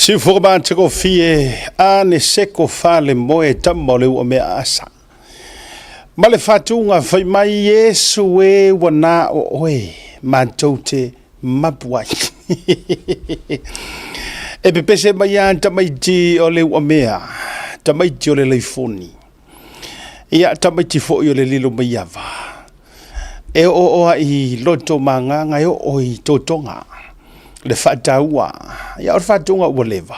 Siufogo matagofie a Neseko falemoe tama o le uamea asa. Ma le faatuga fai mai Iesu e ua na o oe matou te mapu ai. E pepese mai a tamaiti o le uamea, tamaiti o le laifoni. Ia tamaiti foi o le lilo mai ava. E oo a i loto magaga e oo i totoga. Le faataua, ia o le faatuga ua leva.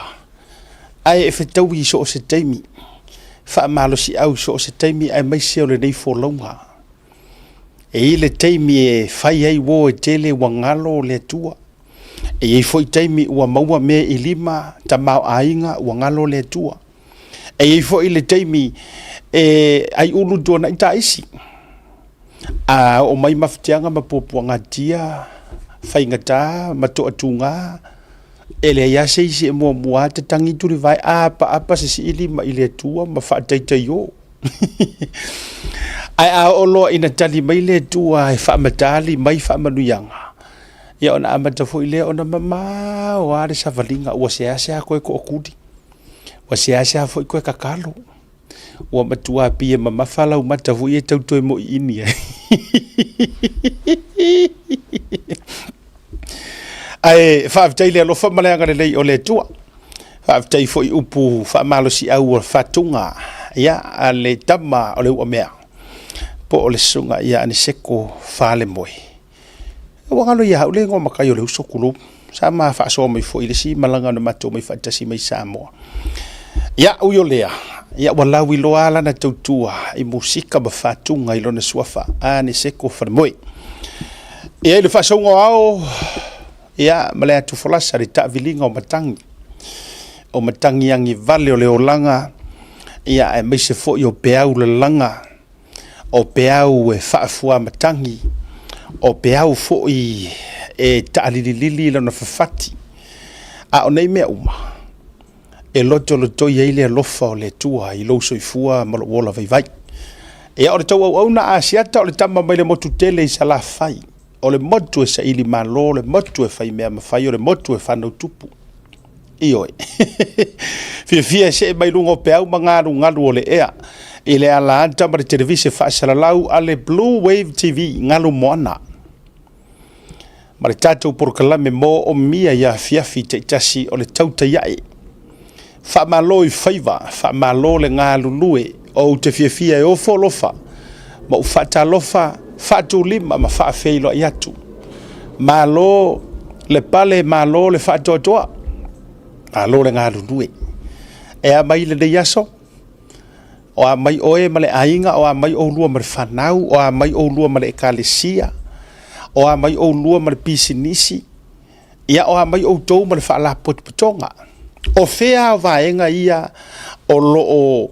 Ae e fetaui i so o se taimi, faamalosiau i so o se taimi aemaise o lenei folauga. E i ai le taimi e fai ai uo e tele ua galo le Atua. E i ai foi taimi ua maua mea i lima tamaoaiga ua galo le Atua. E i ai foi le taimi e aiulu tuanai taisi. A oo mai mafatiaga ma puapuagatia, faigata ma toatuga, e leai lava se isi e muamua lava tatagi tulivae, apaapa sisii lima i le Atua ma faataitaio. Ae a oo loa ina tali mai le Atua e faamatali mai faamanuiaga, ia ona amata foi lea ona mamao lava le savaliga, ua seasea toe tootuli, ua seasea foi toe tatalo. Ua matua pei e mamafa lau mata foi e tau toe moiini ai. Ae faafetai i le alofa ma le agalelei o le Atua. Faafetai foi i upu faamalosiau o faatuga ia a le tama o le uamea po o le susuga ia Aniseko Falemoe. Ua galo ia au le igoa matai o le uso tulou. Sa ma faasoa mai foi i le isi malaga na matou omai faatasi mai Samoa. Ia, ui o lea, ia ua lauiloa lava lana tautua i musika ma faatuga i lona suafa, Aniseko Falemoe. Ia, i le faasauga o ao, ia, ma le atu folasa le taaviliga o matagi, o matagi agivale o le olaga, ia, aemaise foi o peau lalaga, o peau e faafuamatagi, o peau foi e taalililili lona fafati. A o nei mea uma, e lotolotoi ai le alofa o le Atua i lou soifua ma lou ola vaivai. Ia, o le tou auauna Asiata o le tama mai le motu tele i Salafai, o le motu e saili malo, o le motu e fai mea mafai, o le motu e fanau tupu. Ioe. Fiafia e see mai luga o peau ma galugalu o le ea i le ala ata ma le televise faasalalau a le Blue Wave TV Galu Moana ma le tatou polokalame moomia i afiafi taitasi o le tautai ae. Faamalo i faiva, faamalo le galulue, ou te fiafia e ofo alofa ma ou faatalofa, faatulima ma faafeiloai atu. Malo le pale, malo le faatoatoa, malo le galulue. E a mai lenei aso? O a mai oe ma le aiga, o a mai oulua ma le fanau, o a mai oulua ma le ekalesia, o a mai oulua ma le pisinisi, ia o a mai outou ma le faalapotopotoga. O fea vaega ia o lo o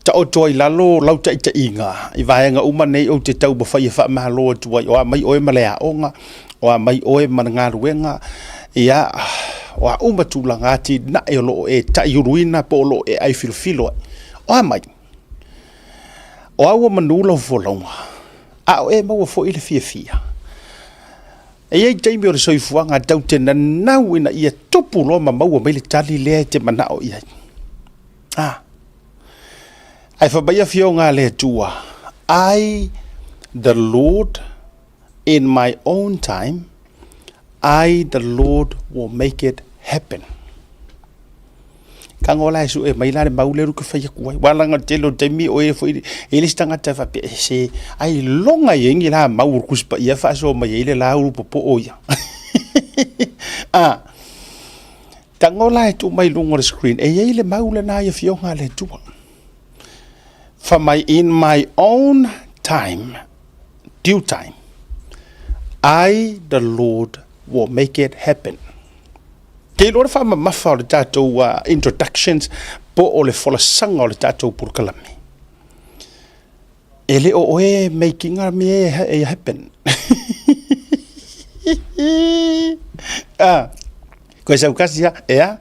taoto ai lalo lau taitaiga i vaega uma nei ou te taumafai e faamalo atu ai, o a mai oe ma le aoga, o a mai oe ma le galuega, ia, o a uma tulaga atinae o lo o e taiuluina po o lo o e aifilofilo ai, o a mai? O a ua manu lau folauga, a o e maua foi le fiafia? E i ai taimi o le soifuaga tatou te nanau ina ia tupu loa ma maua mai le tali lea e te manao i ai. A. Ae fai mai afioga a le Atua, I, the Lord, in my own time, I, the Lord, will make it happen. Tago la e sue mai la le mau lea ke fai atu ai. Wa langa tele o taimi o e foi e le isi tagata e faapea e se ai loga i ai ni la mau o le Tusi Paia faasoa mai ai le la ulu popoo ia. A tago la e tuu mai luga o le screen e i ai le mau lena i afioga a le Atua. Fai mai in my own time, due time. I the Lord will make it happen. Ke iloa le faamamafa o le tatou introductions po o le folasaga o le tatou polokalame. E le o oe making a mea e happen. Ah, koe sau kasi a, e a,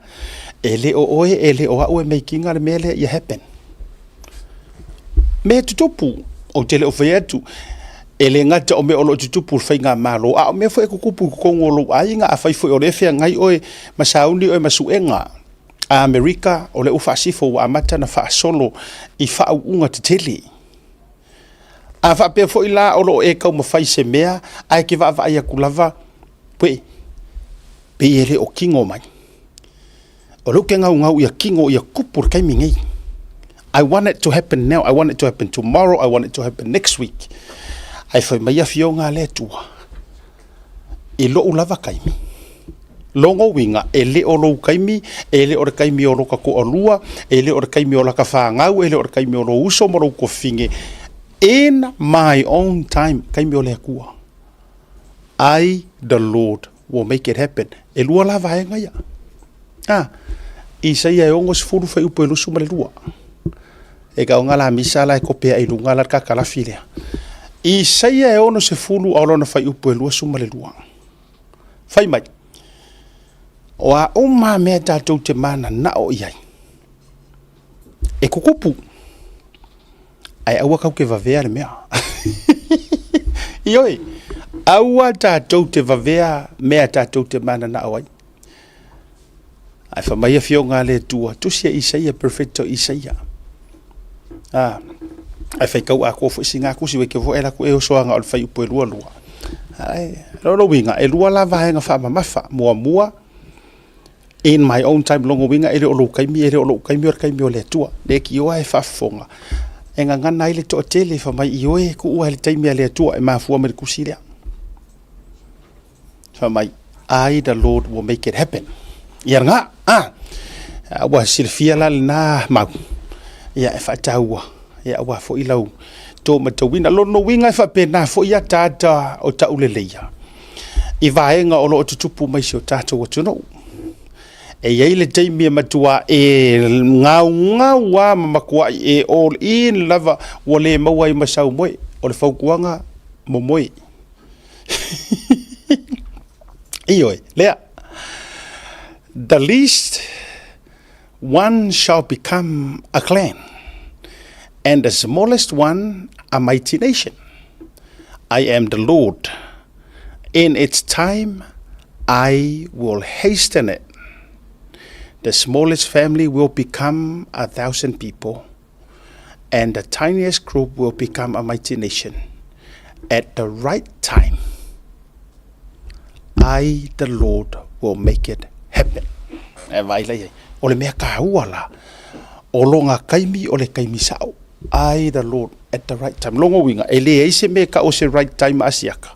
e le o oe, e le o au e making a le mea lea ia happen. Mea tutupu, ou te le o fai atu, e le gata o mea o lo o tutupu i le faigamalo, a o mea foi e tutupu i totonu o lou aiga, afai foi o lea e feagai oe ma sauni oe ma suega a Amerika, o lea ua faasifo ua amata ona faasolo i faauuga tetele. A faapea foi la o lo o e taumafai i se mea, ae e te vaavaai atu lava, uei, pei e le o tino mai. O lea ou te naunau ia tino ia tupu i le taimi nei. I want it to happen now, I want it to happen tomorrow, I want it to happen next week. Ae fai mai afioga a le Atua, i lou lava taimi. Lona uiga, e le o lou taimi, e le o le taimi o lota toalua, e le o le taimi o lata fanau, e le o le taimi o lou uso ma lou tuafafine. In my own time, taimi o le Atua. I, the Lord, will make it happen. E lua la vaega ia. Ah, Isaia e 60 fuaiupu e 22. E kaoga la misa la e kopea i luga la le kakalafi lea. Isaia e 60 a o lona fuaiupu e 22. Fai mai, o a uma mea tatou te mananao i ai, e kukupu. Ae aua kau ke vavea le mea. Ioe, aua tatou te vavea mea tatou te mananao ai. Ae fai mai afioga a le Atua, tusi a Isaia, perfecto Isaia. Ah, ae faitau atoa foi sina tusi, wai ke foi e laku e osoaga o le fuaiupu e 22. Ae, lona uiga, e lua la vaega faamamafa. Muamua, in my own time, lona uiga e le o lou taimi, e le o lou taimi, o le taimi o le Atua. Leitioa e faafofoga, e gagana ai le toatele, fai mai, ioe, tuu lava i le taimi a le Atua e mafua mai le tusi lea. Fai mai, I the Lord will make it happen. Ia lena, ah, ua silafia la lena mau, ia e faataua, ia aua foi lau tō matauina. Lona uiga e faapena foi ataata o tauleleia i vaega o lo o tutupu mai si o tatou atunuu. E i ai le taimi e matua e gaugau lava ma matuai e all in lava ua le maua ai ma sau moe. O le fautuaga, momoe. Ioe, lea. The least one shall become a clan, and the smallest one a mighty nation. I am the Lord. In its time, I will hasten it. The smallest family will become 1,000 people, and the tiniest group will become a mighty nation. At the right time, I, the Lord, will make it happen. E vai lai ai. O le mea kāua la, o lona taimi o le taimi sao. I, the Lord, at the right time. Lona uiga, e leai se mea e tau o se right time a Asiata.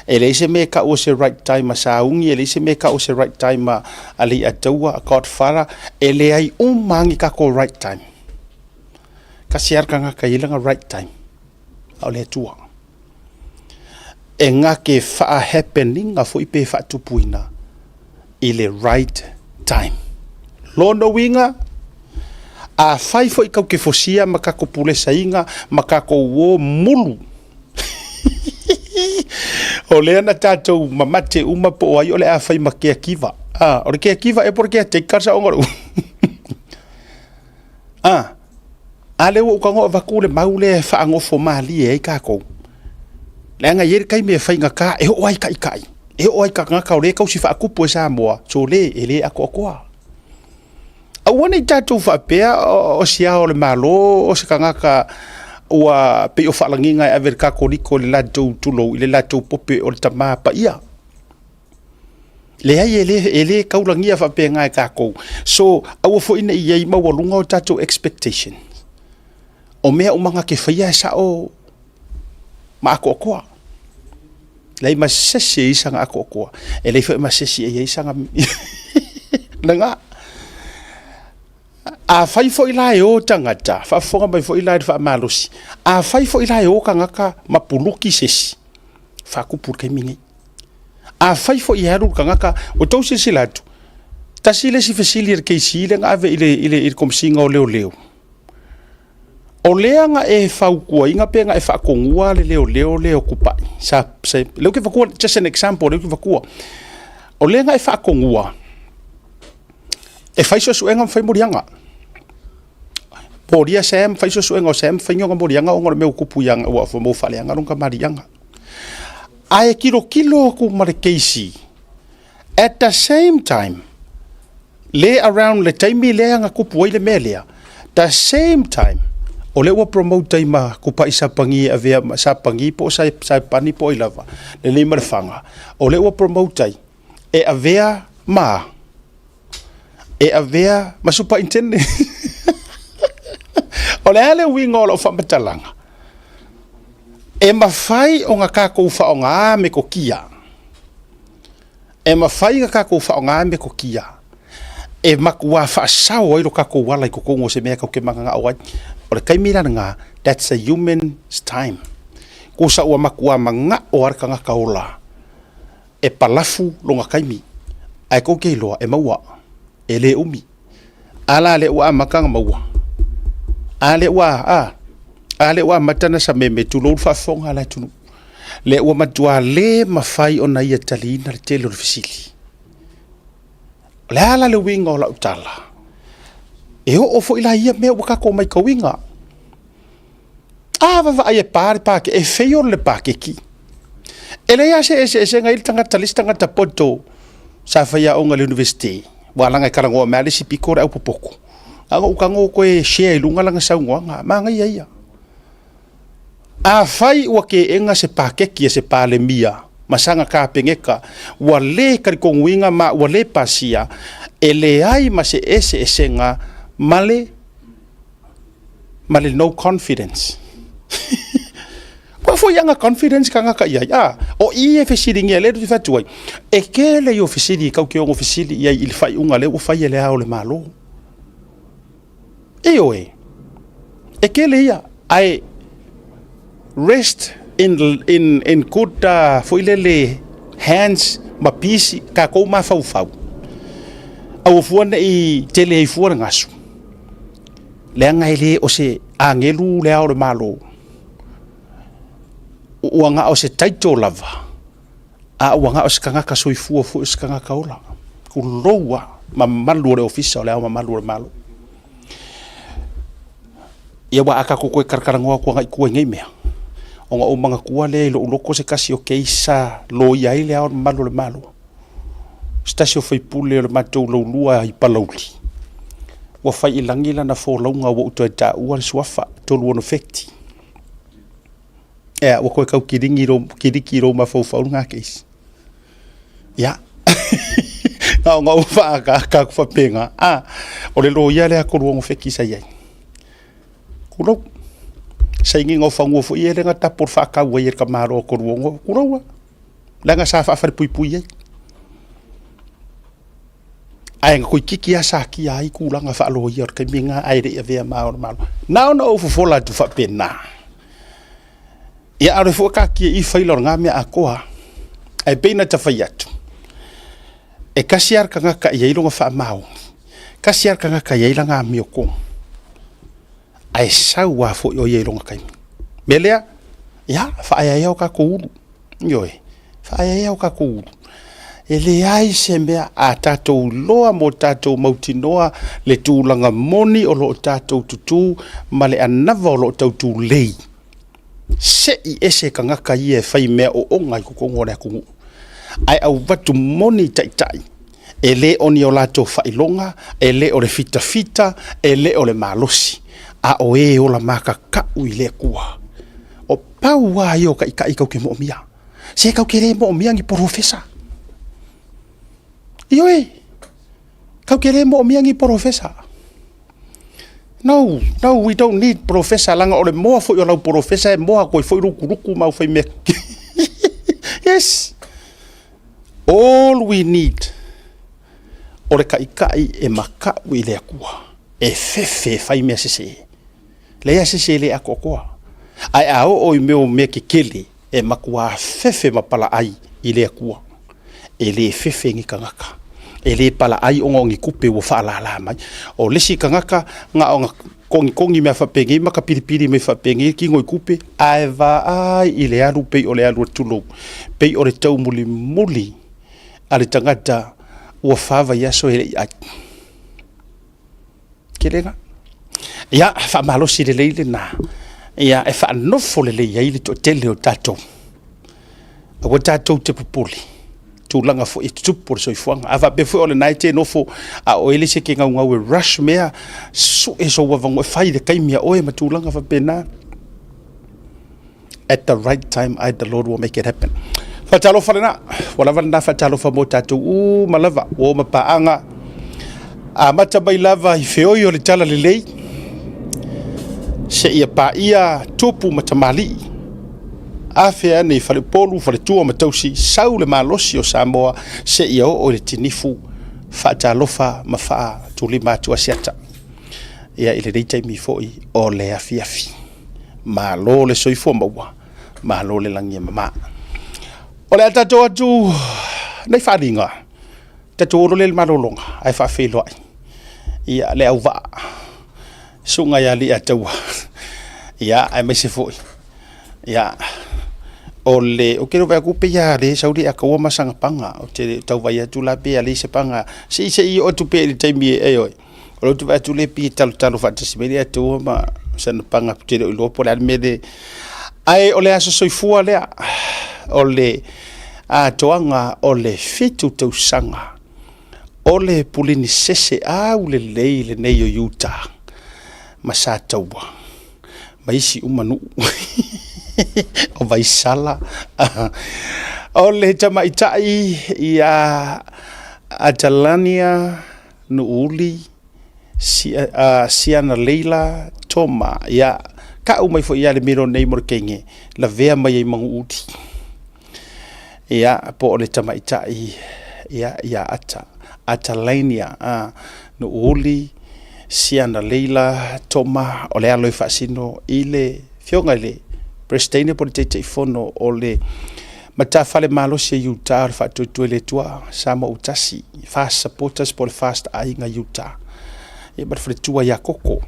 E leai se mea e tau o se right time a Sauni, e leai se mea e tau o se right time a Leiataua, a Godfather, e leai uma lava ni tatou right time. Tasi lava le tagata e i ai lana right time, a o le Atua. E na te faa-happening-a foi pe faatupuina i le right time. Lona uiga, afai foi tatou te fosia ma tatou pulesaina ma tatou uo mulu, o lea na tatou mamate uma po o ai o le a fai ma caregiver. Ah, o le caregiver ea po o le caretaker saoga o le upu. Ah, a lea ua ou tago avatu le mau lea e faanofo malie ai tatou. Leaga e i ai le taimi e faigata e oo lava i taitai, e oo lava i tagata o lea e tausi faatupu e Samoa, sole e le atoatoa. Aua ne i tatou faapea o se ao o le Malo o se tagata ua pei o faalagiga e ave i le Katoliko i le latou tulou, i le latou pope o le Tama Paia. Leai, e le, e le taulagia faapena e tatou. So, aua foi ne i i ai maualuga o tatou expectation. O mea uma na te faia e sao ma atoatoa. Leai ma se isi e i ai sana atoatoa. E leai foi ma se isi e i ai sana lena. Afai foi la e o tagata, faafofoga mai foi la i le faamalosi, afai foi la e o tagata ma puluki se isi, faatupu i le taimi lenei. Afai foi e alu le tagata, ua outou silasila atu, tasi le isi fesili a le KC lea na ave i le, i le, i le Komesina o Leoleo, o lea na e fautuaina pe na e faatonua le leoleo lea o Tupai, sa, sa, lea ou te avatua, just an example, lea ou te avatua. O lea na e faatonua e fai suesuega ma fai moliaga. Molia Sam, fai suesuega o Sam, fai ni ona moliaga ona o le mea ua tupu ia, ua maua faaleaga lona tamaliiaga. Ae tilotilo atu ma le KC, at the same time, le around le taimi lea na tupu ai le mea lea, the same time, o lea ua promote ai ma Tupai Sapagi e avea ma Sapagi po o Saepani po o ai lava, lelei ma le faga, o lea ua promote ai e avea ma e avea ma superintendent. O le a le uiga o lau faamatalaga? E mafai ona tatou faaaoga metotia, e mafai ona tatou faaaoga metotia e matua faasao ai lo tatou ala i totonu o se mea tatou te mananao ai. O le taimi la lena, that's a human's time. Tusa ua matua manao lava le tagata ola e palafu lona taimi, ae tou te iloa e maua, e le umi. A la lea ua amata ona maua, a lea ua, a, a lea ua amata ona sameme, tulou le faafofoga a le atunuu, lea ua matua le mafai ona ia taliina le tele o le fesili. O le a la le uiga o lau tala? E oo foi la ia mea ua tatou matauina. A vaavaai e pa le paketi, e fail le paketi. E leai lava se eseesega i le tagata le isi tagata poto sa faiaoga i le University, ua laga e talanoa mai lava le isi pito le aupopoto. A na ou tago toe share i luga lana saunoaga, manaia ia. Afai ua teena se paketi a se Palemia ma sana Kapeneta ua le talitonuina ma ua le pasia, e leai ma se eseesega ma le ma le no confidence. Ua foi ana confidence tagata i ai. A, o i e fesiligia lea ou te fai atu ai, e tele i o fesili kau te ono fesili i ai i le faaiuga lea ua fai e le Ao o le Malo. Ioe, e tele ia, ae rest in good foi lele hands ma peace tatou mafaufau. Aua fua ne i tele ai fua le gasu, leaga e le o se agelu le Ao o le Malo, ua na o se title lava, a ua na o se tagata soifua foi o se tagata ola. Tulou lava, mamalu o le Ofisa o le Ao Mamalu o le Malo. Ia aua a tatou toe talatalanoa atu agai i tua i nei mea, ona ou manatua lea i lou loto se tasi o case sa loia ai le Ao Mamalu o le Malo, se tasi o faipule o le matou laulua i Palauli, ua fai i lagi lana folauga ua ou toe taua le suafa, Toluonofeti. Ea, ua toe tau kiligi lou, kiliki i lou mafaufau lena case. Ia, na ona ou faaataata atu faapena, a, o le loia lea a Toluonofeti sa i ai. Tulou. Sainiga o fanua foi ia lea na tapo le faatau ai e le tamaloa Toluono, tulou lava. Leaga sa faafalepuipui ai. Ae na toeitiiti lava satia ai tulaga faaloia o le taimi lena ae le i avea ma Ao o le Malo. Na ona ou fofola atu faapena. Ia a o lea foi ua taatia i i faila o lena mea atoa. Ae pei ona ta fai atu, e tasi lava le tagata e i ai lona faamaoni, tasi lava le tagata e i ai lana amiotonu, ae sau lava foi o ia i lona taimi. O le mea lea, ia faaeaea o tatou ulu, ioe, faaeaea o tatou ulu. E leai se mea a tatou iloa ma o tatou mautinoa le tulaga moni o lo o tatou tutū ma le anava o lo o tau tulei. Se'i ese tagata ia e fai mea oona i totonu o le atunuu, ae avatu moni taitai e le o ni o latou faailoga, e le o le fitafita, e le o le malosi, a o e ola makaka'u i le Atua. O pau lava ia o taitai tatou te moomia. Se tatou te le moomia ni polofesa. Ioe, tatou te le moomia ni polofesa. No, no, we don't need polofesa, leaga o le moa foi o lau polofesa e moa atu ai foi lukuluku ma au faimea. Yes. All we need o le taitai e maka'u i le Atua, e fefe e fai mea sese. Leai lava se isi e le atoatoa. Ae a oo i mea o mea kekele, e matua fefe ma palaai i le Atua. E le fefe ni tagata, e le palaai ona o ni tupe ua faalala mai. O le isi tagata na ona togitogi mea faapenei ma tapilipili mai faapenei le tino i tupe, ae vaai i le alu pei o le alu a le tulou, pei o le taumulimuli a le tagata ua 4 vaiaso e le i ai. Tele Ia, faamalosi lelei lena, ia e faanofo lelei ai le toatele o tatou. Aua tatou te popole, tulaga foi e tutupu o le soifuaga. A faapea foi o lena e te nofo a o oe le isi e te naunau e rush mea, sue sou avanoa e fai i le taimi a oe ma tulaga faapena. At the right time, I, the Lord, will make it happen. Faatalofa lena, ua lava lena faatalofa mo tatou uma lava, ua oma paaga, amata mai lava i feoi o le tala lelei, seia paia tupu ma tamalii, afe ane i faleupolu, faletua ma tausi, sau le malosi o Samoa seia oo i le tinifu, faatalofa ma faatulima atu Asiata. Ia i lenei taimi foi o le afiafi. Malo le soifua maua, malo le lagi e mama. O le a tatou atu nei faaaliga, tatou o loa lea i le malologa ae faafeiloai ia le auvaa susuga ia Alii-a-Taua, ia aemaise foi ia o le ou te le o vaai atu pei lava lea e sau le Ataua ma sana paga. Ou te le o tau vaai atu la pe a leai se paga. Se i oo atu pea i le taimi e ioe. O lea ou te vaai atu lea e pei e talotalo faatasi mai le Ataua ma sana paga, ou te le o iloa po o le a le mea lea. Ae o le aso soifua lea, o le atoaga o le 7 tausaga o le pulinisese aulelei lenei o Utah ma Sataua ma isi uma nuu o Vaisala. O le tamaitai ia Atalania Nuuuli Siana Leila Toma, ia kau mai foi ia le middle name o le teine, lavea mai ai ma Nuuuli. Ia, po o le tamaitai ia Ata, Atalania Nuuuli Siana Leila Toma, o le alo e faasino i le afioga i le Peresetene po o le Taitaifono o le Matafale Malosi a Utah o le Faatuatua i le Atua Samoa ua Tasi, FAST Supporters po o le FAST Aiga Utah. Ia ma le faletua ia Koko.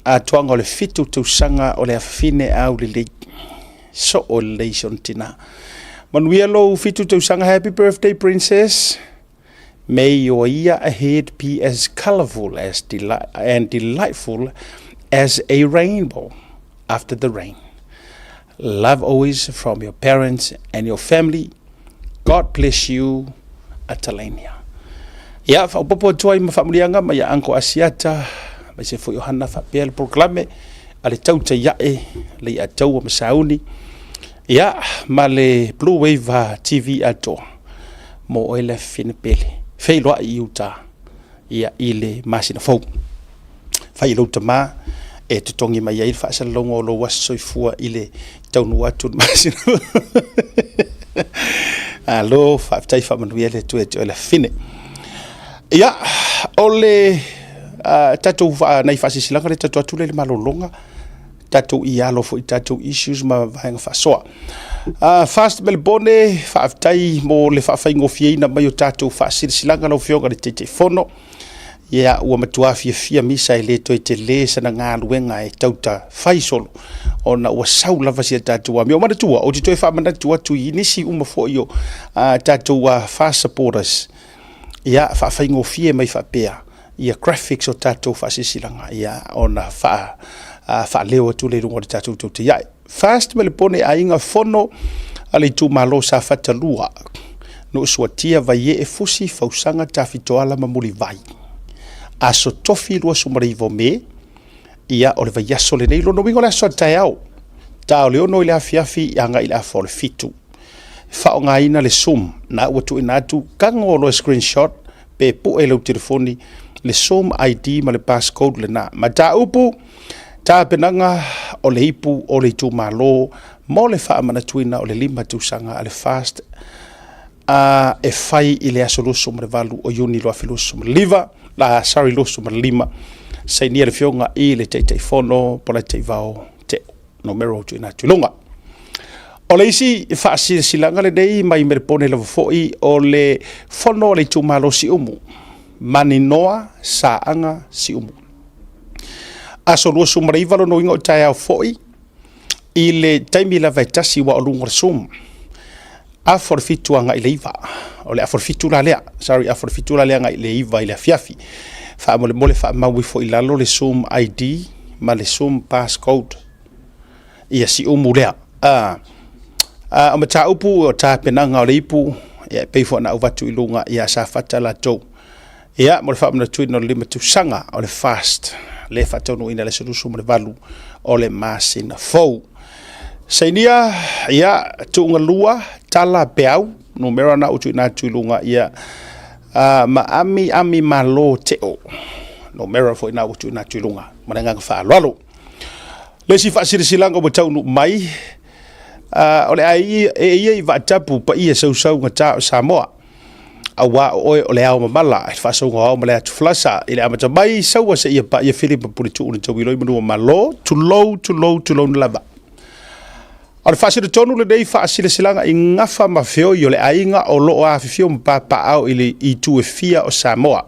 Atoaga o le 7 tausaga o le afafine aulelei. Soo lelei si ona tina. Manuia lou 7 tausaga. Happy birthday, princess. May your year ahead be as colorful as and delightful as a rainbow after the rain. Love always from your parents and your family. God bless you, Atalania. Ia, faaopoopo atu ai ma faamuliaga ma ia Uncle Asiata, aemaise foi o Hana faapea le polokalame a le tautai ae le ia taua ma sauni. Ia, ma le Blue Wave TV atoa mo oe le afifine pele. Feiloai i Utah, ia i le masina fou. Fai i lou tamā e totogi mai ai le faasalalauga o lou aso soifua i le taunuu atu le masina. Alo, faafetai, faamanuia le Atua ia te oe le afifine. Ia, o le tatou nai faasilasilaga lea tatou atu lea i le malologa, tatou i alo foi tatou issues ma vaega faasoa. FAST Melbourne, faafetai mo le faafaigofieina mai o tatou faasilasilaga lau Afioga i le Taitaifono. Ia, ua matua fiafia misa e le toe tele sana galuega e tauta fai solo, ona ua sau lava si a tatou amio. Manatua, ou te toe faamanatu atu i nisi uma foi o tatou FAST supporters, ia faafaigofie mai faapea ia graphics o tatou faasilasilaga, ia ona faaleo atu le luga o le tatou tautaiai. FAST Melbourne Aiga Fono a le itumalo Safata 2, Nuusuatia, Vaiee, Fusi, Fausaga, Tafitoala ma Mulivai. Aso Tofi 29 o Me, ia o le vaiaso lenei, lona uiga o le aso a taeao, ta o le 6 i le afiafi agai i le 6:30. Faaaogaina le Zoom, na ua tuuina atu, tago loa screenshot pe pue lau telefoni le Zoom ID ma le passcode lena. Mataupu, tapenaga o le ipu o le itumalo mo le faamanatuina o le 5 tausaga a le FAST e fai i le aso 28 o Iuni 2025, la, sorry, 25, sainia le afioga i le Taitaifono Polataivao Teo, numero tuuina atu i luga. O le isi faasilasilaga lenei mai Melepone lava foi o le fono a le itumalo Siumu, Maninoa Saaga Siumu. Aso 29 lona uiga o taeao foi i le taimi lava e tasi ua o luga o le Zoom. Afa o le 7 agai le 9. O le afa o le 7 la lea. Sorry, afa o le 7 la lea agai le 9 i le afiafi. Faamolemole faamau ifo i lalo le Zoom ID ma le Zoom passcode. Ia Siumu lea. A, a, o mataupu o tapenaga o le ipu, ia, e pei foi ona avatu i luga ia Safata latou. Ia, mo le faamanatuina o le 5 tausaga o le FAST, le faataunuuina i le aso 28 o le masina fou. Sainia, ia, tuuga lua, tala peau, numera na ua tuuina atu i luga, ia, ma ami ami malo teo, numera foi na ua tuuina atu i luga, ma le agaga faaaloalo. Le isi faasilasilaga ua taunuu mai, o le a e ia i vaatapu paia sausaugata o Samoa, aua o oe o le ao mamala i le faasauga o ao ma le atu falasa i le amata mai Saua seia paia Filipa Puletuu na tauilo i manua Malo, tulou, tulou, tulou na lava. O le faasinotonu lenei faasilasilaga i gafa ma feoi o le aiga o lo o afifio ma papaaao i le itu e fia o Samoa.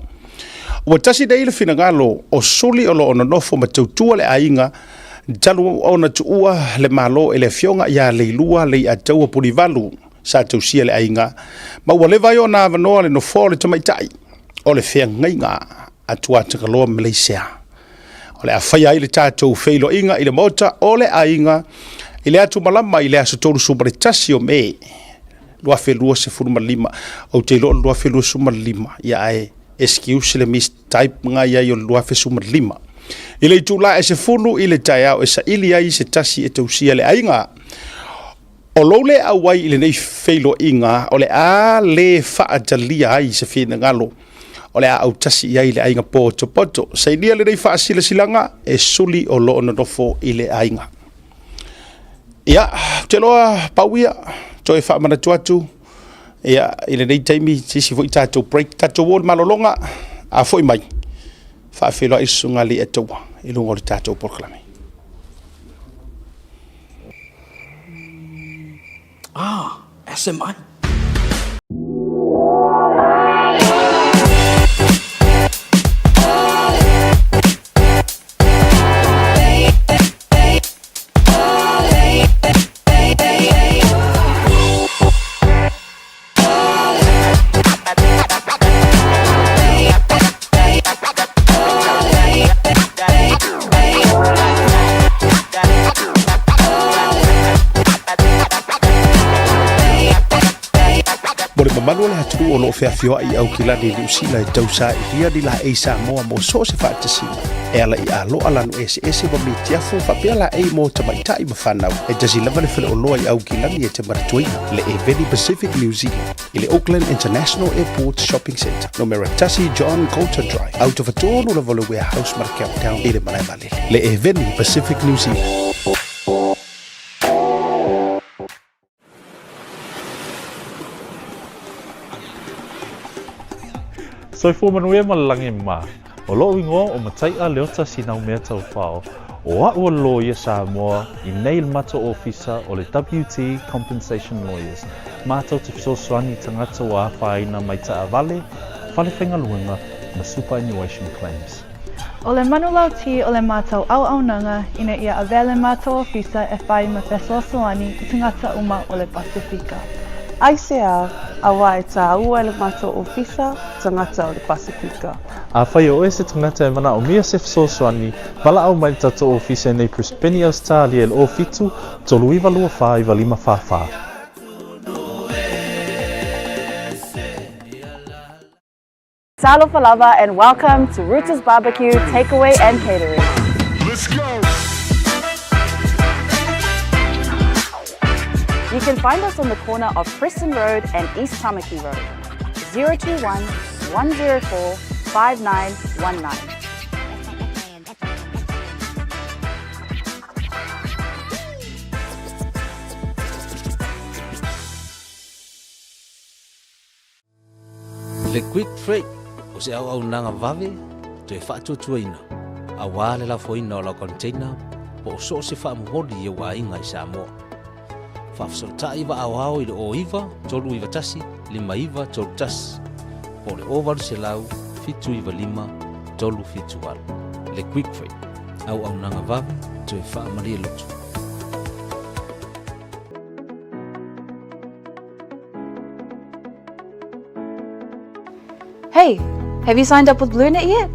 Ua tasi nei le finagalo o suli o lo o nonofo ma tautua le aiga talu ona tuua le Malo e le afioga ia Leilua Leiataua Pulivalu sa tausia le aiga ma ua leva ai ona avanoa le nofoa o le tamaitai o le feagaiga a Tuatagaloa Malaysia. O le a faia ai le tatou feiloaiga i le maota o le aiga i le atumalama i le aso 31 o Me 2025. Ou te iloa o le 2025, ia ae excuse le mistype nga i ai o le 2015. I le itula e 10 i le taeao e saili ai se tasi e tausia le aiga. O lou le auai i lenei feiloaiga o le a le faatalia ai se finagalo o le a autasi i ai le aiga potopoto. Sainia lenei faasilasilaga e suli o lo o nonofo i le aiga. Ia, ou te iloa pau ia, toe faamanatu atu ia, i lenei taimi, se isi foi tatou break, tatou o i le malologa, a foi mai, faafeiloai le Susuga a Leiataua i luga o le tatou polokalame. Ah, SMI. Mo le mamalu o le atunuu o lo o feafioai i Aukilani i Niu Sila e tausailia ni laei Samoa mo so o se faatasiga e ala i aloa lanu eseese ma mitiafu faapea laei mo tamaitai ma fanau. E tasi lava le faleoloa i Aukilani e te manatuaina, le Eveni Pacific New Zealand i le Auckland International Airport Shopping Centre, numera 1 John Coulter Drive, autofatonu lava o le Warehouse ma le Countdown i le malae vaalele. Le Eveni Pacific New Zealand. Soifua manuia ma le lagi e mama. O loʻu igoa o Mataiʻa Leota Sinaumea Taufao, o aʻu o le loia Samoa i nei le matou ofisa o le WT Compensation Lawyers, matou te fesoasoani i tagata ua afaina mai taavale, fale faigaluega ma superannuation claims. O le manulauti o le matou auaunaga ina ia avea le matou ofisa e whai ma fesoasoani i tagata uma o le Pasifika. Aisea, auā e tāua e le matou ofisa tagata o le Pasifika. Afai o oe se tagata e manaomia se fesoasoani, valaau mai le tatou ofisa i nei Brisbane, Ausetalia i le 07 39 24 9544. Talofa lava and welcome to Roots Barbecue Takeaway and Catering. Let's go! You can find us on the corner of Preston Road and East Tamaki Road. 021 104 5919. Le Quick Freight o se auaunaga vave toe faatuatuaina aua le lafoina o lau container po o so o se faamomoli i ou aiga i Samoa. Faafesootai vaa aoao i le 09 391 5931 po o le 0800 795 378. Le Quick Freight, auaunaga vave toe faamalie loto. Hey, have you signed up with BlueNet yet?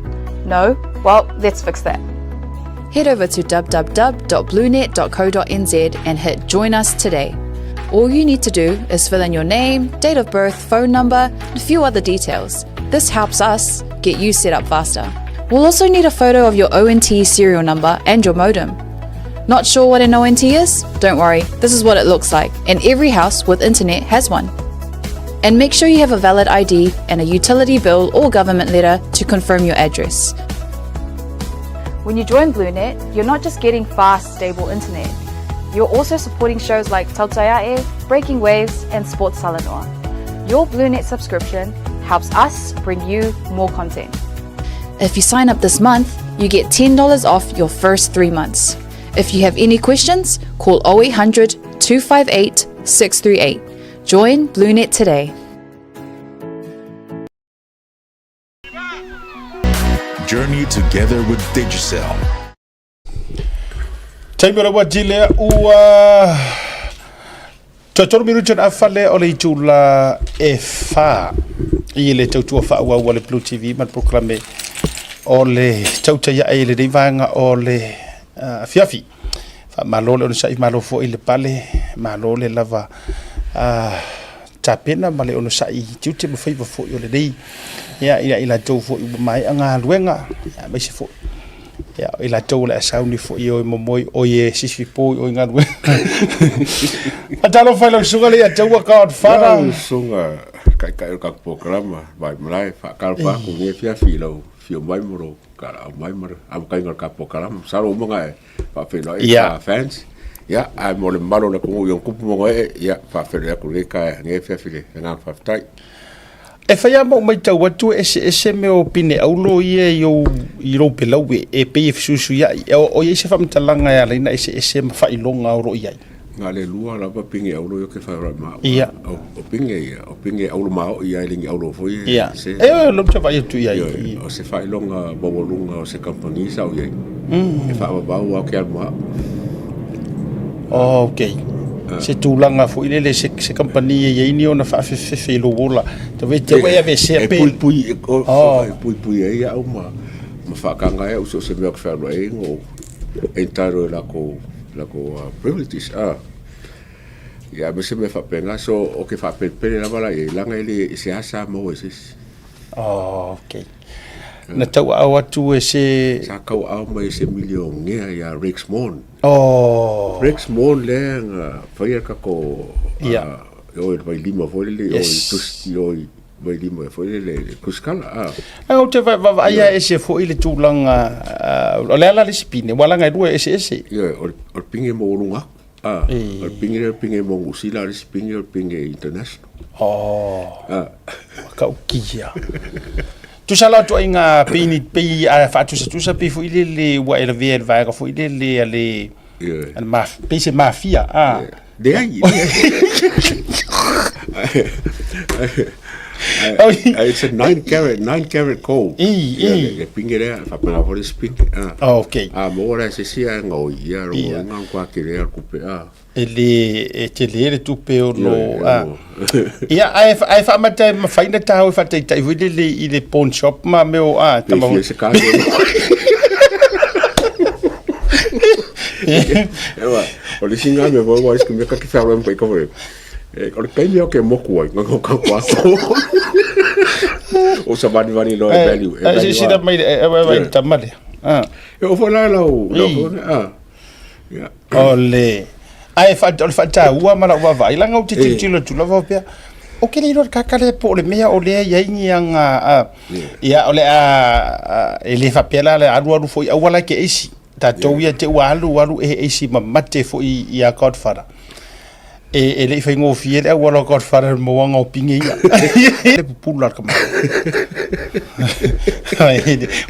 No? Well, let's fix that. Head over to www.bluenet.co.nz and hit Join Us today. All you need to do is fill in your name, date of birth, phone number, and a few other details. This helps us get you set up faster. We'll also need a photo of your ONT serial number and your modem. Not sure what an ONT is? Don't worry, this is what it looks like, and every house with internet has one. And make sure you have a valid ID and a utility bill or government letter to confirm your address. When you join BlueNet, you're not just getting fast, stable internet. You're also supporting shows like Tautaiae, Breaking Waves, and Sports Talanoa. Your BlueNet subscription helps us bring you more content. If you sign up this month, you get $10 off your first three months. If you have any questions, call 0800 258 638. Join BlueNet today. Journey together with Digicel. Taimi o le uati lea ua toe tolu minuti ona afale o le itula e fa i le tautua faaauau a le Blue TV ma le polokalame o le tautai ae i lenei vaega o le afiafi. Faamalo le onosai, malo foi le pale, malo le lava tapena ma le onosai i tiute ma faiva foi o lenei ia ia i latou foi ua maea galuega, aemaise foi ia i latou o le a sauni foi e o e momoe oi e sisi po i o i galuega. Faatalofa i lau susuga le Ataua Godfather. Lau susuga taitai o le tatou polokalama mai malae faatalofa atu i lenei afiafi i lau afio mai ma lou tala'au mai ma le amataina o le tatou polokalama. Masalo ua uma ona e faafeiloai i ta fans, ia, ae mo le mamalu o le atunuu i ona tupu ma ona ee, ia, faafeiloai atu i lenei taeao, lenei afiafi i le agaga faafetai. E fai lava ma ou matau atu e eseese mea o pine aulo ia i ou i lou pelaue e pei e fesuisuiai. O i ai se faamatalaga e ala ai ona eseese ma faailoga o lo o i ai? Na o le lua lava pine aulo ia ou te fai ma au. O pine ia, o pine aulo maoi ia e le ni aulo foi e se. E o lou te vaai atu i ai. O se faailoga maualuga o se kamupani sa ou i ai. E faavavau lava ke alu ma au. Ok. Se tulaga foi lele se se kamupani e i ai ni ona faafefefe i lou ola. Tau e te ua e aveesea pe. E puipui, e puipui ai au ma ma faataga ai au so o se mea ou te fealuai ai na ou entitle i lakou lakou privileges a. Ia aemaise mea faapena so ou te faapelepele lava la i ai leaga e le e seasea maua e se isi. Ok. Na tauaao atu e se... Sa tauaao mai e se milionea ia Rex Maughan. Oh. Rex Maughan lea na faia le tatou... Ia. Uh, o i le vailima foi lele, o i tusi, o i vailima foi lele, le tusikala. Ah. Ae ou te vaavaai lava ese foi le tulaga, o le ala le isi pine, ua laga e lua e eseese. Ia, o le pine maualuga atu. Ah, o le pine lea o le pine mo Niu Sila, o le isi pine o le pine international. Oh. Ah. Ua kaukia. Tusa la o ituaiga pei pei a faatusatusa pei foi lele ua e lavea i le vaega foi lele a le a le maf, pei se mafia a. Leai, leai. It's a 9 carat, 9 carat gold. I, i. Le pine lea, faapena foi le isi pine. Ah, okay. A maua la e se isi ae gaoi, ia, lo yeah. nga kwa ke lea kupe a. E le e tele le tupe o lo a. Ia ae ae faamata e mafai na tāu e faataitai foi lele i le pawn shop ma mea o a tama. Pe fia se ka. Ewa, o le isi nga mea foi ua isi mea ka ke fealuai ma kai ka foi. E, o le taimi au ke moku ai, nga ka ko aso. O sa vani vani loa e value. E value. Sila mai e e tama lea. Ah. E o foi la lau, lau foi, ah. Yeah. O le ae fa o le faataua ma lau vaavaai leaga ou te tilotilo atu lava faapea ou te le iloa le kaka lea po o le mea o lea e i ai ni aga a ia o le a e le faapea la le alualu foi aua la ke aisi tatou ia te ua alu alu e aisi ma mate foi ia Godfather. E, e le i faigofie le auala o Godfather le mauaga o pinge ia. Le pupula le kamau.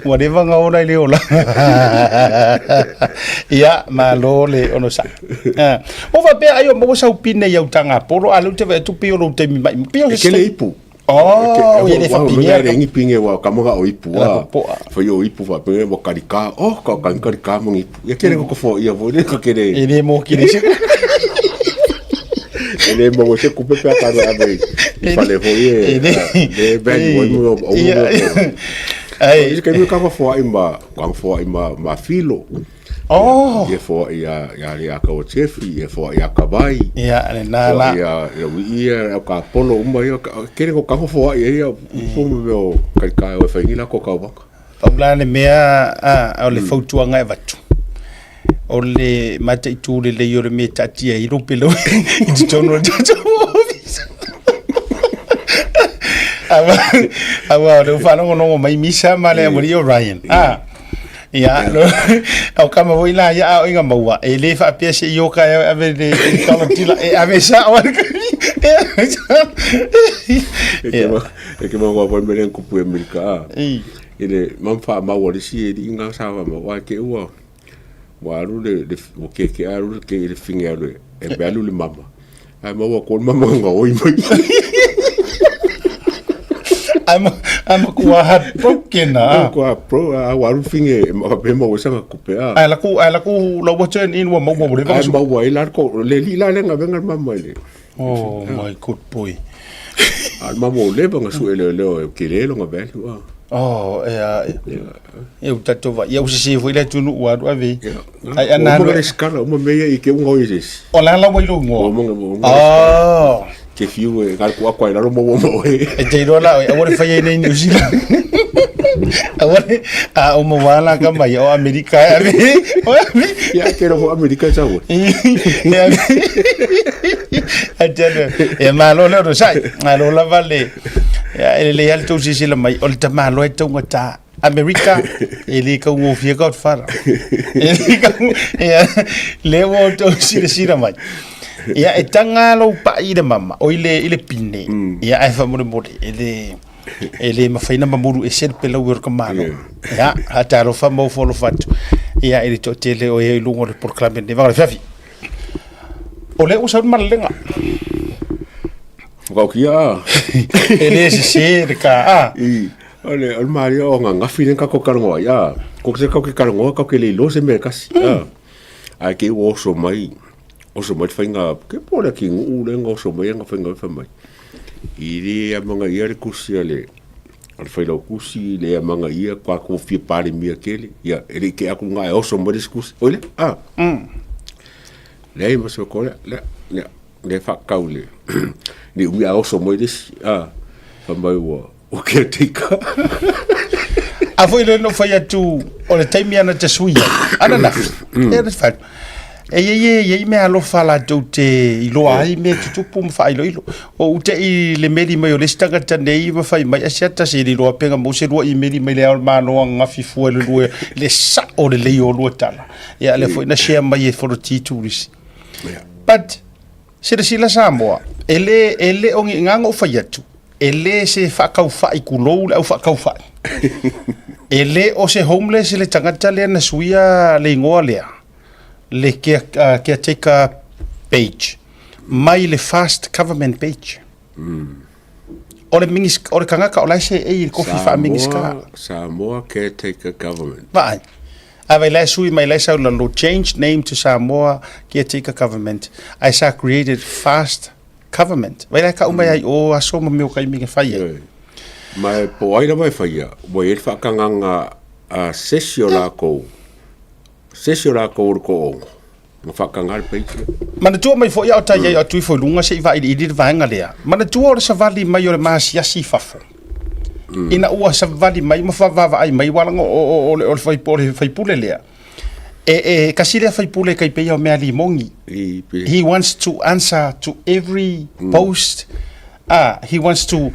Ua leva ona ola i le ola. Ia, malo le onosai. Ah. O faapea ai o maua sau pine i au taga polo, a lea ou te vaai atu pei o lou taimi mai. Pei o E kele ipu. Oh, e le fapinea. E le pinge wa ka manga o ipu a. Fai o ipu fa pinge wa karika. Oh, ka ka karika manga ipu. Ia kele ko fo ia fo le ka kele. E le mo kele se. E le mo se kupe pe ka ro ave. I fale fo ie. Le ben mo mo o mo. Ai, ke mi ka fo ai ma, ka fo ai ma ma filo. Oh! Ia foai ia ia le aka o Jeffrey, ia foai ia Kawai. Ia, le nā la. Ia, ia ui ia, au ka polo uma ia, kere ko kango foai ia, ia, po me o kai kai o e whaingi la ko kau waka. Pau la le mea a, o le fautuaga e avatu, o le mataitu lelei o le mea e taatia ai lou pelau i totonu o le tatou ofisa. Aua, aua o lea ua faalogologo mai Misa ma le aualii o Ryan. Ah, Ia, lo, o kama foi la ia a oinga maua. E le faapea se i oka e ave le kalotila e ave sa o le E ave sa. E ke ma e ke ma wa foi mele kupu e Amerika. I le mam fa ma wa le si e li nga sa wa ma wa ke ua. Wa alu le le o ke ke alu ke le finge alu e be alu le mama. Ai ma ua ko mama nga oi mai. I'm I'm kua heartbroken ah. Kua pro a wa alu finge ma pe ma wesa nga kupe a. Ai la ku ai la ku la wa turn in wa mau mau le Ai ma wa ila ko le li la le nga venga mama le. Oh my good boy. A mama o leva nga su ele le o ke le lo nga value a. Oh e a e u tatou vai ia u sese foi le atunuu ua alu ave ai ana alu le skala uma meia i ke unga o isi o la la wai lo ngoa oh ke fiu e ka ku akwa ila mo mo e e te iloa la oe aua le fai ai nei New Zealand aua le a o mo wala ka mai o Amerika e ave o ave ia ke ro Amerika sa o e ave a te e malo le ro sai malo lava le e lelei lava le tou silasila mai o le tamaloa e taugata Amerika e le kaugofie Godfather e le kau ia le ua outou silasila mai ia e taga lou pai i le mama oi le i le pine ia ae faamolemole e le e le mafai ona mamulu ese le pelau e o le tamaloa ia faatalofa ma ofo alofa atu ia i le toatele o e i luga o le polokalame lenei vaega o le afiafi o lea ua sau le malalega Whakaokia. E le sese le ka a. I, o le, o le maria o ngā ngafi le kako karangoa ia. Ko se kau ke karangoa, kau ke leilo se mea kasi. Mm. Ai ke ua oso mai, oso mai whainga, ke pō le ki nguu le nga oso mai nga whainga wha mai. I le a manga ia le kusi a le, a le whailau kusi, le a manga ia, kwa ko fia pare mia kele. Ia, e le ke aku ngā e oso mai le kusi. Oile, a. Mm. Leai ma se ko le, le, le, le whakau le, le umi a oso mai le isi, a, wha mai ua, o caretaker. A foi le no fai atu, o le taimi ana te sui ai, ana nafi, e le whai. E ie ie ie i mea alofa latou te iloa ai mea tutupu ma faailoilo. O ute i le meli mai o le isi tagata nei ma fai mai asiata se le iloa penga mo se lua i meli mai le ao mano a ngafi fua le lua le sa o le lei o lua tala. Ia lea foi na share mai e Foroti Turisi. But silasila Samoa, e le e le o ni nganga o fai atu, e le se faakaufai kulou le au faakaufai. E le o se homeless le tagata lea na suia le igoa lea, le care, uh, caretaker page mai le fast government page. O le minis, o le kangaka o la e seei i le kofi faa-minisita. Samoa Caretaker Government. Vaai. A vai la e sui mai la e sau lalo change name to Samoa Caretaker Government. Ae sa created fast government. Vai la e kau mai ai o aso ma mea o ka imi e fai ai. Ma e po ai lava e faia, ua i ai le faakagaga a se isi o lakou, se isi o lakou o le toaono. Na faataga le page lea. Manatua mai foi a o tai ai atu ifo i luga se i vailiili le vaega lea. Manatua o le savali mai o le maasiasi i fafo. Ina ua savali mai ma faavaavaai mai ua laga o, o, o, le, o le, fai, o le faipule lea. E, e kasi lea faipule kai peia o mea limogi. I, pe, He wants to answer to every post. Ah, he wants to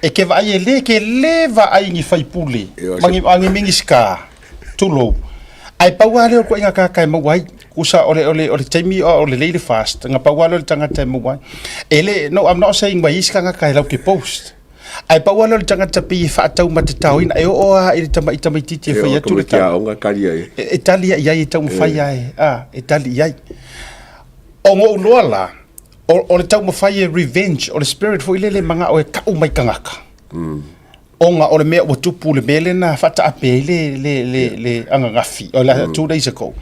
e ke vaai e le ke le vaai ni faipule Ia, ma ni, ma ni minisita. Tulou. Ae pau lava lea o le ituaiga tagata e maua ai. Kusa o le o le o le taimi o lelei le fast, nga pau lava lea o le tagata e maua ai. E le, no, I'm not saying mai isi tagata e lau ke post. Ae pau lava lea o le tagata pei e faataumatataoina, e oo lava i le tamai tamaitiiti e fai atu le tala. E tali i ai. E tali i ai e taumafai lava e, a, e tali i ai. O ngou loa la, o le taumafai e revenge, o le spirit foi lele e manao e kau mai tagata. Ona o le mea ua tupu le mea lena faataape ai le, le, le, le ananafi, o le 2 days ago.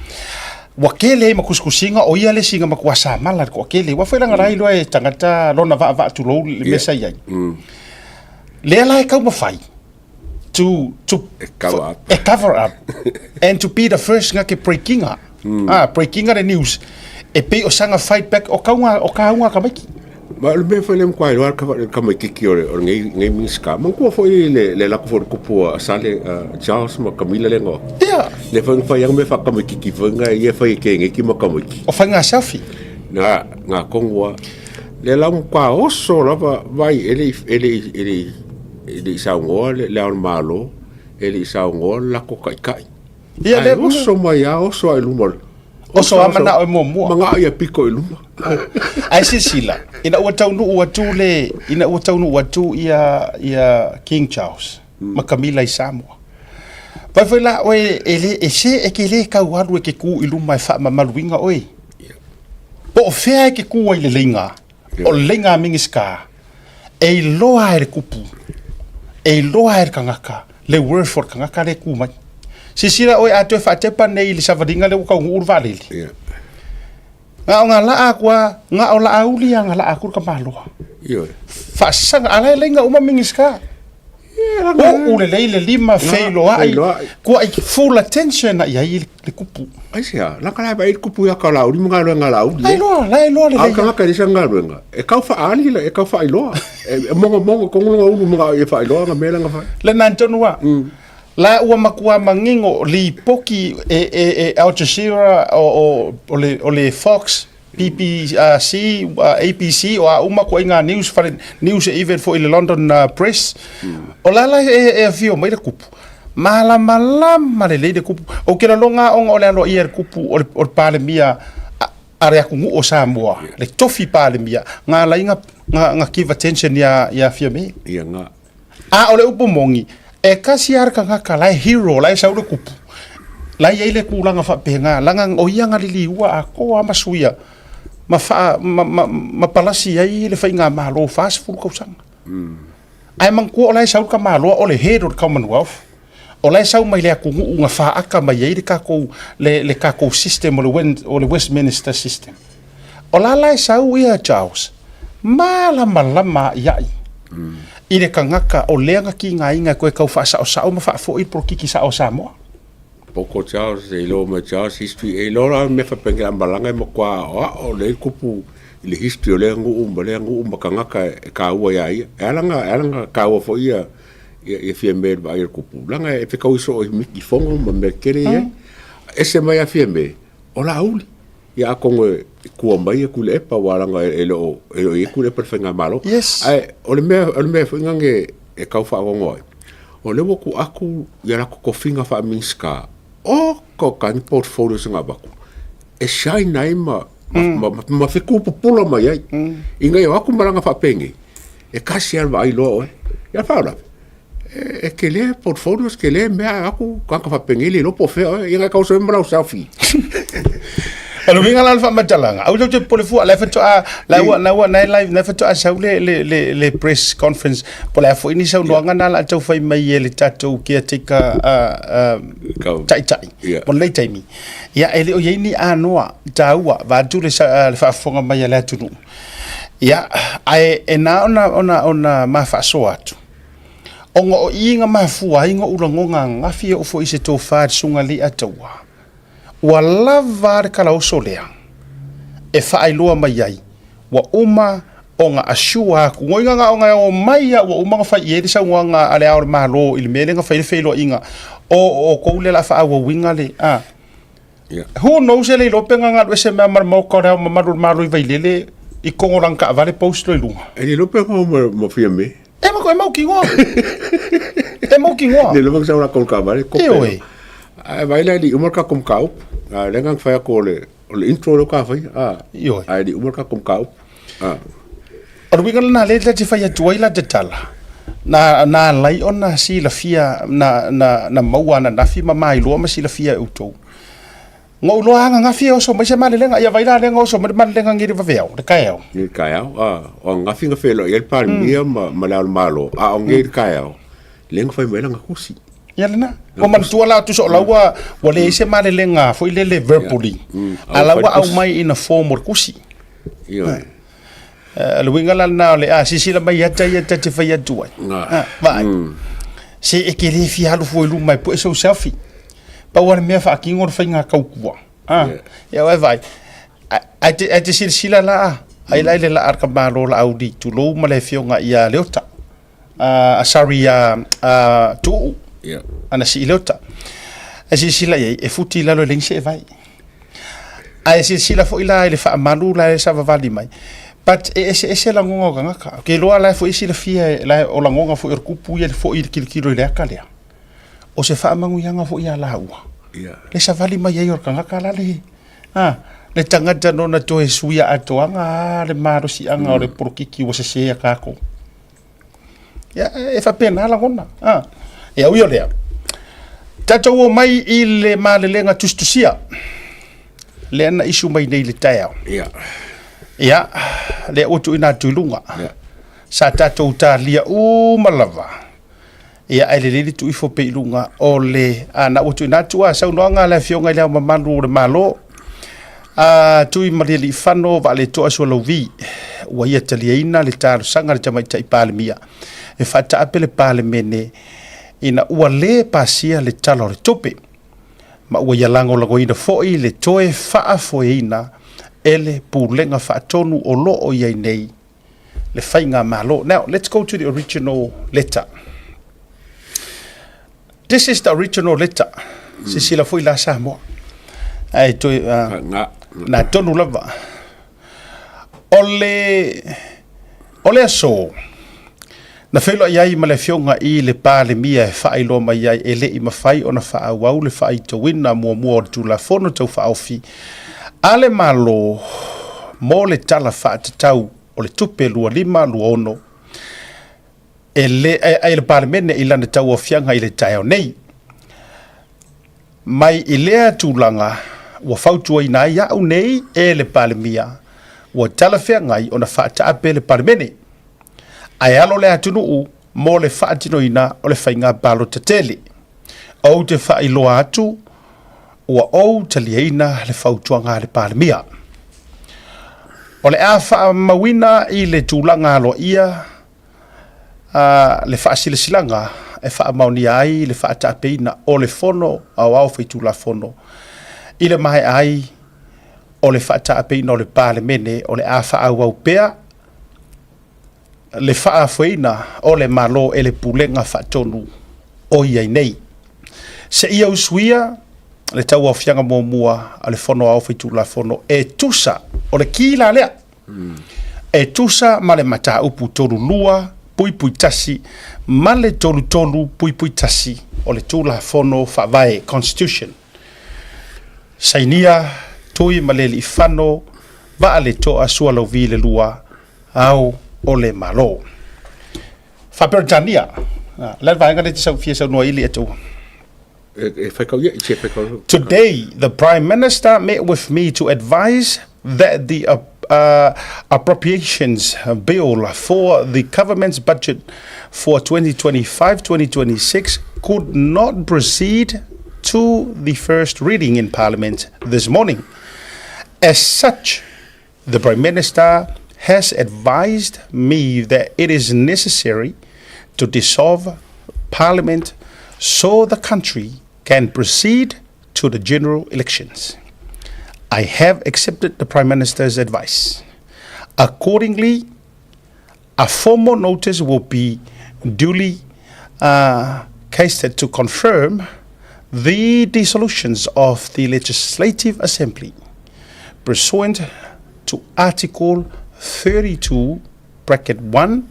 Ua tele ai ma tusitusiga o ia le isi na matua samala i le toatele. Aua foi leaga la e iloa e tagata lona vaavaa tulou le mea sa i ai. Lea la e taumafai to E cover up. E cover up and to be the first nga ke breakinga. Ah, breakinga le news. E pei o saga fight back o kauga o kauga ka maiki. Ma o le mea foi lea matua iloa le tamaitiiti o le nei nei Minisita, manatua foi le le lako foi o le kupu a Sale a Charles ma Camilla lea na o atu. Ia. Lea foi na fai ai mea faatamaitiiti foi na ia e fai e keneki ma tamaiti. O faiga selfie. Na na tonu lava. Lea la ua matua oso lava vai e le i e le i e le i e le i saunoa le Ao o le Malo, e le i saunoa le latou Taitai. Ia lea. Ae oso mai lava, oso lava i luma o le Oso lava manao e muamua. Manao ia piko i luma. Ae silasila, ina ua taunuu atu le, ina ua taunuu atu ia, ia King Charles ma Camilla i Samoa. Vaai foi la oe e le, e se e ke le tau alu e ke ku i luma e faamamaluina oe. Po o fea e ke ku ai le leiga, o le leiga a Minisita, e iloa e le kupu, e iloa e le tagata le worth o le tagata lea e ku mai. Silasila oe a toe faatepa nei i le savaliga lea ua taunuu le vaalele. Yeah. Na o ngā laa atu a, na o Laauli a nga laa atu le tamaloa. Ioe. Faasaga, a la e laina uma Minisita. Uu lelei le lima, feiloai, kuai full attention a i ai le kupu. Aisea, laka la e vaai le kupu ia ka Laauli ma galuega a Laauli. La e iloa, la e iloa lelei. A o le tagata e leai sana galuega, e tau faaali, e tau faailoa. E mogomogo tonu lona ulu ma e faailoa ana mea la na fai. Lena tonu a. La ua matua manino lipoti e, e, e Al Jazeera o, o, o, le, o le Fox, BBC, ABC, o a uma koaiga news, fale, news e even foi i le London Press. O la la e, e afio mai le kupu. Malamalama lelei le kupu. Ou te lagona ona o le aloaia e le kupu o le, o le Palemia a, a le atunuu o Samoa, le tofi Palemia, nga ala ai nga, nga, nga give attention ia, ia Fiame. Ia nga. A o le upu moni, e tasi lava le tagata la e hero, la e sau le kupu. La e i ai le tulaga faapena, leaga o ia na liliua atoa lava ma suia ma faa, ma, ma, ma palasi ai le faigamalo 40 tausaga. Ae manatua o la e sau le tamaloa o le head o le Commonwealth, o la e sau mai le atunuu na faata mai ai le tatou, le, le tatou system o le, o le Westminster system. O la la e sau ia Charles, malamalama aiai i le tagata o lea na tigaina e toe tau faasaosao ma faafoi le polokiki sao a Samoa. Poko Charles, e iloa mai Charles history, e iloa la mea faapena a malaga e matua aoao lea le kupu i le history o lea nuu ma lea nuu ma tagata e taua ia ia. E ala ona, e ala ona taua foi ia, ia, ia Fiame i le vaai o le kupu, leaga e fetaui soo i miti fono ma mea tetele ia. Ese mai a Fiame, o Laauli. Ia atonu e tua mai ia Tuilaepa aua leaga e le o e le o i ai Tuilaepa i le faigamalo. Yes. Ae o le mea o le mea foi lea e tau faanoanoa ai, o lea ua tuu atu ia latou tofiga faa-Minisita, oka oka ni portfolio se na avatu e shine ai ma ma, ma, ma fetu pupula mai ai. Ina ia o atu malaga faapenei, e tasi lava le vaai loa oe. Ia faalavelave, e tele portfolios, tele mea aku tagata faapenei le iloa po o fea oe, ia na e tauso ai ma lau selfie. O le uiga la o le faamatalaga, aua tou te popole fua, la e faatoa, la ua, la ua, na e live, na e faatoa sau le, le, le, le press conference, po o le a foi ni saunoaga na o le a tau fai mai e le tatou caretaker taitai, mo lenei taimi. Ia, e le o i ai ni anoa taua, vaeatu le, le faafofoga mai a le atunuu. Ia, ae e na ona, ona, ona ma faasoa atu. Ona o i na mafua ai ona ou lagona ananafi e oo foi i se tofa i le Susuga i le Leiataua, ua lava le kalaoso lea e faailoa mai ai ua uma ona assure atu. Goiga na ona e omai lava ua uma ona fai i ai le saunoaga a Le Ao o le Malo i le mea lea na fai ai le feiloaiga, o outou lea o le a faaauauina le, a. Who knows e le iloa pe na galu ese mea ma le maota o Le Ao Mamalu o le Malo i Vailele i totonu o lana taavale post loa i luga. E le iloa pe na ma Fiame. E mau, e mautinoa. E mautinoa. Le loma sau la kon kavale ko. Ioe. Ai vai la li uma ka kom kau. A le ngang fai ko le O le intro lea ua ta faia, a. Ioe. Ae le i uma le tatou mataupu. A. O le uiga lena lea ta te fai atu ai la te tala, na, na ala ai ona silafia, na, na, na maua ananafi ma mailoa ma silafia e outou. Na ou iloa ananafi e oso mai se malelega, ia vai la lea na oso mai le malelega nei i le vaveao, le taeao. Nei i le taeao, a, o ananafi na feiloai ai le Palemia ma, ma le Ao o le Malo, a o nei i le taeao, lea na fai mai ai lana tusi. Ia lena. Ua manatua la tusa o la ua, ua leai se malelega foi lele verbally, a la ua aumai in a form o le tusi. Ioe. O le uiga la lena o le a silasila mai ia te ia ta te fai atu ai. Vaai. Se e te le fia alu fua i luma e pue sou selfie. Pau lava le mea faatino le faiga tautua. Ia oe vaai. Ae te, ae te silasila la, ai la i le laa a le tamaloa Laauli, tulou ma le afioga ia Leota. Sorry ia Tuuu. Ana sii Leota. Ae silasila i ai, e futi i lalo e leai ni seevai. Ae silasila foi la i le faamalu la e savavali mai. But e eseese lagona o tagata. Ou te iloa la e foi silafia e la o lagona foi o le tupu ia foi i le tilotilo i le ata lea. O se faamanuiaga foi ia laua. Le savali mai ai o le tagata la le a le tagata nona toe suia atoaga a le malosiaga o le polokiki ua sese a tatou. Ia, e faapena lagona. A. Ia ui o lea, tatou o mai i le malelega tusitusia lea na issue mai nei i le taeao. Ia. Ia, lea ua tuuina atu i luga. Ia. Sa tatou talia uma lava. Ia, ae lelei le tuu ifo pea i luga o le, a, na ua tuuina atu a saunoaga a le Afioga i Le Ao Mamalu o le Malo, a Tuimalealiifano Vaaletoa Sualauvi, ua ia taliaina le talosaga a le Tamaitai Palemia e faataape le Palemene ina ua le pasia le Tala o le Tupe, ma ua ia lagolagoina foi le toe faafoeina e le Pulega Faatonu o lo o i ai nei le faigamalo. Now, let's go to the original letter. This is the original letter. Sisila foi la Samoa. Ai toe Na. na tonu lava. O le o le aso na feiloai ai ma le afioga i le Palemia e faailoa mai ai e le i mafai ona faaauau le faaitauina muamua o le Tulafono Tau Faaofi a le Malo mo le Tala Faatatau o le Tupe 25/26 e le ai le Palemene i lana tauaofiaga i le taeao nei. Mai i lea tulaga ua fautuaina ai au nei e le Palemia ua talafeagai ona faataape le Palemene ae alo le atunuu mo le faatinoina o le faiga palota tele. Ou te faailoa atu ua ou taliaina le fautuaga a le Palemia. O le a faamauina i le tulaga aloaia a le faasilasilaga e faamaonia ai le faataapeina o le Fono Aoao Faitulafono i le maea ai o le faataapeina o le Palemene o le a faaauau pea le faafoeina o le Malo e le Pulega Faatonu o i ai nei. Seia usuia le tauaofiaga muamua a le Fono Aoao Faitulafono e tusa, o le ki la lea, e tusa ma le mataupu 32.1 ma le 33.1 o le Tulafono Faavae, Constitution. Sainia Tuimalealiifano Vaaletoa Sualauvi le Lua Ao o le Malo. Faa-Peretania, o le a le vaega lea e te fia saunoa ai Liatua? E whai ia, i whai Today, the Prime Minister met with me to advise that the appropriations bill for the government's budget for 2025-2026 could not proceed to the first reading in Parliament this morning. As such, the Prime Minister has advised me that it is necessary to dissolve Parliament so the country can proceed to the general elections. I have accepted the Prime Minister's advice. Accordingly, a formal notice will be duly casted to confirm the dissolutions of the Legislative Assembly pursuant to Article 32 bracket 1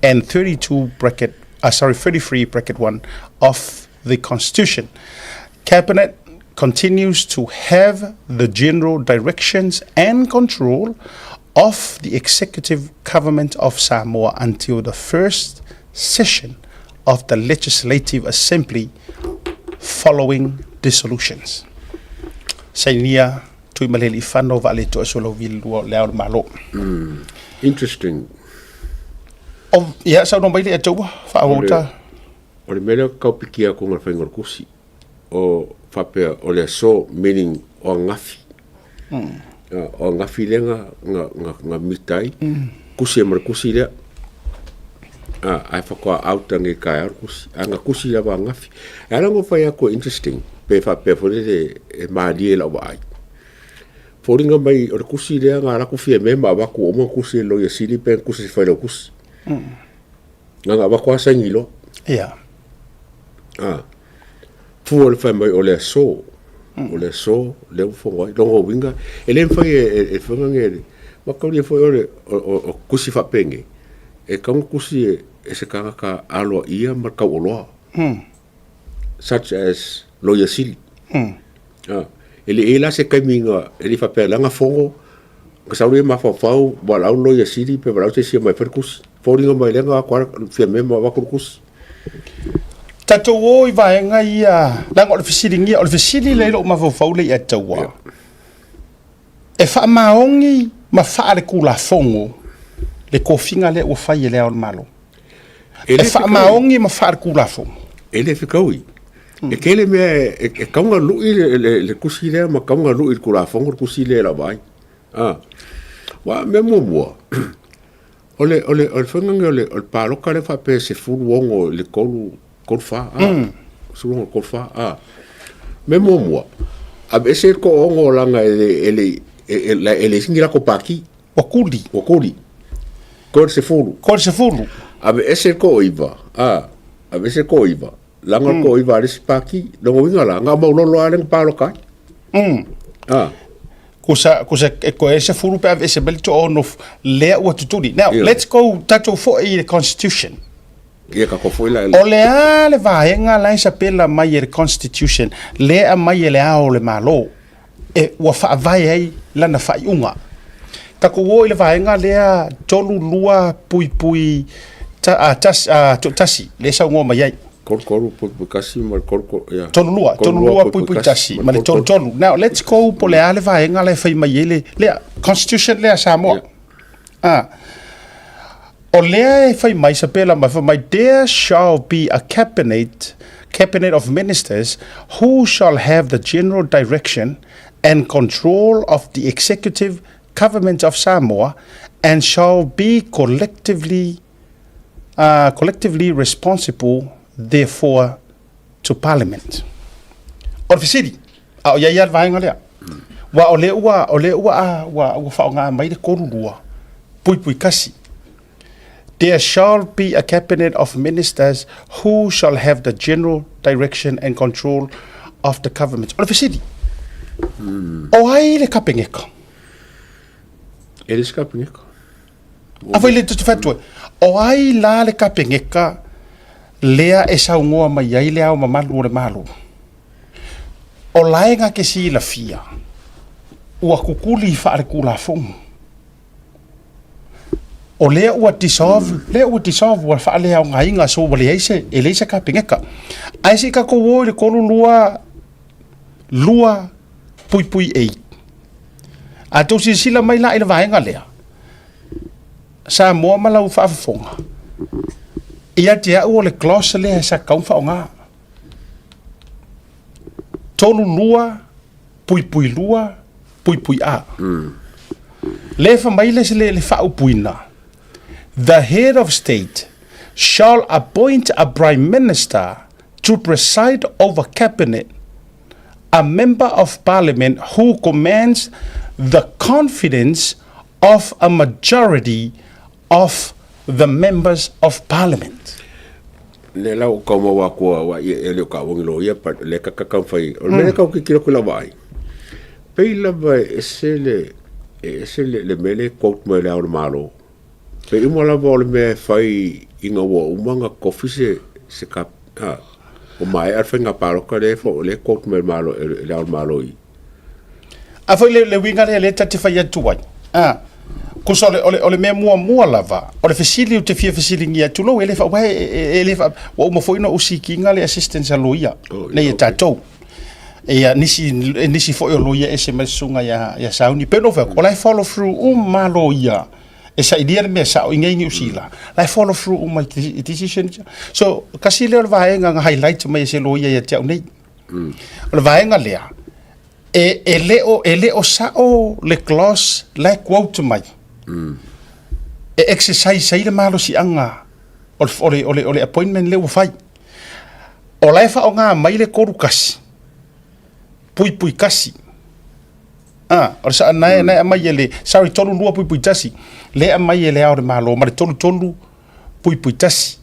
and 32 bracket 33 bracket 1 of the Constitution. Cabinet continues to have the general directions and control of the executive government of Samoa until the first session of the Legislative Assembly following dissolutions. Sainia Tuimalealiifano Vaaletoa Sualauvi II o Le Ao o le Malo. Interesting. O, ia, saunoa mai le Ataua, faaauau ta. O le mea lea kau pikia aku nga whainga o le kusi. O whapea o le aso, meaning o angafi. O angafi lea nga, nga, nga, nga mitai. Kusi e ma le kusi lea. Ae whakoa auta nge kai au kusi. A nga kusi lava angafi. E ala ngo whai aku e interesting. Pe whapea fo le e mālie lau vaai. Foliga mai o le kusi lea nga ala ku fia me ma avaku uma kusi e loia sili pe kusi se whai kusi. Nga nga avaku a saini loa. Ia. Fua o le whai mai o le aso. O le aso, lea ua fogo ai. Longa uiga, e le mawhai e whanga nge le. Makaulia foi o le o kusi whapenge. E kaunga kusi e se kangaka aloa ia ma le kauoloa. Such as Loia Sili. E le e la se kaimi nga, e le whapea langa fogo, nga sauri e mafaufau, walau Loia Sili pe walau se sia mai whare kusi. Foliga mai lea nga ako fia me ma avatu le kusi. Tatou o i vaega ia, leaga o le fesiligia, o le fesili lea i lou mafaufau lea ia te taua, e faamaoni ma faaletulafono le tofiga lea ua fai e Le Ao o le Malo? E faamaoni ma faaletulafono? E le fekaui. E tele mea e tau ona lui le tusi lea ma tau ona lui i le Tulafono le tusi lea i lau vaai. Aua o le mea muamua, O le, o le, o le faiga lenei o le, o le palota lea faapea e 16 i le 3, 34, a. 16 i le 34, a. Mea muamua, aveese le toaono leaga e le, e le, e, e, e leai ni latou pati. Ua kuli. Ua kuli. Toe le 10. Toe le 10. Aveese le toaiva, a. Aveese le toaiva, leaga le toaiva a le isi pati, lona uiga la, na o Maulolo lava lea na palota ai. A. Kusa, kusa, e koe 10 pe aveese mai le toaono lea ua tutuli. Now, let's go, tatou foi i le Constitution. Ia, tatou foi la. O le a le vaega la e sapela mai e le Constitution, lea e aumai e le Ao o le Malo, e ua faavae ai lana faaiuga. Tatou o i le vaega lea 32 puipui 1, lea e saunoa mai ai. 33.1 ma le 33, ia. 32, 32.1 ma le 33. Now, let's go po o le a le vaega la e fai mai ai le, lea, Constitution lea a Samoa. Ah. O lea e fai mai, sapela mai, fai mai, there shall be a cabinet, cabinet of ministers who shall have the general direction and control of the executive government of Samoa and shall be collectively collectively responsible therefore to Parliament. O le fesili, a o i ai lava le vaega lea? Aua o lea ua, o lea ua, a, ua, ua faaaoga mai le 32, puipui kasi. There shall be a cabinet of ministers who shall have the general direction and control of the government. O le fesili, o ai le Kapeneka? E le se Kapeneka. A foi le te whatua, o ai la le Kapeneka lea e saunoa mai ai le Ao Mamalu o le Malo? O lae nga ke silafia, ua kukuli faaletulafono. O lea ua dissolve, lea ua dissolve, ua faaleaogaina, so ua leai se, e leai se Kapeneka. Ae se i tatou o i le 32, 2 puipui 8. A tou silasila mai la i le vaega lea, Samoa ma lau faafofoga, ia te au o le clause lea sa tatau ona faaaoga. 32 puipui 2 puipui A. Lea e fai mai le, le, le faaupuina, The head of state shall appoint a prime minister to preside over cabinet a member of parliament who commands the confidence of a majority of the members of parliament. Le la o kau mau akua wa ia e le o ka wangi lo ia pa le ka ka kau whai. O le mea kau ki kilo kula vai. Pei lava e se le e se le le mele quote mai le ao le malo. Pei uma lava o le mea e fai i ngā ua uma ngā kofi se se ka ha. Ua maea le faiga palota lea e lea e quote mai e le Malo e le Ao o le Malo i. A foi le, le uiga lea lea ta te fai atu ai. A, kusa o le, o le, o le mea muamua lava, o le fesili ou te fia fesiligia, tulou e le fa, e, e, e le fa, ua uma foi ona ou sikiina le assistance a loia, oh, nei e tatou. Ia, nisi, nisi foi o loia ese mai susuga ia, ia Sauni. Pe no fai, o la e follow through uma loia e sailia le mea sao i nei Niu Sila. La e follow through uma i decision. So, kasi lea o le vaega na highlight mai e se loia ia te au nei. O le vaega lea, e, e le o, e le o sao le clause la e quote mai. E exercise ai le malosiaga o le, o le, o le, o le appointment lea ua fai. O la e faaaoga mai le 31, puipui tasi. Ah, o le sa, na e, na e aumai e le, sorry, 32 puipui tasi, lea e aumai e le Ao o le Malo ma le 33 puipui tasi.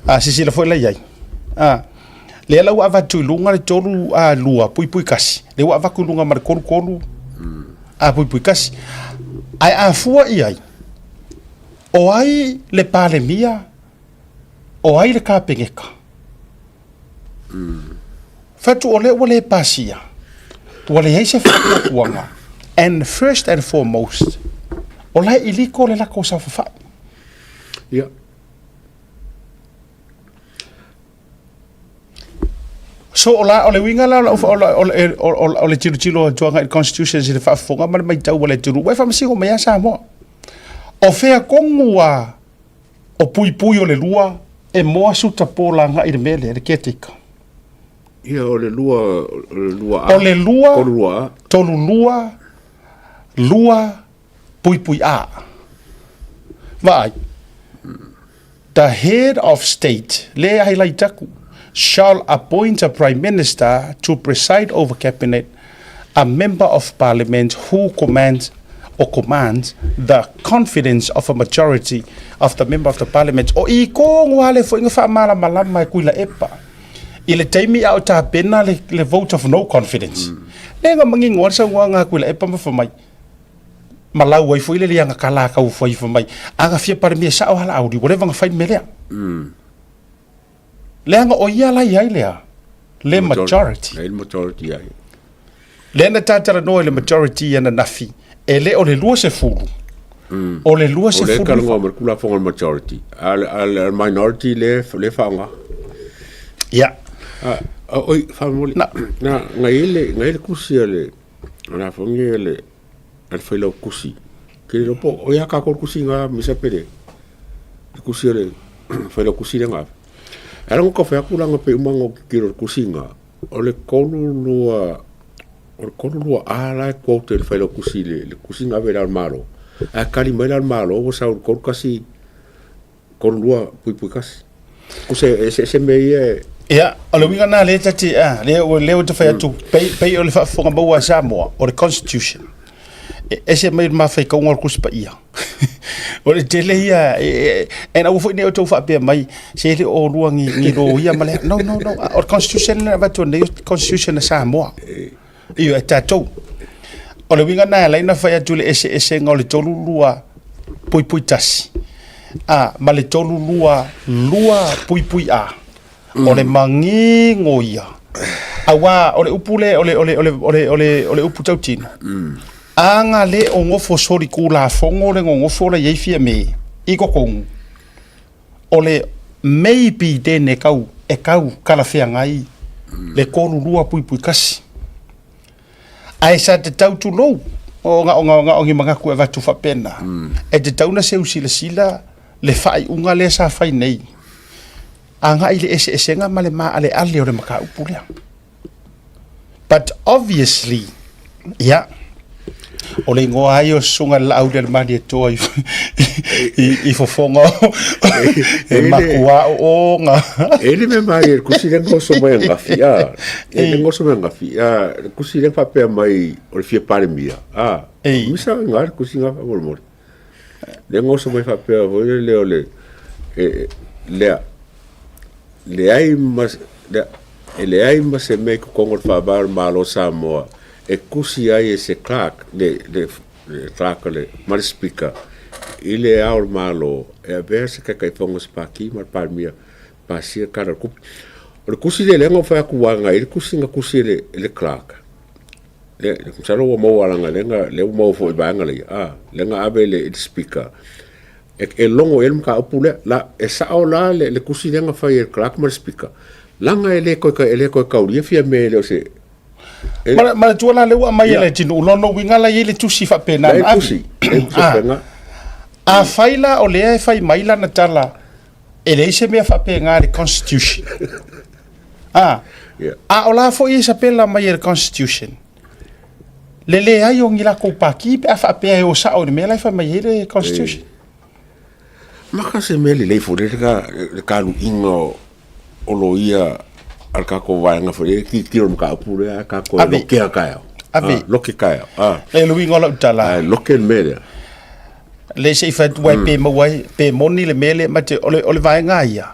A, sisila foi la i ai. A, lea la ua avatu i luga le 3 a 2 puipui tasi, lea ua avatu i luga ma le 33 a puipui tasi. Ae a fua i ai, o ai le Palemia, o ai le Kapeneta? Fatu o lea ua le pasia, ua leai se faatuatuaga, and first and foremost, o la e iliko le latou saofafai. Ia. So o la o le uiga la o lau o le o le o le tilotilo atu agai i le constitution i le faafofoga ma le matau a le atunuu, ua e faamasino mai lava Samoa. O fea tonu a o puipui o le lua e moa suta pola agai i le mea lea, le caretaker. Ia, o le lua, o le lua A. O le lua, Tolu lua A. tolu lua, lua, puipui A. Vaai. The head of state, le highlight aku, shall appoint a prime minister to preside over cabinet, a member of parliament who commands or commands the confidence of a majority of the member of the parliament. O i ko ngua le foi nga faamalamalama e kuila epa. I le taimi a o tapena le, le vote of no confidence. Le nga mangingo le saunoaga a Tuilaepa ma fai mai, ma lau ai foi le liaga kala kau fai fai mai, a na fia palemia sao a Laauli, ua leva na fai le mea lea. Leaga o ia la i ai lea, le majority. Le majority ai. Lea na ta talanoa i le majority ananafi, e le o le 20, o le O le 29. talanoa ma le Tulafono o le majority, a o le minority le le faaaoga. Ia. A, oi, faamolemole. Na. Na, na i ai le, na i ai le tusi a le, a le a foi nei a le, a le Failautusi. Ke le iloa po o ia tatou le tusi na misa pe le, le tusi a le Failautusi lea na ave. Ae la na ou fai atu la na pei uma ona ou tilotilo i le tusi na, o le 32, o le 32 A la e quote e le Failautusi i le tusi na ave i Le Ao o le Malo. Ae tali mai Le Ao o le Malo ua sau i le 31, 32 puipui tasi. Tusa e eseese mea ia e... Ia, o le uiga lena lea ta te, a, lea ua lea ua ta fai atu, pei, pei o le faafofoga maua a Samoa, o le Constitution. E ese mai le mafaikauga o le Tusi Paia. O le tele ia, e, e, and aua foi ne i outou faapea mai, se le o olua ni, ni loia ma le, no, no, no, o le Constitution lea na avatu nei, o le Constitution a Samoa. Ioe, e tatou. O le uiga lena e ala ai ona fai atu le eseesega o le 32 puipui tasi, a, ma le 32 lua puipui A. O le manino ia. Aua o le upu le, o le, o le, o le, o le, o le, o le upu tautino. A na le o nofo solitulafono le nonofo la i ai Fiame i totonu, o le maybe then e tau, e tau talafeagai le 32.1. Ae sa tatau tulou, o na, o na, na o ni manatu e avatu faapena, e tatau na seu silasila le faaiuga lea sa fai nei, agai i le eseesega ma le maaleale o le mataupu lea. But obviously, ia, o le igoa ai o Susuga i le Laaulialemalietoa i, i, i fofoga o, e matua ooga. E le mea malie le kusi lea goso mai angafi, a. E le goso mai angafi, a. Le kusi lea faapea mai o le fia Palemia, a. Misa nga le kusi nga faamolemole. Lea goso mai faapea foi lea o le, e, lea, leai ma, lea, e leai ma se mea i totonu o le Faavae o le Malo o Samoa e tusi ai e se clerk, le, le, le clerk le, ma le Speaker i le Ao o le Malo e avea se Taitaifono o se Pati ma le Palemia pasia le Tala o le Tupe. O le tusi lea lea na ou fai atu aua na i ai le tusi na tusi e le, e le clerk. Lea, masalo ua maua leaga lea na, lea ua maua foi i vaega ia, a, lea na ave i le, i le speaker e, e logo i ai le mataupu lea. La, e sao la le, le tusi lea na fai e le clerk ma le speaker, leaga e le toe, e le toe taulia Fiame e le o se, e, Manatua la lea ua aumai e le atunuu, lona uiga la e i ai le tusi faapena na ave. Tusi, e tusi faapena. Afai la o lea e fai mai lana tala, e leai se mea faapena i le Constitution. A, Yeah. a o la foi e sapela mai e le Constitution, le leai o ni lakou paki pe a faapea e o sao i le mea la e fai mai ai le Constitution. Maka se mea lelei foi le ka le kaluiga o o loia a le tatou vaega foi lea tilotilo i le mataupu lea a tatou e Ave. lokea taeao. Ave. Ah, loke taeao. Ah. Le luiga o lau tala. Ae loke le mea lea. Le se i fai atu ai pe maua ai, pe moni le mea lea, ma te, o le, o le vaega ia,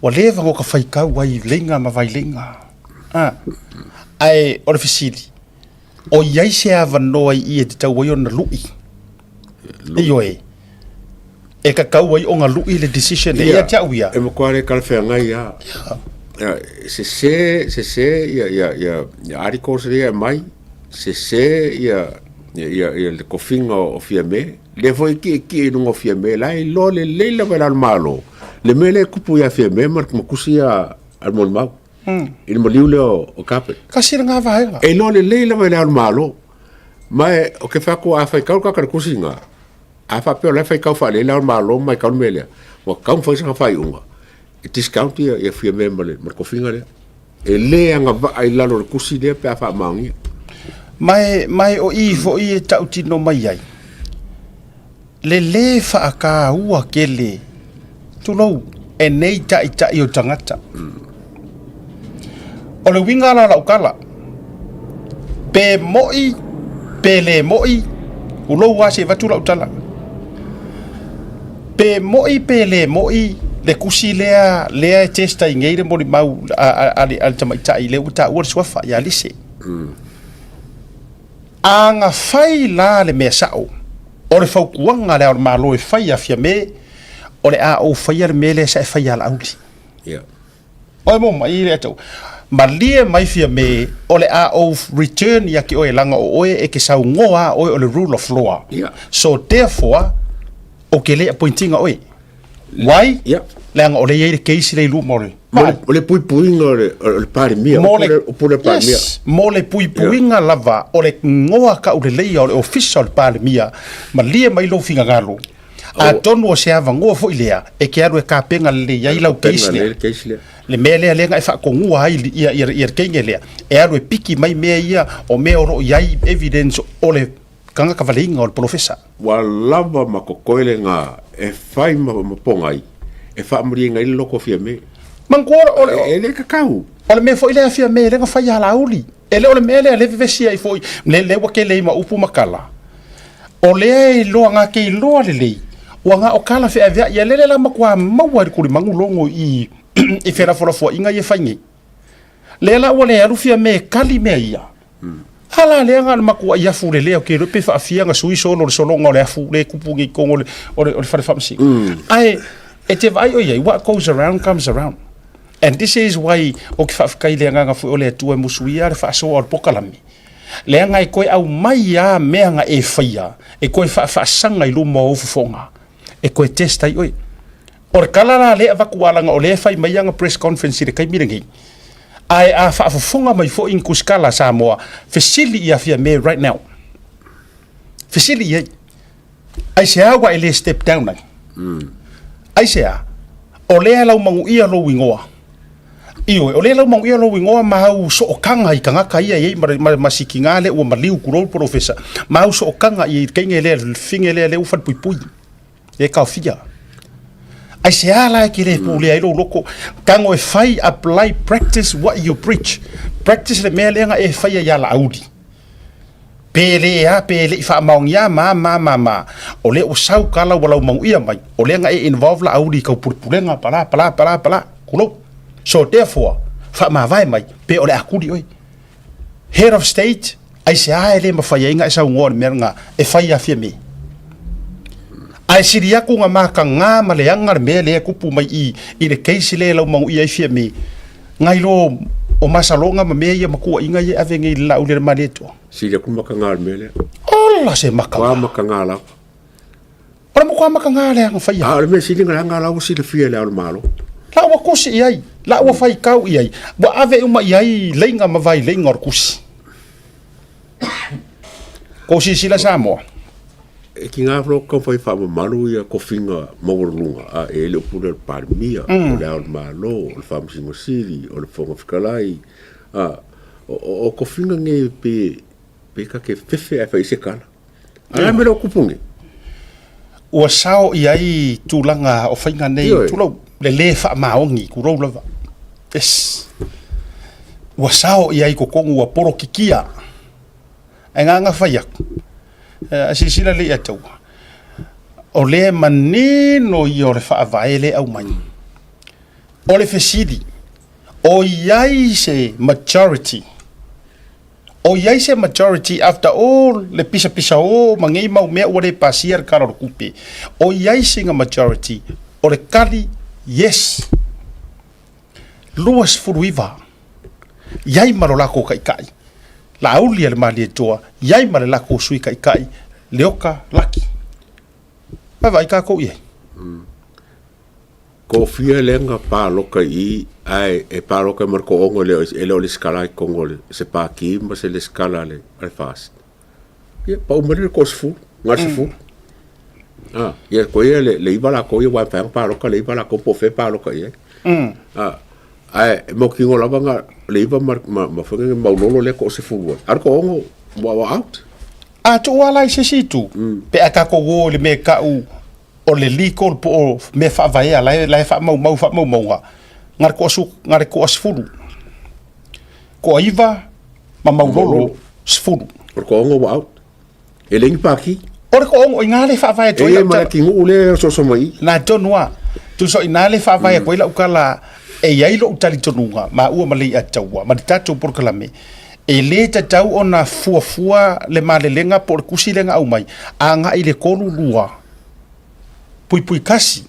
ua leva ona ka faitau ai i leiga ma vaileiga. A, ae o le fesili, o i ai se avanoa i i e tatau ai ona lui? Ioe, e tatau ai ona lui le decision lea ia te au ia. E matua le talafeagai lava. Ia, sese, sese ia, ia, ia, ia articles ia e aumai, sese ia, ia, ia, ia le tofiga o Fiame, lea foi e tietie i luga o Fiame, la e iloa lelei lava e le Ao o le Malo, le mea lea e tupu ia Fiame ma le tusi a le Molimau, i le maliu lea o Carpet. Kasi lena vaega. E iloa lelei lava e le Ao o le Malo. Ma e, o ke fai atu a faitau le tagata i le tusi lena, a faapea o la e faitau faalelei le Ao o le Malo ma matau le mea lea, ua tatau ona fai sana faaiuga e discount ia, ia Fiame ma le, ma le tofiga lea. E le agavaa i lalo o le tusi lea pe a faamaonia. Ma e, ma e o i foi e tautino mai ai, le lē faataua tele, tulou, e nei taitai o tagata. O le uiga la o lau tala, pe mo'i pe le mo'i, tulou lava se i avatu lau tala, Pe mo'i pe le mo'i le tusi lea lea e test ai nei le molimau a, a, a, le, a le tamaitai lea ua taua le suafa ia Lise. A na fai la le mea sa'o, o le fautuaga a Le Ao o le Malo e fai ia Fiame, o le a ou faia le mea lea sa e faia a Laauli. Yeah. Oe mo mai le atau. Malie mai Fiame, o le a ou return ia te oe leaga o oe e ke saunoa a oe o le rule of law. Yeah. So therefore, ou te le appoint ina oe. Why? Yeah. Leaga o lea e i ai le case lea i luma o le Mo le, o le puipuiga o le, o le Palemia, Mo le, o pule Palemia. Yes, mo le puipuiga yeah. lava o le ngoa kauleleia o le ofisa o le Palemia, malie mai lou finagalo. Atonu o se avanoa foi lea e ke alu e kapena lelei ai lau case lea. Le mea lea lea na e faatonua ai ia, ia, ia le teine lea, e alu e piki mai mea ia o mea o lo o i ai evidence o le tagata valeiga o le polofesa. Ua lava ma totoe le ga e fai ma, ma pogai e faamalieina ai le loto o Fiame. Manatua o le, E le tatau. O le mea foi lea a Fiame lea na fai ia Laauli. E le o le mea lea lea e vevesi ai foi, le, lea ua tele ai ma upu ma tala. O lea e iloa na te iloa lelei, ua na o tala feaveai ia lele la matua maua e le tulimanu logo i i felafolafoaiga ia e fai nei. Lea la ua le alu Fiame e kali mea ia. A la lea na o le matuai afu lelea ou te iloa pe faafia na sui solo le sologa o le afu lea e tupu nei i totonu o le, o le, o le fale faamasino. Ae e te vaai o i ai, what goes around comes around. And this is why ou te faafetai i le agaga foi o le Atua e musuia le faasoa o le pokalame. Leaga e toe aumai lava mea na e faia e toe faafaasaga i luma o ou fofoga e toe test ai oe. O le tala la lea e avatu a leaga o lea e fai mai ana press conference i le taimi lenei, ae a faafofoga mai foi ni tusitala a Samoa, fesili ia Fiame right now. Fesili i ai. Aisea ua e le step down ai? Aisea? O lea e laumanuia lou igoa. Ioe, o lea e laumanuia lou igoa ma au sootaga i tagata ia e i ai ma, ma, ma sikiga lea ua maliu tulou le polofesa, ma au sootaga i le teine lea, le fine lea, lea ua falepuipui, lea e taofia. Aisea la e te le pulea ai lou loto? Tago e fai, apply, practice what you preach. Practice le mea lea na e faia ia Laauli. Pe le a, pe le i faamaonia ma, ma, ma, ma, o lea ua sau tala ua laumanuia mai, o lea na e involve Laauli i kau pulepulega, pala, pala, pala, pala, tulou. So therefore, faamavae mai, pe o le a tuli oe. Head of State, aisea e le mafai ai na e saunoa i le mea lena, e fai ia Fiame. Ae sili atu na mataga ma leaga le mea lea e tupu mai i i le case lea e laumanuia ai Fiame. Ngai lo o masaloga ma mea ia ma kuaiga ia e ave nei i le laau le Malietoa. Sili atu makaga le mea lea. Ola se makaga. Kwa makaga lava. O le matua makaga lea na faia. A o le mea sili na leaga la ua silafia e le Ao o le Malo. La ua kusi i ai, la ua faitau i ai, ua ave uma i ai leiga ma vaileiga o le kusi. Kou silasila Samoa. E ki ngā whalo kau whai whaamamalu ia kofinga maualuluga, a e le upu lea o le Palemia, o le Ao o le Malo, o le Faamasino Sili, o le Fofoga Fetalai, a, o, o, o kofinga nei pe, pe ka ke fefe ae fai se kala. A le a mea lea ua kupu nei? Ua sao i ai tulaga o faiga nei, tulou, le lē faamaoni, tulou lava. Yes. Ua sao i ai totonu ua polokikia. Ae na ona fai atu, a silasila lelei ia te au, o lea e manino ia o le faavae lea e aumai. O le fesili, o i ai se majority, o i ai se majority after all le pisapisa o ma nei mau mea ua le pasia le Tala o le Tupe, o i ai sina majority? O le tali, yes. 29, i ai ma lo lakou taitai, Laauli a le Malietoa, i ai ma le lakou sui taitai, Leoka Laki. Vaavaai takou i ai. Kofia lea na paloka i i, ae e paloka ma le toaono e le o, e le o lesitala i totonu o le, se pati ma se lesitala a le, a le FAST. Ia, pau mai le toasefulu, na o le sefulu. Ah, ia, koe ia le, le iva latou ia, aua e mafai ona paloka le iva latou po o fea e paloka i ai. Ah, ae e mautinoa lava na le iva ma, ma, ma foi lea maulolo lea toasefulu ai. A o le toaono ua, ua out. A tuu lava la i se isi itu, pe a tatou o i le mea e tau o le legal po o mea faavaea la e, la e faamaumau faamaumauga, na o le toasu, na o le toasefulu. Toaiva ma maulolo sefulu. O le toaono ua out. E leai ni pati. O le toaono, i ina le faavae atu ai lau tala. E ma le atinuu lea e ososo mai i. Na tonu lava. Tusa o i ina le faavae atu ai lau tala, e i ai lou talitonuga, maua ma Leiataua, ma le tatou polokalame, e le tatau ona fuafua le malelega po o le tusi lea na aumai, agai i le 32 puipui tasi.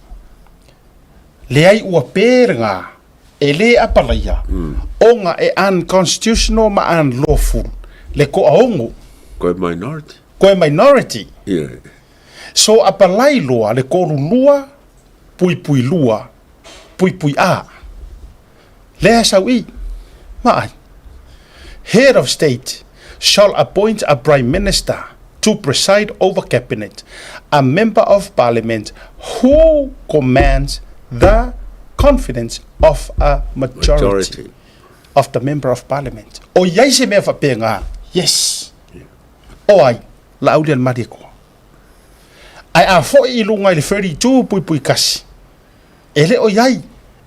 Leai ua pe lena, e le apalaia, ona e unconstitutional ma unlawful le toaono. Koe minority. Koe minority. Yeah. So apalai loa le 32 puipui lua puipui A. Lea sau i, vaai. Head of State shall appoint a Prime Minister to preside over Cabinet, a Member of Parliament who commands the confidence of a majority, majority. of the Member of Parliament. O i ai se mea faapena? Yes. O ai? Laaulialemalietoa. Ae a foi i luga i le 32 puipui kasi, E le o i ai,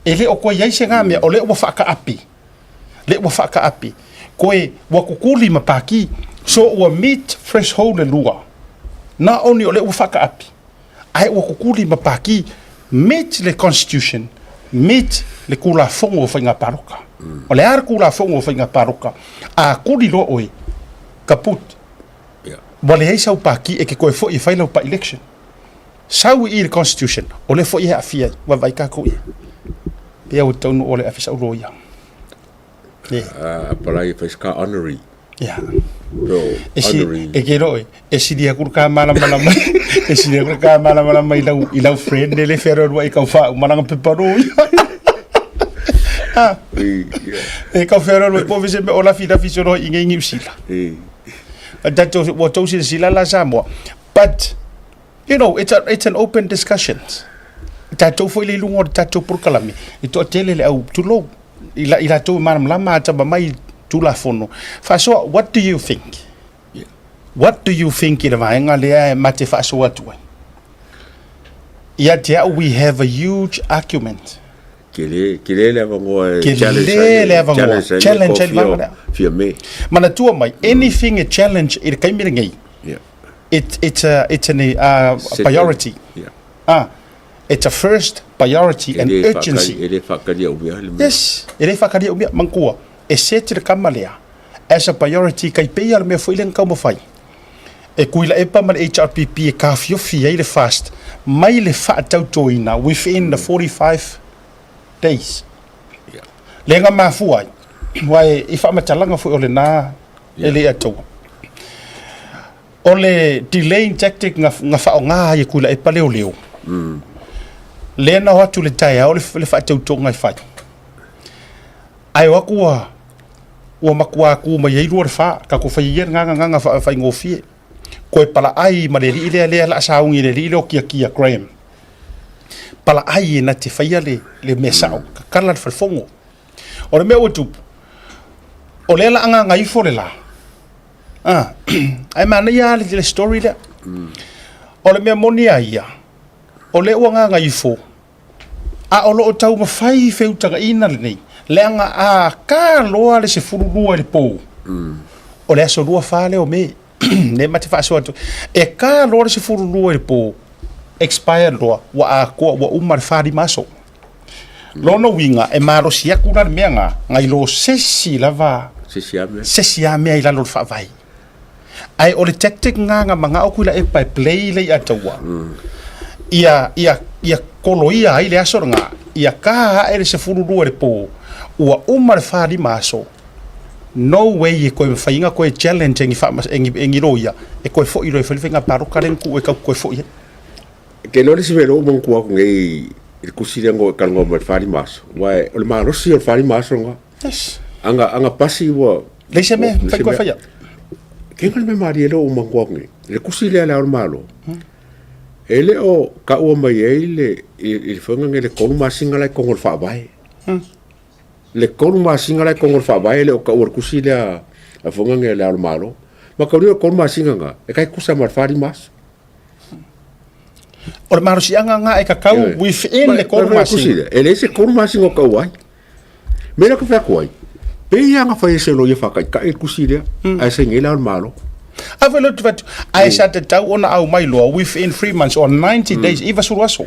e le o koe i ai se ngā mea, o lea ua whaakaapi. Lea ua whaakaapi. Koe ua kukuli ma pākī, so ua meet threshold le lua. Not only o lea ua whaakaapi, ae ua kukuli ma pākī, meet le constitution, meet le Tulafono o Faiga Palota. O le a le Tulafono o Faiga Palota? A kuli loa oe, kaput. Ua leai sau pākī e ke koe foi e fai lau by-election. Sau i i le Constitution, o lea foi e aafia ai, ua vaai tatou i ai. Pei ua taunuu o le afe sau loia. Yeah. Apalai e fai ska honorary. Yeah. E si, e ke roe, e sili aku ka malamalama, e sili aku ka malamalama i lau, i lau friend le whero rua i kau wha, umaranga pepa ro. Ah. E kau whero rua, po vise me o lafi lafi soro i ngai ngiu sila. Tatou, ua tou silasila la Samoa. But, You know, it's, a, it's an open discussion. Tatou foi le i luga o le tatou polokalame, e toatele le au tulou, i, la, i latou e malamalama a tama mai Tulafono. Faasoa, what do you think? Yeah. What do you think i le vaega lea e mate faasoa atu ai? Ia te au, we have a huge argument. Tele, tele le avanoa e challenge ai. le avanoa. Challenge ai le vaega lea. Fia me. Manatua mai, anything e challenge i le taimi lenei, Yeah. It, it's a, it's an, uh, priority. Yeah. Ah, it's a first priority and urgency. E le whakaria umia. Yes, e le whakaria umia. Mangkua, e set le kama lea as a priority kai pei le mea foi le ngau mawhai. E kui la epa ma le HRPP e kāwhiofi ai le fast mai le whaatautoina within the 45 days. Yeah. Lea na mafua ai, aua i faamatalaga foi o lena e le i ataua. O le delaying tactic na, na faaaoga ai e Tuilaepa leoleo, lea na o atu i le taeao le, le faatautoga e fai. Ae o atu ua, ua matua tu mai ai lua le fa, tatou fai ia le gagagaga faigofie. Koe palaai ma le alii lea, lea la sauni i le alii lea o Tiatia Graham. Palaai e na te faia le, le mea sao, kakala le falefono. O le mea ua tupu, o lea la agaga ifo le la. Ah, ae manaia lava le, le story lea. O le mea moni a ia, o lea ua agaga ifo, A o lo o taumafai feutagaina lenei, leaga a ka loa le 12 i le po, o le aso 24 lea o Me, lea ma te faasoa atu, e ka loa le 12 i le po, expired loa, ua atoa, ua uma le 45 aso. Lona uiga, e malosi atu la le mea na, nai lo se isi lava, se isi lava mea i lalo o le faavae. Ae o le tactic na na manao Tuilaepa e play le ia taua. Ia ia ia koloia ai le aso lena, ia ka ae le 12 i le po, ua uma le 45 aso. No way e koe mafai ona koe challenge e ni faamas e ni e ni loia e koe foi loa e fai le faiga palota lea na tuu e tatou toe foi ai. Ke iloa le isi mea lea ua manatua atu nei i le tusi lea na ou talanoa mai i le 45 aso, aua o le malosi o le 45 aso lena. Yes. Aga, aga pasi ua... Leai se mea, mafai koe faia. Ke le mea malie lea ua manatua atu nei, le tusi lea a Le Ao o le Malo, e le o taua mai ai le, i, i le faiga nei le 3 masina la e i totonu o le Faavae. Le 3 masina la e i totonu o le Faavae e le o taua i le tusi lea a faiga nei a Le Ao o le Malo. Mataulia o le 3 masina na, e tai tusa ma le 45 aso. O le malosiaga na e kakau within le 3 masina. E leai se 3 masina o taua ai. Mea lea ou te fai atu ai, pei lava na fai e se loia faataitai le tusi lea, ae saini ai Le Ao o le Malo. A foi lea ou te fai atu, ae sa tatau ona aumai loa within 3 months or 90 days, 90 aso.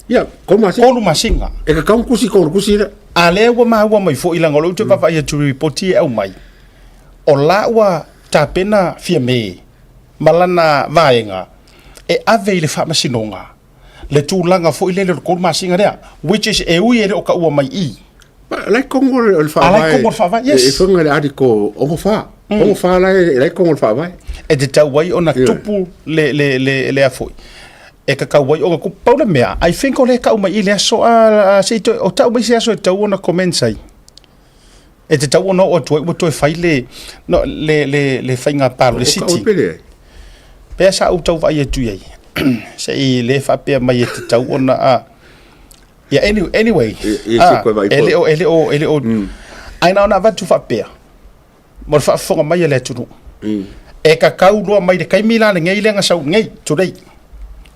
Ia, 3 masina. 3 masina. E tatau ona tusi i totonu o le tusi lea. A lea ua maua mai foi leaga o lea ou te vaavaai atu i lipoti e aumai, o la ua tapena Fiame ma lana vaega e ave i le faamasinoga le tulaga foi lele o le 3 masina lea, which is e ui e le o taua mai i. Ma la e i totonu o le A la e i totonu o le faavae, yes. E fai le article 64. 64 la e la e i totonu o le faavae. E tatau ai ona tupu le le le le a foi. E tatau ai ona tupu. Pau le mea, I think o lea e tau mai i le aso a se i toe, o tau mai se aso e tatau ona commence ai. E tatau ona oo atu ai ua toe fai le, no, le, le, le faiga palo, le city. Pea sa ou tau vaai atu i ai. Se i le faapea mai e tatau ona a. Yeah, anyway, anyway e le o, e le o, e le o, ae na ona avatu faapea, mo le faafofoga mai a le atunuu. E kakau loa mai le taimi la lenei lea na sau nei, today.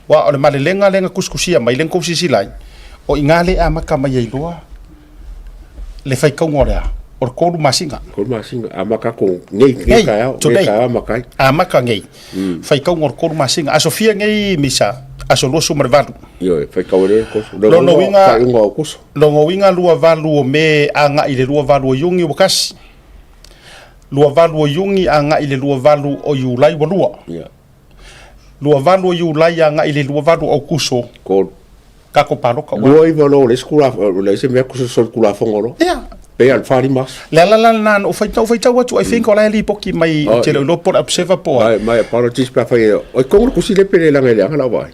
Aua o le malelega lea na tusitusia mai, lea na tou silasila ai, o i ina lea e amata mai ai loa le faitauga o le a? O le 3 masina. 3 masina, amata atu nei, nei taeao, nei taeao amata ai. Amata nei, faitauga o le 3 masina. Aso fia nei, Misa? Aso 28. Ioe, faitau ai le Aokuso. Lona uiga, faaiuga o Aokuso. Lona uiga 28 o Me agai i le 28 o Iuni ua tasi. 28 o Iuni agai i le 28 o Iulai ua lua. Yeah. 28 o Iulai agai i le 28 o Aukuso. Tolu. Tatou palota ua. Lua iva loa o le isi Tulafono, o le isi mea solitulafono loa. Ia. Pei lava o le 45 aso. Le ala la lena na ou faitau, faitau atu, I think o la e lipoti mai, ou te le o iloa po o le Observer po o ai. My apologies pe afai e, o i totonu o le tusi lea pe le laga i le aga lau vaai.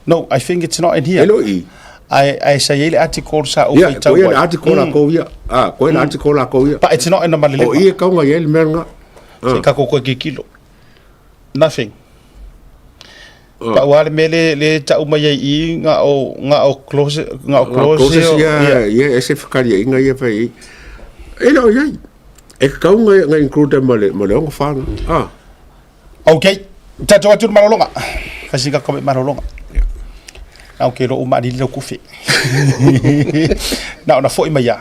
No, I think it's not in here. E le o i i. Ae, ae sa i ai le article sa ou faitau ai. Ia, ko ia le article lakou ia. Ah, ko ia le article lakou ia. But it's not in the Malelema. O i e tau na i ai le mea lena. Se i tatou toe tilotilo. Nothing. Pau lava le mea le, le tau mai ai i na o, na o clause, na o clause. Clauses ia, ia, e se whakariainga ia whai i. E le o iai. E kakau ngai, ngai include ma le, ma le ongo whānga. Ah. Ok. Tatou atu le malologa. Fai sina kome malologa. Yeah. Na o ke lo uma li lo kufi. Na ona foi mai ia.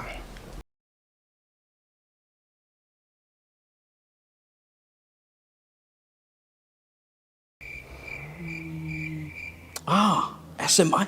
Ah, SMI.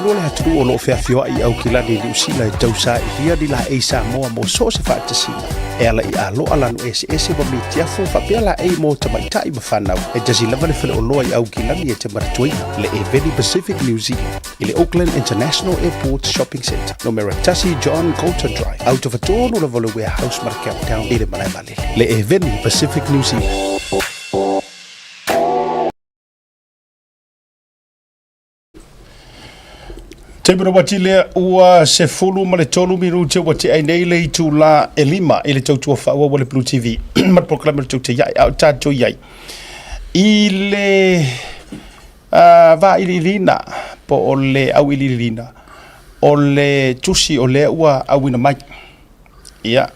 mamalu o le atunuu o lo o feafioai i Aukilani i Niu Sila e tausailia ni laei Samoa mo so o se faatasiga e ala i aloa lanu eseese ma mitiafu faapea laei mo tamaitai ma fanau. E tasi lava le faleoloa i Aukilani e te manatuaina, le Eveni Pacific New Zealand i le Auckland International Airport Shopping Centre, numera 1 John Colton Drive, autofatonu lava o le Warehouse ma le Countdown i le malae vaalele. Le Eveni Pacific New Zealand. Taimi na wati lea ua 13 minute ua te ai nei le itulā e lima i le tautua faaauau a le Blue TV ma le polokalame o le Tautai Ae a o tatou i ai i le vailiiliina po o le auiliiliina o le tusi o lea ua auina mai. Ia,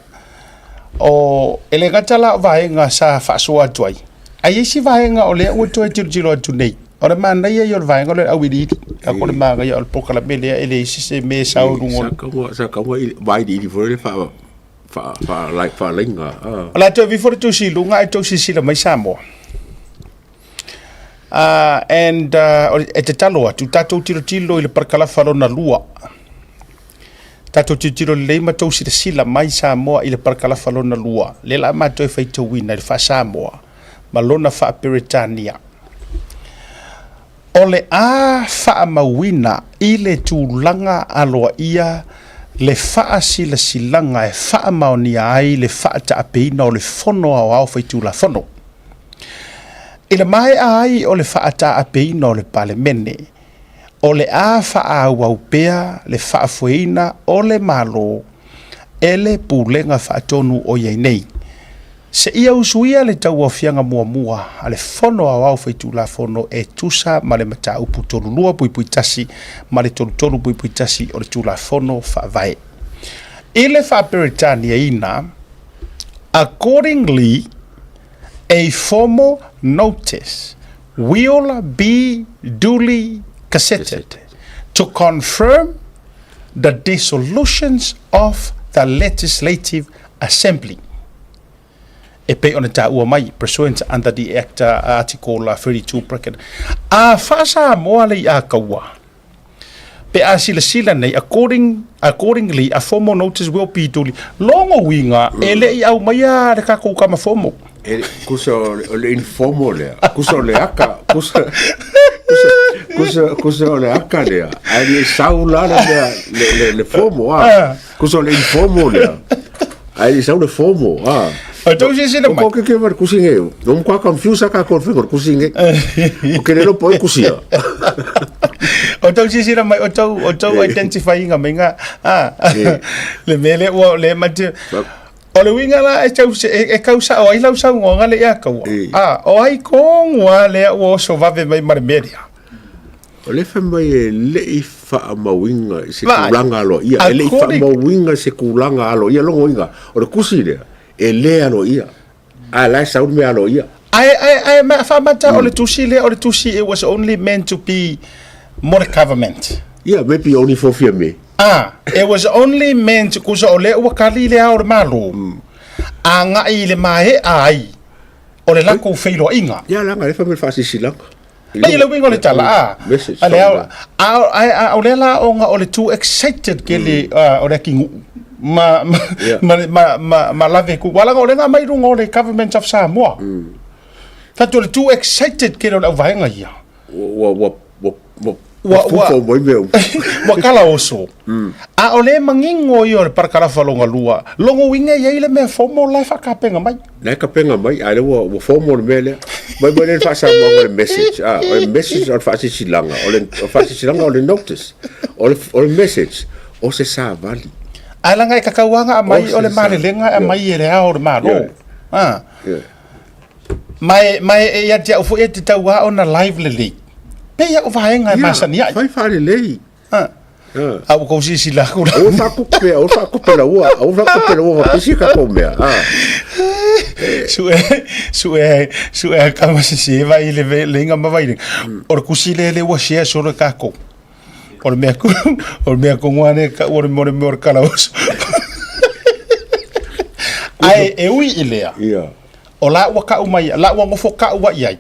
o, e le gata la o vaega sa faasoa atu ai, ae i ai isi vaega o lea ua toe tilotilo atu nei. O le manaia ia o le vaega o le auiliili, a o le manaia o le polokalame lea e leai se se mea e sau i luga o le... Sa taua vailiili foi le faalaiga. O le a toe aveifo le tusi i luga ae tou silasila mai Samoa. And e tatalo atu, tatou tilotilo i le parakalafa lona lua. Tatou tilotilo lelei ma tou silasila mai Samoa i le parakalafa lona lua, lea la matou e faitauina i le faa-Samoa ma lona faa-Peretania. O le a faamauina i le tulaga aloaia le faasilasilaga e faamaonia ai le faataapeina o le Fono Aoao Faitulafono. I le maea ai o le faataapeina o le Palemene, o le a faaauau pea le faafoeina o le Malo e le Pulega Faatonu o i ai nei, seia usuia le tauaofiaga muamua a le Fono Aoao Faitulafono e tusa ma le Mataupu 32.1 ma le 33.1 o le Tulafono Faavae. I le faa-Peretaniaina, accordingly, a formal notice will be duly gazetted to confirm the dissolutions of the Legislative Assembly e pei ona taua mai pursuant under the Act Article 32 bracket a faa-Samoa le i'a kaua pe a silasila nei according accordingly a formal notice will be duly logo uiga e le i aumaia le tatou kama formal. E, kusa o le informal lea, kusa o le aka, kusa, kusa, kusa o le aka lea, ae le sau la le mea, le, le, le formal, ah. ah. Kusa o le informal lea, ae le sau le formal, ah. O tau silasila mai. O ke ke mar kusi nge, no mkwa confuse ka confuse ngor kusi nge. O ke le lo poi kusia. O tau silasila mai, o tau, o tau identifyinga mai nga, ah. Le mea le ua le mate, O le uiga la e tau e, e kau sao ai lau saunoaga le ia kaua. A, o ai kongua lea ua oso vave mai ma le mea lea. O le fai mai e le i faamauina i se tulaga aloaia, e le i faamauina i se tulaga aloaia, lona uiga, o le tusi lea, e le aloaia, a la e sau le mea aloaia. Ae, ae, ae, ma faamata o le tusi lea, o le tusi, it was only meant to be mo le government. Yeah, maybe only for Fiame. Ah, it was only meant, kusa o lea ua kali le ao o le Malo, agai i le mae'a ai o le lakou feiloaiga. Ia, leaga lea fai mai le faasilasilaga. Leai, le uiga o le tala, a, Message a le ao, from a, a, a, o lea la ona o le too excited kele o le akinuu ma, ma, ma, ma, ma, ma lave ku. Ua leaga o lea na aumai i luga o le Government of Samoa. Tatou o le too excited kele o le auvaega ia. Ua, ua, ua, ua, Ua, ua, fufo mai mea uma. Ua kala oso. A o le mangingo ia o le parakalafa longa lua, longa uiga e i ai le mea formal la e faakapenga mai. La e kapenga mai, a lea ua, ua formal le mea lea. Mai mai lea le faasamoaga o le message, a, o le message o le faasilasilaga, o le faasilasilaga o le notice, o le, o le message, o se savali. Ae leaga e kakau lava ona aumai o le malelega e aumai e le Ao o le Malo. A. Ma e, ma e, ia te au foi e tatau lava ona live lelei. Pei lava o vaega e masani ai. Fai faalelei. A. A ua kou silasila aku la. Aua faakope, aua faakope laua, aua faakope laua faapesi tatou mea. A. Sue, sue, sue kama sese vai le ve le inga ma vai le. O le kusi le le ua share solo takou. O le mea ku, o le mea kongoa le ka o le mo le mo le kala oso. Ae e ui i lea. Ia. O la ua ka'u mai, la ua nofo ka'u ai ai.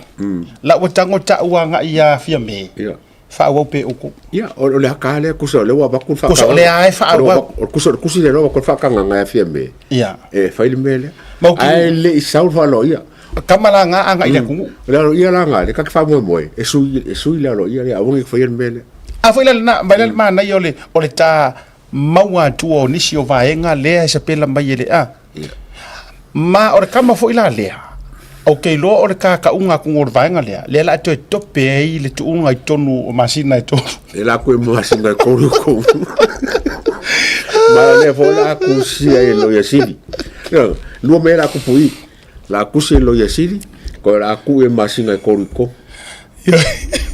La ua tago ta'u agai ia Fiame. Ia. Faaauau pea e outou. Ia, o le aka lea, tusa o lea ua avatu le faatagaga. Tusa o lea lava e faaauau. O le tusa o le tusi lea ua avatu le faatagaga e afia me. Ia. E fai le mea lea. Ae le i sau le faaaloaia. Tama la na agai i le atunuu. O le aloaia la na, lea ta te faamoemoe, e sui, e sui le aloaia lea, aua ne i faia le mea lea. A foi la lena, mai la le manaia o le, o le ta maua atua o nisi o vaega lea e sapela mai e le a. Ma o le kama foi la lea, ou te iloa o le kakauga atu o le vaega lea, lea la toe tope ai le tuuga i totonu o masina e tolu. E la koe masina e tolu kou. Ma lea foi la kusia e loia sili. Lua mea la kupu i. La kusi e loia sili, koe la ku e masina e tolu i kou.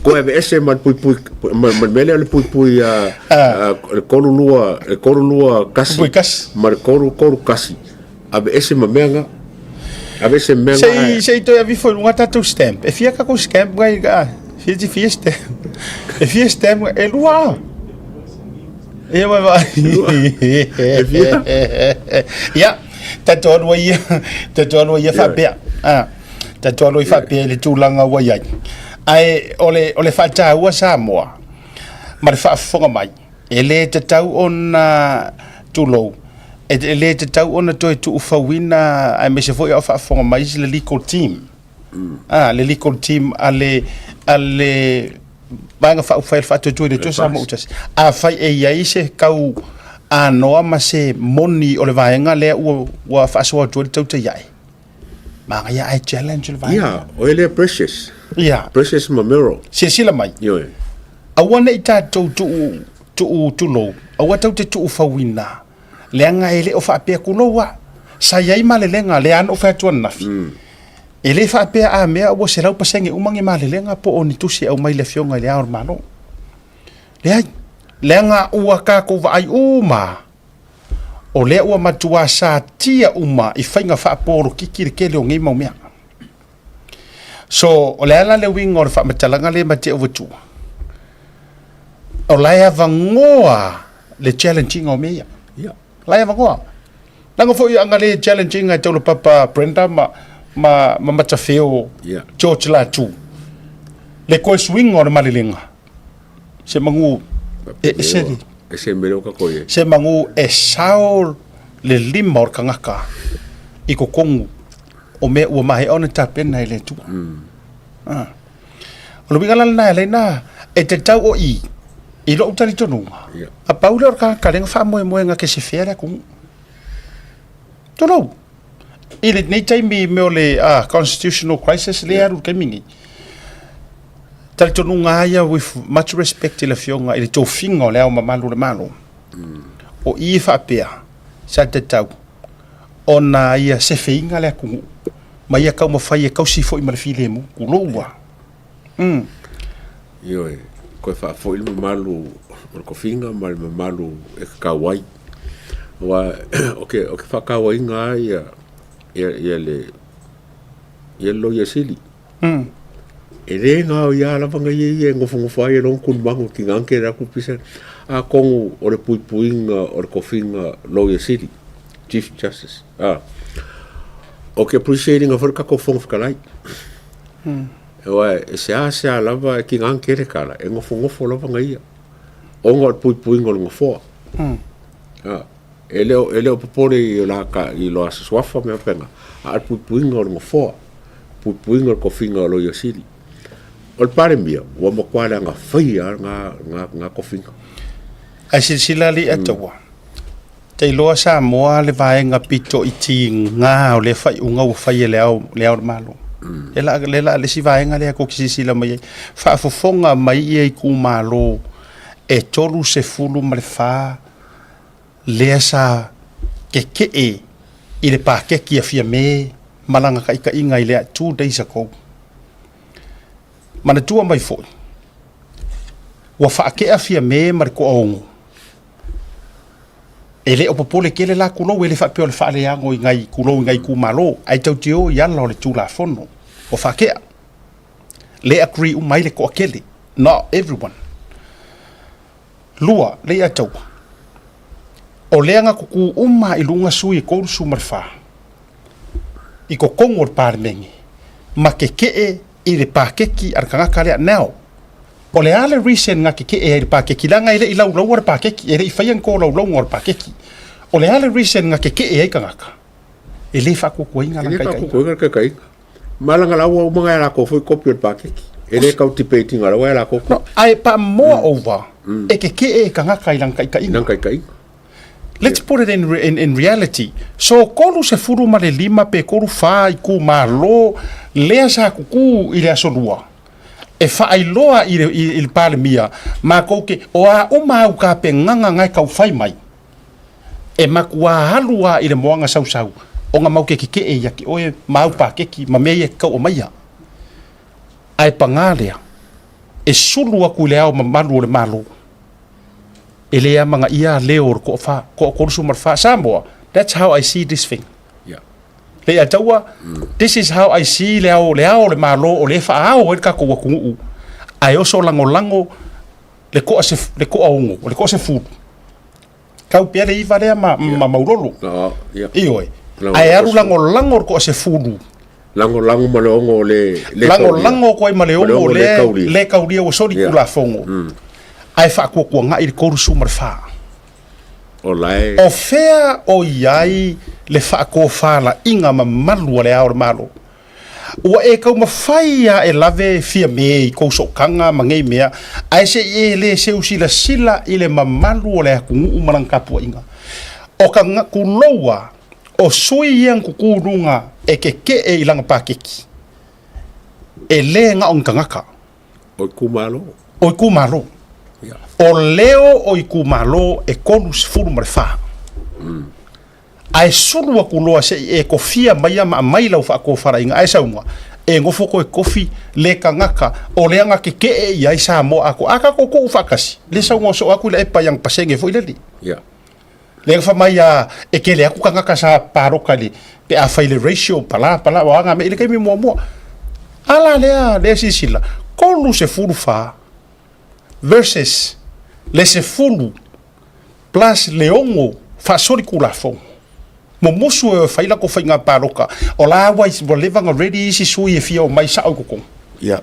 Koe ave ese ma le puipui, ma le mea lea o le puipui le 32, le 321 Puipui kasi. ma le 331. Ave ese ma mea nga. Ave ese mea nga. Sei, sei toe avifo i luga tatou stamp. E fia kakou stamp ngai ka, fia ti fia stamp. E fia stamp, e lua. E wa va. E fia. Ia, tatou alu ai ia, tatou alu ai ia faapea. Ah. Tatou alo i faapea i le tulaga ua i ai. Ae o le, o le faataua Samoa ma le faafofoga mai, e le tatau ona tulou, e, e le tatau ona toe tuufauina aemaise foi a o faafofoga mai le legal team. Mm. Ah, le legal team a le, a le Vaega Faaupufai a le Faatuatua i le Atua Samoa Autasi. Afai e i ai se kau anoa ma se moni o le vaega lea ua, ua faasoa atu ai le tautai ae, Manaia ae challenge le vaega. Ia, o e lea Precious. Ia. Precious ma Merrill. Silasila mai. Ioe. Aua ne i tatou tuu, tuu tulou, aua tou te tuufauina, leaga e le o faapea kulou a. Sa i ai malelega, lea lava na ou fai atu ananafi. E le faapea a mea ua 100% uma ni malelega po o ni tusi e aumai i le Afioga i Le Ao o le Malo. Leai, leaga ua tatou vaai uma lava. O lea ua matua satia uma i faiga faapolokiki le tele o nei mau mea. So, o le a la le uiga o le faamatalaga lea ma te avatua? O la e avanoa le challenge ina o mea ia. Yeah. La e avanoa. Leaga foi a na le challenge ina e Taulapapa Brenda ma, ma, ma Matafeo yeah. George Latu. Le koe suiga o le malelega. Se manu e ese le. Ese mele o kako e. Se manu e sao le lima o le kangaka i totonu o mea ua maea ona tapena e le Atua. Ah. O le uiga la lena e ala ai na e tatau o i i lou talitonuga. Yeah. A pau lea o le tagata lea na faamoemoe na te sefea le atunuu. Tulou. I lenei taimi i mea o le constitutional crisis lea e alu i le taimi nei, talitonuga lava ia with much respect i le Afioga i le tofiga o Le Ao Mamalu o le Malo, o i e faapea sa tatau ona ia sefeina le atunuu ma ia taumafai e tausi foi ma le filemu, tulou lava. Ioe, toe faafoi le mamalu o le tofiga ma le mamalu e tatau ai. Aua o ke, o ke faatauaina lava ia, ia, ia le, ia le Loia Sili. E le gaoia lava na ia ia e nofonofo ai e lona tulumaga o tina tele atu pisa. Atonu o le puipuiga o le tofiga Loia Sili, Chief Justice. Ah. O ke appreciate ina foi le tatou Fofoga Fetalai. Aua e seasea lava e tiga tele tala, e nofonofo lava na ia, ona o le puipuiga o le nofoa. A, e le o, e le o popole i la ka, i lo asa suafa mea faapena, a o le puipuiga o le nofoa, puipuiga o le tofiga o Loia Sili. O le Palemia, ua matua leaga faia lava na, na, na tofiga. Ae silasila alii Ataua, Te iloa Samoa le vaega pito itiga o lea faaiuga ua fai e Le Ao, Le Ao o le Malo. Le la, le la, le isi vaega lea tou te silasila mai ai. Faafofoga mai ia itumalo e 34 lea sa tetee i le paketi a Fiame ma lana taitaiga i lea 2 days ago. Manatua mai foi, ua faatea Fiame ma le toaono E le o popole tele la tulou, e le faapea o le faaleago i nai tulou i nai itumalo, ae tatou te o i ala o le Tulafono ua faatea. Le agree uma ai le toatele, not everyone. Lua, Leiataua, o lea na tutu uma i luga sui e 34 i totonu o le Palemene ma tetee i le paketi a le tagata lea. Now, O le a le reason na keke'e ai i le pakeki leaga e le i laulaua le pakeki, e le i faia ni tolaulauga o le pakeki. O le a le reason na keke'e ai tagata? E le faakuakuaina E lana le kaitaiga. faakuakuaina le kaitaiga. Ma lana la ua uma na e lakou foi kopi o le pakeki. E le tau debate ina la ua e lakou No, kopi. ae pa moreover, e keke'e e tagata i lana taitaiga. I lana taitaiga. Let's put it in, in, in reality. So, 35 pe 34 itumalo lea sa kukū i le aso lua. E faailoa i le, i, i le Palemia, makou ke, o a uma au tapenaga na e taufai mai, e matua alu a i le moana sausau, ona mau ke keke'e ia te oe ma au pakeki ma mea ia e te tau aumaia. Ae pagā lea, e sulu atu i le ao mamalu o le Malo. E le amanaia leo o le toafa, toa 34. Samoa, that's how I see this thing. Yeah. Le ia taua, this is how I see le ao, le ao o le Malo o lea e faaao ai le tatou atunuu, ae oso lagolago le toa se, le toa ono, le toa sefulu. Tau pea le iva lea ma, ma Maulolo. No, yeah. Ioe. Lagolago Ae alu sefulu. lagolago le toa sefulu. Lagolago ma le ono o le, le Lagolago atu ai ma le Ma le ono ono le lea kaulia. le kaulia ua soli Yeah. Tulafono. Ae faatuatuanai le 34. O la e. O fea o i ai le faatofalaiga mamalu a le Ao o le Malo? Ua e taumafai lava e lave Fiame i kou sootaga ma nei mea, ae se i e le seu silasila i le mamalu o le atunuu ma lana tapuaiga. O ka tuloua o sui ia na tutu i luga e keke'e i lana paketi, e le na o ni tagata. O itumalo. O itumalo. O leo o itumalo e 34. Ae sulu atu loa se i e kofia maia ma aumai lau faatofalaiga ae saunoa, e nofo koe kofi le tagata o lea na keke'e i ai Samoa atoa. A tatou tuu faatasi, le saunoa soo atu i le epa i ana pasene foi lele. Lea na fai mai a e tele atu tagata sa paloka i le pe a fai le ratio pala pala o aga mea i le taimi muamua. A la lea lea silasila, 34 versus le 10 plus le 6 faasolitulafono. Mumusu e fai latou faiga palota, o la ua ua leva ona ready isi sui e fia omai sao i totonu. Ia.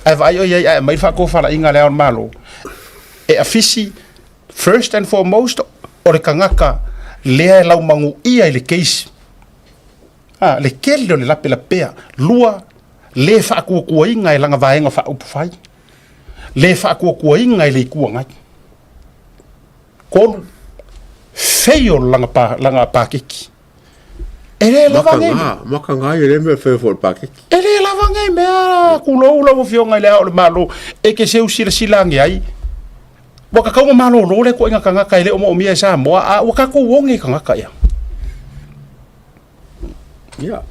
Ae vaai oe i ai ae aumai le faatofalaiga a Le Ao o le Malo e afisi first and foremost o le tagata lea e laumanuia i le case a le tele o le lapelapea. Lua, le faatuatuaina e lana vaega faaupufai, le faatuatuaina e le Itu Agai. Tolu, fail lana, pa, lana paketi. E le lava nei. Makaga, makaga ia le mea fail foi le paketi. E le lava nei mea, tulou lau Afioga i le Ao o le Malo, e te seu silasila ane ai. Ua tatau ona malolo lea ituaiga tagata e le o moomia e Samoa, a ua tatou oge i tagata ia. Ia.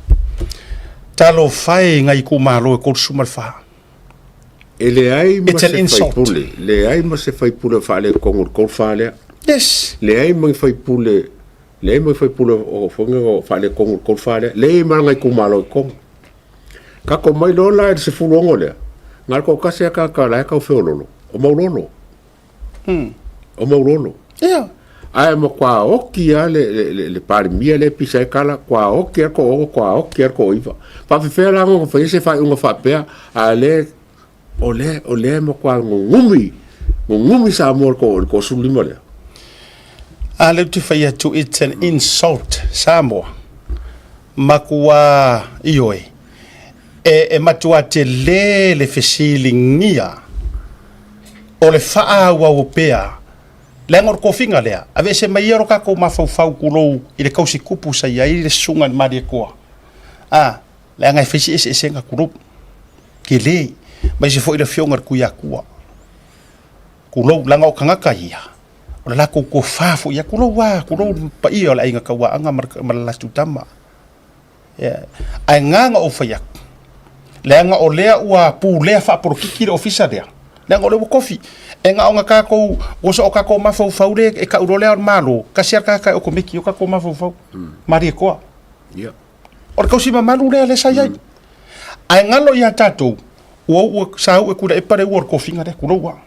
Talofa e i nai itumalo e 34. E leai ma It's an se insult. faipule, leai ma se faipule o faaletonu i le 34 lea. Yes. Leai ma ni faipule, leai ma ni faipule o foi o faaletonu i le 34 lea. Leai ma lana itumalo i totonu. Kako mai loa la i le 16 lea, na o le toatasi lava tagata la e tau feololo, o Maulolo. O Maulolo. Ia. Ae matua oti lava le, le, le, le Palemia lea e pisa ai tala, tua oti lava le toaono, tua oti lava le toaiva. Faafefea la ona faia se faaiuga faapea, a o lea, o lea, o lea e matua gugumi, gugumi Samoa i le toa, i le toasefululima lea. A lea ou te fai atu, it's an insult, Samoa. Matua, ioe, e, e matua tele le fesiligia o le faaauau pea, leaga o le tofiga lea, aveese mai ia lo tatou mafaufau tulou i le tausitupu sa i ai le susuga i le Malietoa, a, leaga e fai si eseesega tulou, tele, aemaise foi le afioga i le Tuiatua, tulou, leaga o tagata ia, o le latou tofa foi ia, tulou lava, tulou le paia o le Aiga Tauaana ma le latou tama. Yeah. Ae na ona ou fai atu, leaga o lea ua pulea faapolokiki le ofisa lea, leaga o lea ua kofi. E na ona tatou, ua so o tatou mafaufau le e tau loa le Ao o le Malo, tasi lava le tagata e okomeki o tatou mafaufau. Malietoa. Yeah. O le tausi mamalu lea lea sa i ai. Ae galo ia tatou, ua ua sa ua Tuilaepa le ua o le kofiga lea, tulou lava.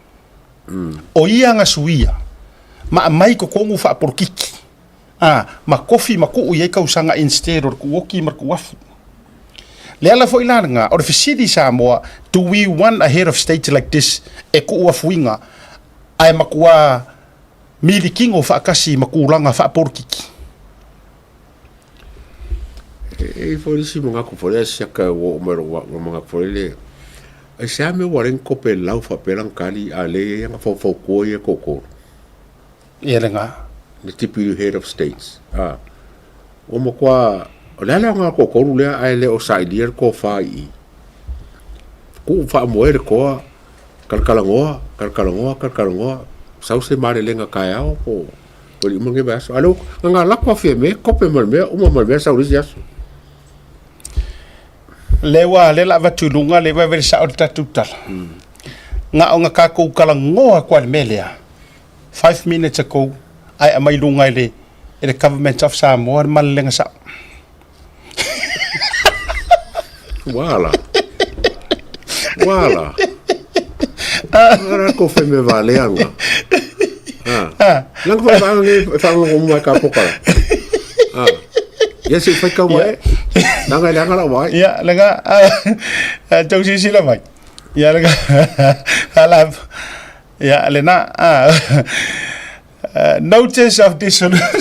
O ia na suia ma aumai i totonu faapolokiki. A, ma kofi ma kuu i ai kausaga instead o le kuoki ma le kuafu. Le ala foi la lena, o le fesili i Samoa, do we want a head of state like this e kuu afuiga ae matua milikino faatasi ma tulaga faapolokiki? E i foi le isi manatu foi lea siaka ua oo mai lou au manatu foi lele, aisea mea ua ala ai ona tope lau faapea lana tali a lea e i ai ana faufautua ia e toatolu? Ia lena. The Deputy Head of States. A, ua matua, o le a le aoga o le toatolu lea ae le o sailia le tofa i i? Tuu faamoe le toa, talatalanoa, talatalanoa, talatalanoa, sau se malelega taeao po o le uma lenei vaiaso. A o lea ua, na ona alu atu lava Fiame, tope ma le mea, uma ma le mea sau i le isi aso. Lea ua, lea o le a avatu i luga le vave le sao o le tatou tala. Na ona tatou talanoa atu lava i le mea lea. 5 minutes ago ae aumai luga e le e le Government of Samoa le malelega sao. Wala. Wala. Wala ko fe me vale anga. Ah. Langa fa fa ngi fa ngo mo ka poka. Ah. Ia se fai kau mai. Langa langa la wai. Ia, langa tau sisi la mai. Ia langa ala Ia, lena, ah, notice of dissolution.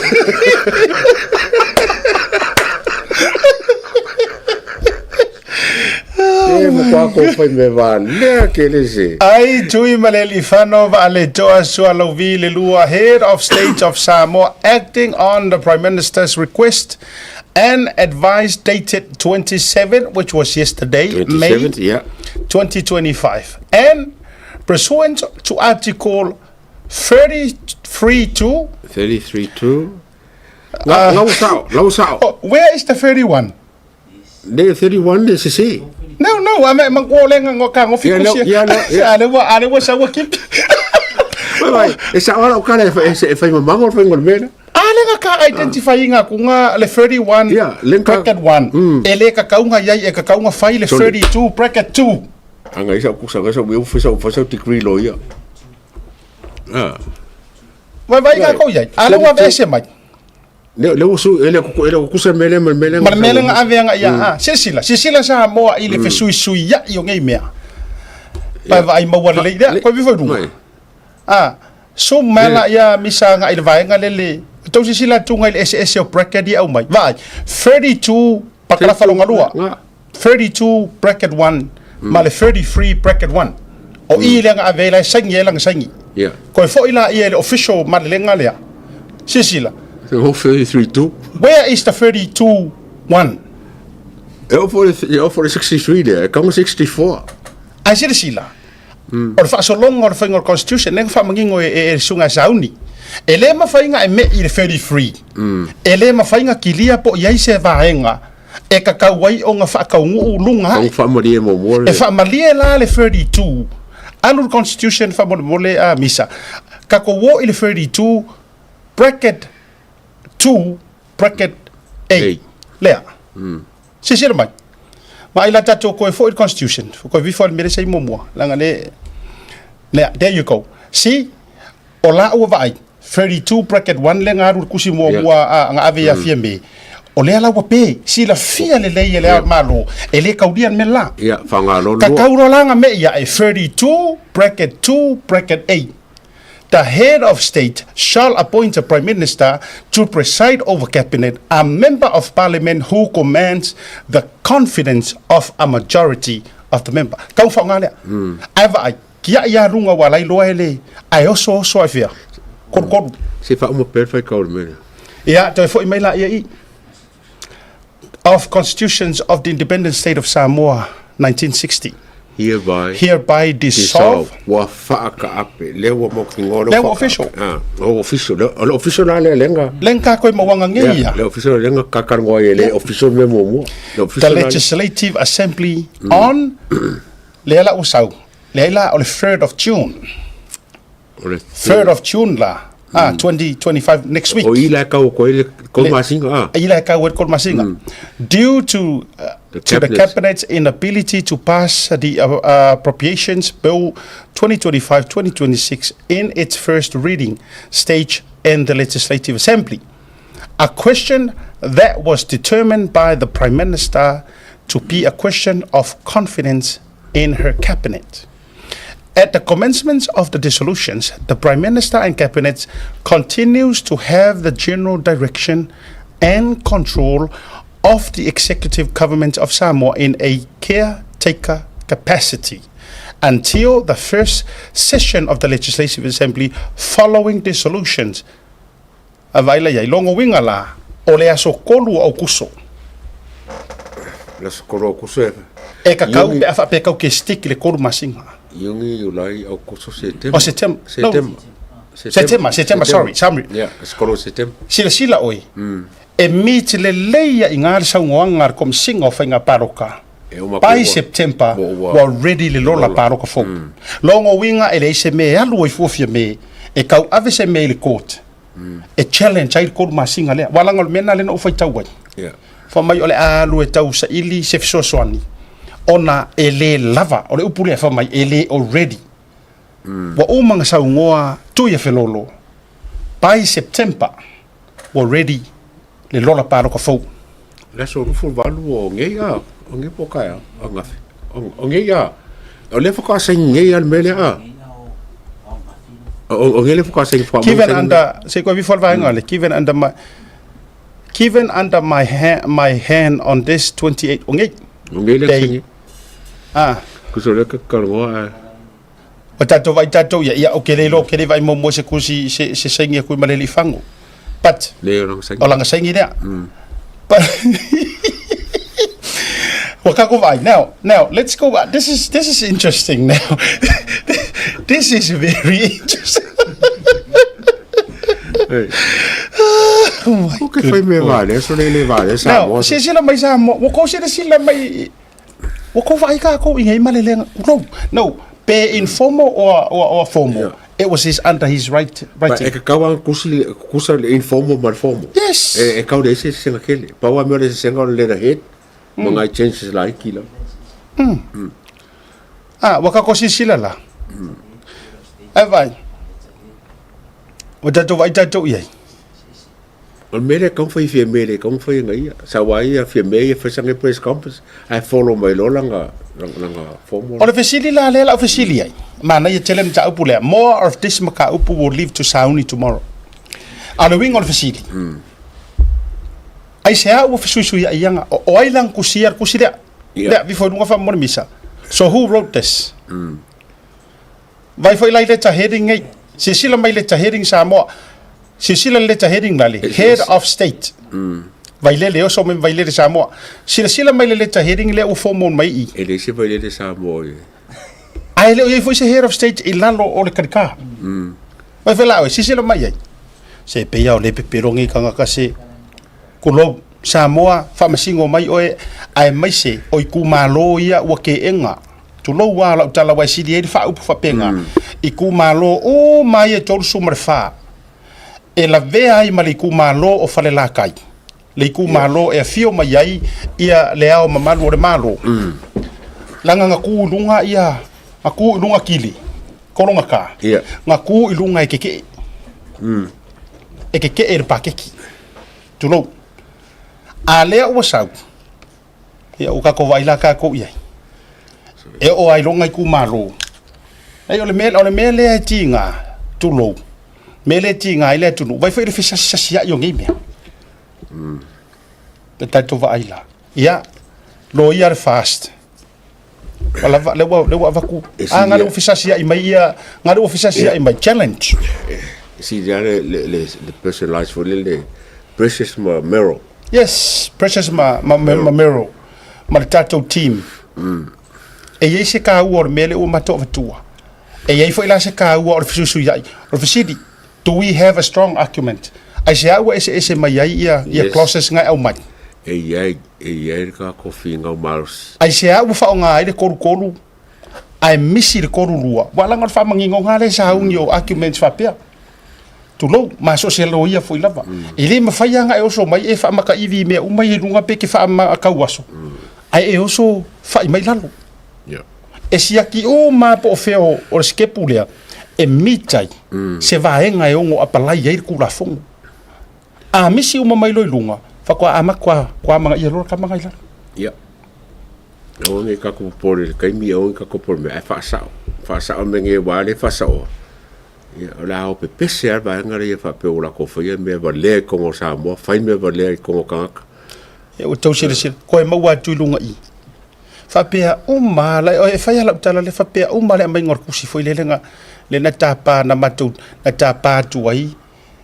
E matua ko fai me valea ke le se. Ai Tui Malealifano Vaaletoa Sualauvi Leilua, Head of State of Samoa, acting on the Prime Minister's request and advice dated 27, which was yesterday, May 27, yeah. 2025, and pursuant to Article 33.2. 33.2. Uh, lau sao, lau sao. Oh, where is the 31? Le 31 le sese. No, no, ame mangolenga ngo ka ngo Yeah, no, fikusia. yeah, no, yeah. Ale wa ale wa sa wa kip. Vai vai, e sao ala o kala e e fai mamango fai ngol mena. Ale nga ka identify nga ku nga le 31 Yeah, le ka- bracket 1. E le ka kaunga yai e ka kaunga fai le Sorry. 32 bracket 2. Anga isa ku sa sa u fa sa fa sa degree lawyer. Ah. Vai vai nga ko yai. Ale wa vese mai. Le le usu ele ku ele ku sa mele mele mele. Ma le mea lea na ave aga ia, a, silasila, silasila Samoa i le fesuisuia'i o nei mea. Pae vaai maua lelei lea, koe vifo i luga. A, so mai la ia misa aga'i i le vaega lea le, tou silasila atu i le eseese o bracket ia e aumai. Vaai, 32 pakalafa lona lua, 32 bracket 1 ma le 33 bracket 1. O i lea na ave ai la e saini ai lana saini. Koe foi la ia i le official malelega lea. Silasila. The whole 33 2. Where is the 32 1? E oo foi e oo foi 63 lea, e kau 64. Ae silasila, o le faasologa o le faiga o le Constitution lea na faamanino e, e, e le Susuga ia Sauni. E le mafai ona e me'i i le 33. E le mafai ona kilia po o i ai se vaega e tatau ai ona faataunuu luga ae. Faamalie muamua le. E faamalie la le 32. Alu le Constitution faamolemole a Misa. Tatou o i le 32 bracket 2 bracket A. Lea. Silasila mai. Vaai la tatou koe foi le Constitution. Koe vifo le mea lea sa i muamua. Leaga le, lea, there you go. See, o la ua vaai, 32 bracket 1 lea na alu le kusi muamua a, na ave ia Fiame. O lea la ua pe, silafia lelei e le Ao Malo, e le kaulia le mea la. Ia, whangalo Ka tau loa la na mea ia e 32 bracket 2 bracket A. The head of state shall appoint a prime minister to preside over cabinet, a member of parliament who commands the confidence of a majority of the member. Tau whaonga lea. Ae vaai, kia ia runga wa lai loa e le, ae oso oso ai whia. Koru koru. Se whauma pēr whai kauri mea. Ia, toe foi mai la ia i. Of Constitutions of the Independent State of Samoa, 1960. Hereby. Hereby dissolve. Ua whaakaape. Lea ua mautinoa. Lea ua official. Ah, o official. O le official la lea lenga. Lenga koe mauanga ngei ia. Le official lenga kakarangoa ia le official mea muamua. Le official The Legislative Assembly on lea la ua sau. Lea la o le 3rd of June. O le 3rd of June la. Ah, 2025 next week. O i la kau koe le kol masinga. Ah. I la kau kol masinga. Due to The to the cabinet. cabinet's inability to pass the Appropriations Bill 2025-2026 in its first reading stage in the Legislative Assembly. A question that was determined by the Prime Minister to be a question of confidence in her cabinet. At the commencement of the dissolutions, the Prime Minister and Cabinet continues to have the general direction and control of the executive government of Samoa in a caretaker capacity until the first session of the Legislative Assembly following dissolutions. A vaai la i ai, lona uiga la, o le aso 3 o Aukuso. Le aso 3 o Aukuso e. E kakau pe a faapea kau ke stick i le 3 masina. Iuni, Iulai, Aukuso, Setema. O Setema. Setema. No. Setema, Setema, sorry, sorry. Yeah, aso 3 o Setema. Silasila oe, e meet lelei ai i le saunoaga a le Komisiga o Faiga Paloka. By September, ua ready le lola paloka fou. Lona uiga e leai se mea e alu ai fua Fiame e tau ave se mea i le court e challenge ai le 3 masina lea. Aua leaga o le mea lena lea na ou faitau ai. Fai mai o le a alu e tau saili se fesoasoani ona e le lava, o le upu lea fai mai e le o ready. Ua uma ona saunoa Tuiafelolo, by September ua ready le lola paloka fou. Le aso 28 o nei a, o nei po o taeao, ananafi. O nei a, o lea faatoa saini nei a le mea lea a. O nei lea faatoa saini faatoa Given under, se i koe vifo le vaega le, given under my, given under my hand, my hand on this 28, o nei. O nei lea saini. Ah. Kuso lea ka kalongoa a. O tatou vaai tatou ia, ia, ou te le iloa, ou te le vaai muamua i se kusi, se, se saini a Tuimalealiifano. But, Le, o lana saini. O lana saini lea. But, ua tatou vaai, now, now, let's go, this is, this is interesting now. This is very interesting. Hey. Oh my O ke fai me vale, so le le vale sa Now, silasila mai Samoa, ua kou silasila mai Ua kou vaai kākou i nei malelega no, no, pe informal or, or, or formal. Yeah. It was his under his right, writing. E ka kau kusi kusa le informal ma le formal. Yes. E, e kau le ese senga kele. Pau a mea le senga o le letterhead. Ma ngai changes la iki la. Ah, ua kākou silasila la. Ai vai. Ua tatou vaai tatou i ai. O le mea lea e tatau ona fai e Fiame, le tatau ona fai e ia. Sa aua ia Fiame ia fai sana press conference ae follow mai loa lana lana formal. O le fesili la lea la ou fesili ai, manaia tele le mataupu lea, more of this mataupu will leave to sauni tomorrow. A o le uiga o le fesili, aisea ua fesuisuiai aga, o ai lana tusia le tusi lea? Lea, vifo i luga faamolemole misa. So who wrote this? Vai foi la i letter heading nei. Silasila mai letter heading Samoa. Silasila le letter heading la le Head of State. Vailele oso mai Vailele Samoa. Silasila mai le letter heading lea ua formal mai i. E leai se Vailele Samoa i. Ae le o i ai foi se Head of State i lalo o le kalikā. Vai foi la oe, silasila mai ai. Se pei lava o le pepelo nei tagata se kulou Samoa faamasino mai oe aemaise o itumalo ia ua keega. Tulou lava lau tala aua e sili ai le faaupu faapena, itumalo uma ia e 34 e lavea ai ma le itumalo o Falelatai, le itumalo e afio mai ai ia le Ao Mamalu o le Malo. Leaga na tu i luga ia, na tu i luga Kili, Kologata, na tu i luga e kekee, e kekee i le paketi. Tulou. A lea ua sau, ia ua tatou vaai la tatou i ai. E oo lava i lona itumalo. Leai, o le mea, o le mea lea e tiga, tulou, mea lea e tiga ai le atunuu, vaai foi i le fesasisasiai o nei mea. Le tatou vaai la. Ia, loia le fast. Ua lava, lea ua, lea ua avatu. A, na lea ua fesasiai mai ia, na lea ua fesasiai mai, challenge. E sili lava le, le, le, le personalize foi lele, le Precious ma Meryl. Yes, Precious ma, ma, ma, ma Meryl, ma le tatou team. E i ai se kaua o le mea lea ua matou avatua. E i ai foi la se kaua o le fesuisuiai. O le fesili, do we have a strong argument? Aisea ua eseese mai ai ia, ia Yes. clauses na e aumai? E i ai, e i ai le tatou finau malosi. Aisea ua faaaoga ai le 33 ae misi le 32? Ua laga o le faamaninoga lea sa auni o arguments faapea. Tulou, ma so o se loia foi lava. E le mafai lava ona e oso mai e faamakaivi i mea uma ia i luga pe ke faamakauaso, ae e oso fai mai lalo. E siaki uma lava po o fea o le sikepu lea e meet ai se vaega e ono apalai ai le Tulafono. A misi uma mai loa i luga, faatoa amata kua amanaia loa le tama na i lalo. Aua ne i tatou popole i le taimi, aua ne i tatou popole mea, ae faasao, faasao mea nei aua lea e faasaoa, ia o le a o pepese lava le vaega lea faapea ua latou faia mea valea i totonu o Samoa, fai mea valea i totonu o tagata. Ia ua tau silasila, koe maua atu i luga i i. Faapea uma lava, e fai lava lau tala lea, faapea uma lava le aumaiga o le tusi foi lele na, lea na tapa, na matou, na tapa atu ai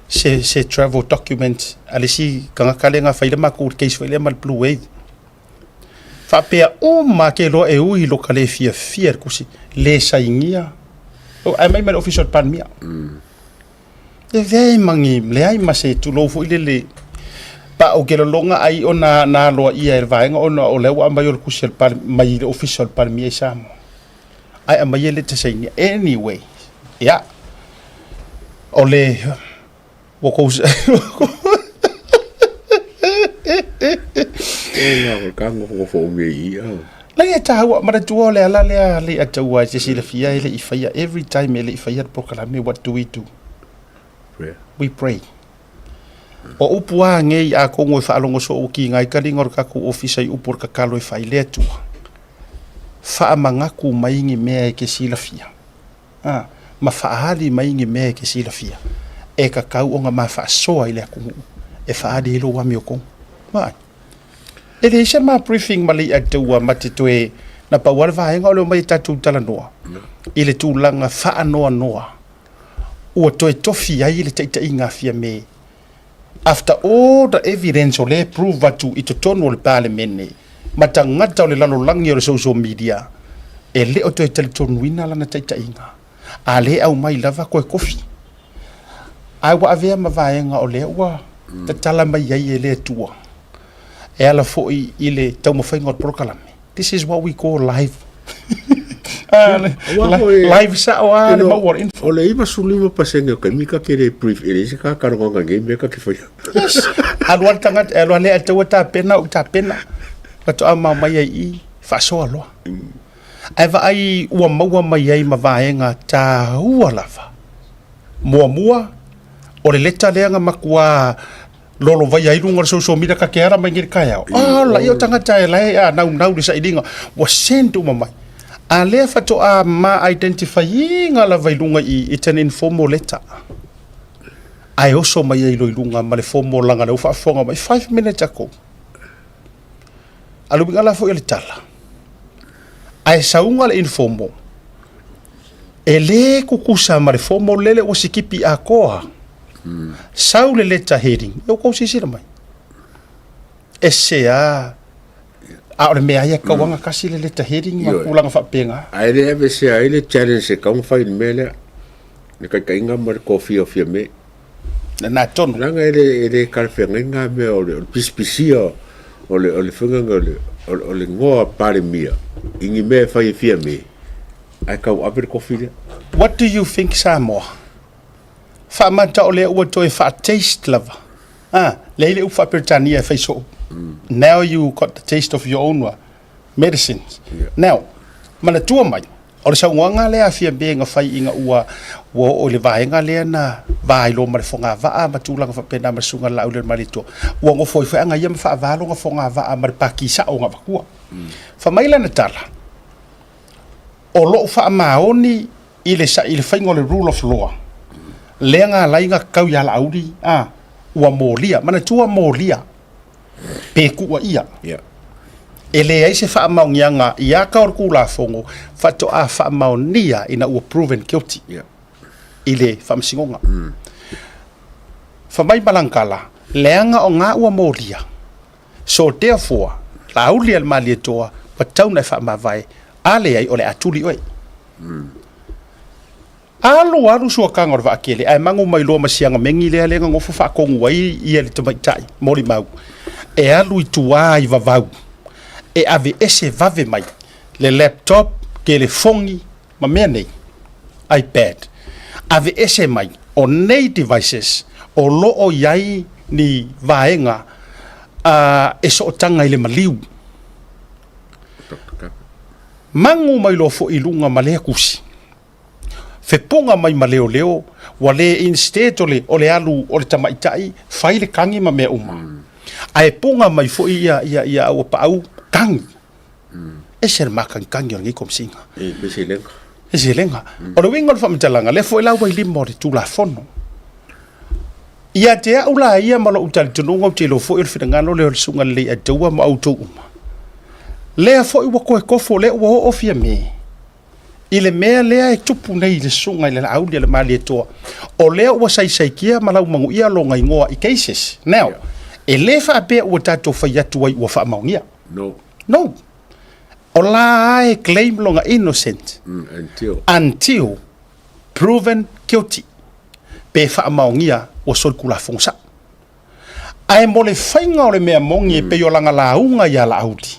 se, se travel document a le isi tagata lea na fai le matou case foi lea ma le Blue Wave. Faapea uma lava ke iloa e ui i lo ka le fiafia i le tusi, le sainia, ae aumai mai le Ofisa o le Palemia. E leai ma ni, leai ma se tulou foi lele pa ou te lologa ai ona na aloaia e le vaega ona o lea ua aumai o le tusi a le Pale, mai le Ofisa o le Palemia i Samoa. Ae aumai e le te sainia. Anyway, ia, o le, ua kou E la o le ka nofonofo umi ai i a. Leai e taua, manatua o le ala lea le ataua e te silafia e le i faia, every time e le i faia le polokalame, what do we do? Prayer. We pray. O upu a ngei a kongo e faalogo soo ua kiga ai kaliga o le tatou ofisa i upu o le tatalo e fai, le Atua, faamagatu mai ni mea e te silafia. A, ma faaali mai ni mea e te silafia, e tatau ona ma faasoa i le atunuu e faaali ai lou amiotoga. Vaai. E leai se ma briefing ma Leiataua ma te toe na pau lava le vaega o le omai e tatou talanoa i le tulaga faanoanoa ua toe tofi ai le taitaiga a Fiame after all the evidence o lea e prove atu i totonu o le Palemene ma tagata o le lalolagi o le social media e le o toe talitonuina lana taitaiga, a lea e aumai lava toe tofi. Ae ua avea ma vaega o lea ua tatala mai ai e le Atua e ala foi i le taumafaiga o le polokalame. This is what we call live. Live sao lava le maua o le info. O le 95% o taimi ta te le brief e leai se kakaloga nei mea ta te faia. Yes. Alu lava le tagata, alu lava le ataua tapena ou tapena. Faatoa mao mai ai i i, faasoa loa. Ae vaai ua maua mai ai ma vaega taua lava. Muamua, o le leta lea na matua lolovaia ai luga o le social media ka ke ala mai nei le taeao. Ala, ia o tagata e la e naunau le sailiga, ua send uma mai. A lea faatoa ma identify ina lava i luga i i, it's an informal letter. Ae oso mai ai loa i luga ma le formal leaga lea ua faafofoga mai 5 minutes ago. A le uiga la foi o le tala, ae sauga le informal, e le tutusa ma le formal lele ua sikipi atoa. Sau le letter heading, e ua tou silasila mai. Ese a, a o le mea ia tau kasi le letter heading ma tulaga faapena. Ae le aveesea ai le challenge e tatau ona fai i le mea lea, le taitaiga ma le tofia o Fiame. Lena tonu. Leaga e le, e le talafeagai na mea o le, o le pisipisia o le, o le faiga o le, o le, o le igoa Palemia i ni mea e fai e Fiame, ae tau ave le tofi lea. What do you think Samoa? Faamata o lea ua toe faa-taste lava. Ah, leai le upu faa-Peretania e fai soo. Now you got the taste of your own medicines. Now, manatua mai, o le saunoaga lea a Fiame na fai ina ua ua oo i le vaega lea na va ai loa ma le fogavaa ma tulaga faapena ma le susuga i le Laaulialemalietoa, ua nofo ai foi aga ia ma faava lona fogavaa ma le paki sao na avatua. Fai mai lana tala, o lou faamaoni i le i le faiga o le rule of law, lea na ala ai ona tatau ia Laauli, a, ua molia. Manatua molia, pe tuuaia. E leai se faamaoniaga i ata o le Tulafono faatoa faamaonia ina ua proven guilty i le Faamasinoga. Fai mai Malangala, leaga o na ua molia, so therefore, Laauli a le Malietoa, ua tatau ona e faamavae, a leai o le a tuli oe. Alu alu suakaga o le vaakele ae mago mai loa ma siaga megi lea lea na nofo faatonu ai ia le tamaitai molimau e alu i tua i vavau e aveese vave mai le laptop, telefoni ma mea nei, iPad, aveese mai o nei devices o lo o i ai ni vaega e sootaga i le maliu. Mago mai loa foi i luga ma lea tusi. Fepoga mai ma leoleo, ua le instead o le, o le alu o le tamaitai fai le kagi ma mea uma. Ae poga mai foi ia, ia, ia auapaau kagi. Ese le makagikagi o lenei Komesina. E pei se lega. E se lega. O le uiga o le faamatalaga, lea foi la ua i lima o le Tulafono. Ia te au la ia ma lou talitonuga ou te iloa foi o le finagalo lea o le Susuga Lelei Aitaua ma outou uma. Lea foi ua toe tofo lea ua oo Fiame i le mea lea e tupu nei i le Susuga i le Laauli a le Malietoa, o lea ua saisaitia ma laumanuia lona igoa i cases. Now, e le faapea ua tatou fai atu ai ua faamaonia. No. No. O la e claim lona innocent. Until. Until proven guilty. Pe faamaonia ua solitulafono sao. Ae mo le faiga o le mea moni e pei o lana lauga ia Laauli,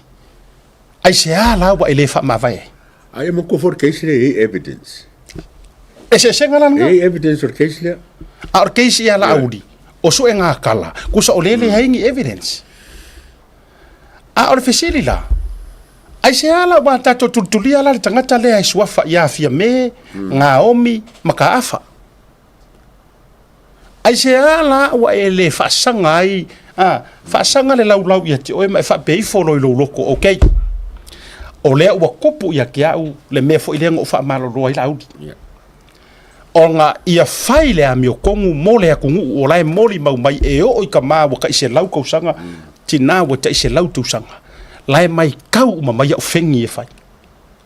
aisea la ua e le faamavae ai? Ae manatua foi le case lea e i ai evidence. Eseesega la lena. E i ai evidence o le case lea. A o le case ia Laauli, o suega kala, kusa o lea e leai ni evidence. A o le fesili la, aisea la ua tatou tulitulia la le tagata lea e suafa ia Fiame, Gaomi ma Kaafa? Aisea la ua e le faasaga ai, a, faasaga le laulau ia te oe ma e faapea ifo loa i lou loto, okay, o lea ua tupu ia te au le mea foi lea na ou faamalolo ai Laauli. Ona ia fai le amiotonu mo le atunuu o la e molimau mai e oo i tama ua tai 100 tausaga, tina ua tai 100 tausaga, la e matau uma mai au fegi e fai.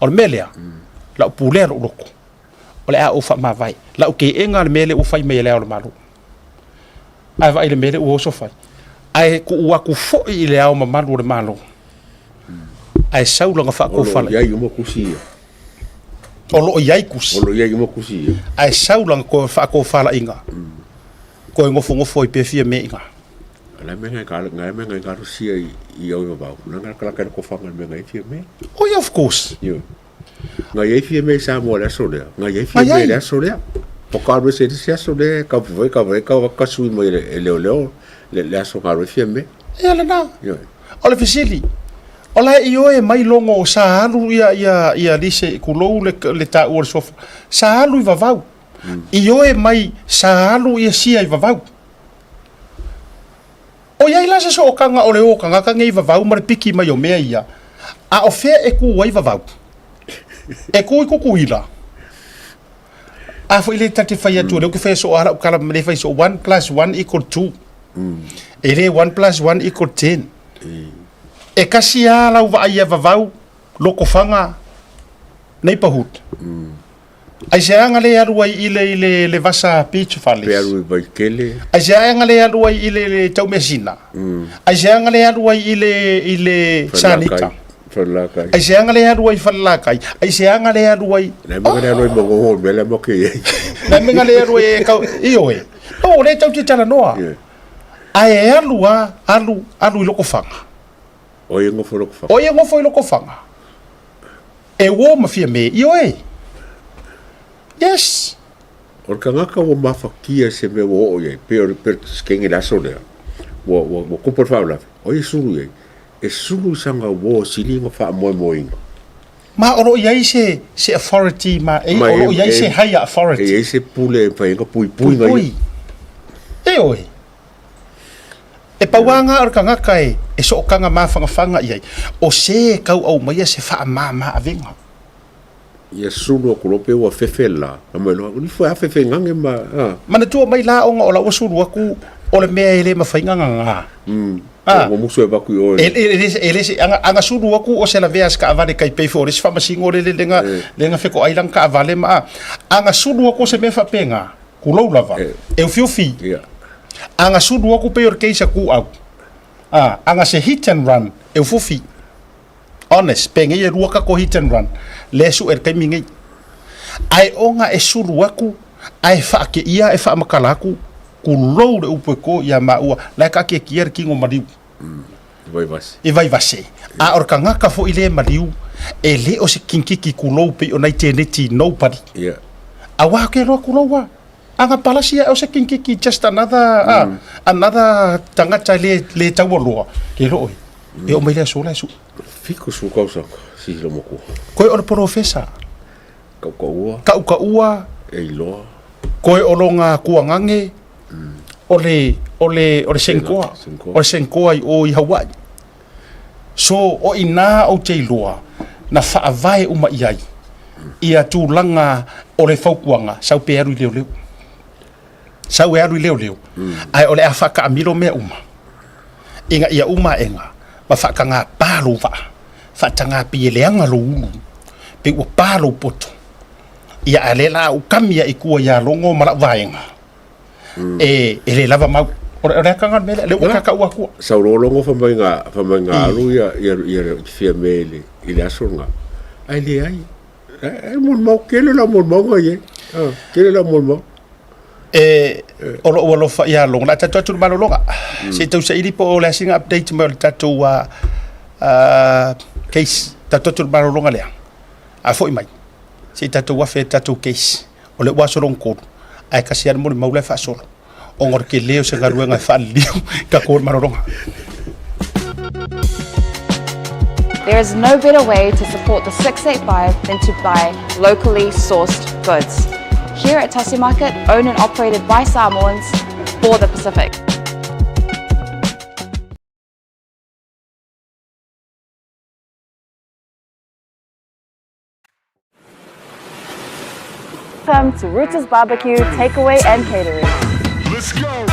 O le mea lea, lau pulea lou loto, o le a ou faamavae. Lau teena le mea lea ua fai mai e le Ao o le Malo. Ae vaai i le mea lea ua oso fai. Ae tuu atu foi i le Ao mamalu o le Malo, ae sau lana faatofalaiga. O lo o i ai uma tusi ia. O lo o i ai tusi. O lo o i ai uma tusi ia. Ae sau lana faatofalaiga, toe nofonofo ai pea Fiame i ina. La mea ngai ka ngai mea ngai ka rusia i i au vau. Na ngai kala kala kofanga mea ngai Fiame. Oh yeah, of course. Yo. Ngai ai Fiame i Samoa le aso lea. Ngai ai Fiame le aso lea. Po ka ru se se aso le ka vai ka vai ka ka sui mai le leo leo le le aso ka ru Fiame. Ia lena. Yo. O le fesili, o la e ioe mai logo sa alu ia ia ia lise kulou le le taua o le suafa. Sa alu i vavau. Ioe mai sa alu ia sia i vavau. O i ai la se sootaga o le o tagata nei i vavau ma le piki mai o mea ia, a o fea e kū ai vavau? E kū i Kukuila? A foi le ta te fai atu, o lea ou te fai soo lava lau tala ma le fai soo, one plus one equal two. E le one plus one equal ten. E kasi lava lau vaai ia vavau, Lokofaga, neighborhood. Aisea ga le alu ai i le i le le Vasa Beach Fales? Pe alu i Vaitele. Aisea ga le alu ai i le le Taumeasina? Aisea ga le alu ai i le i le Sanita? Falelakai. Aisea ga le alu ai i Falelakai? Aisea ga le alu ai Le mea le alu ai Magogo, mea le mo ke ai. Le mea le alu ai e kau ioe. O le tau te talanoa. Ae alu a alu alu i Lokofaga. O ia nofo i Lokofaga. O ia nofo i Lokofaga. E uo ma Fiame, ioe. Yes. O le tagata ua mafatia i se mea ua oo i ai, pei o le Peresetene i le aso lea, ua, ua, ua tupu le faalavelave, o ai e sulu i ai? E sulu i sana uo sili ona faamoemoeina. Ma o lo o i ai se, se authority ma, e, o lo o i ai se higher authority. E i ai se pule e mafai ai ona puipui nai. Puipui. Ioe. E pau lava na o le tagata e, e sootaga mafanafana i ai, o se e tau aumaia se faamama avega. Ia sulu atu loa pe ua fefe la, a mai loa, uli foi a fefe gage ma, a. Manatua mai la ona o la ua sulu atu o le mea e le mafai ona gaga. A. Ua musu e avatu i oe. E, e, le, e le se, aga, aga sulu atu o se lavea se kaavale kai pei foi o le isi faamasino le, le, le ga, le ga fetoai lana kaavale ma a. Aga sulu atu o se mea faapena. Kulou lava. E ufiufi. Aga sulu aku pei o le case a ku au. A, aga se hit and run, e ufufi. Honest, penei e lua kako hit and run. Le su e le taimi nei. Ae ona e sulu aku, ae whaakeia, e whaamakala aku, kulou le upu e ko ia maua, la e kaakekia le kino maliu. I Vaivase. I Vaivase. A o le tagata foi lea e maliu, e le o se kinkiki kulou pei o nai teneti nobody. Yeah. Aua ke loa kulou a. Aga palasi ae o se kinkiki just another, another tagata le, le taualoa. Ke loo e. E oo mai le aso la e sue. 70 tausaga, sihila matua. Koe o le polofesa. Kaukaua. Kaukaua. E iloa. Koe o longa kuagage. O le, o le, o le Senkoa. O le Senkoa i o i Hawaii. So, o ina ou te iloa, na faavae uma i ai ia tulaga o le fautuaga, sau pe alu i leoleo. Sau e alu i leoleo, ae o le a faataamilo mea uma ina ia uma aega ma faataga pa lou vaa, faataga pei e leaga lou ulu, pei ua pa lou poto. Ia a o lea la a ou kami lava i tua ia Logo ma lau vaega, e e le lava mau. O le akaga o le mea lea, lea ua ta taua atua. Sau loa Logo fai mai na, fai mai na alu ia, ia, ia le Fiame i le, i le aso lena. Ae leai, e molimau, tele lau molimauga i ai. Tele lau molimau. E, o lou alofa ia Logo. O le a tatou atu i le malologa. Se i tau saili po o le a sina update mai o le tatou case. Tatou atu i le malologa lea. A foi mai, se i tatou afe i le tatou case. O lea ua aso lona tolu, ae tasi lava le molimau la e faasolo, ona o le tele o se galuega e faaliliu i tatou o le malologa. There is no better way to support the 685 than to buy locally sourced goods. Here at Tasi Market, owned and operated by Samoans for the Pacific. Welcome to Rooters Barbecue Takeaway and Catering. Let's go!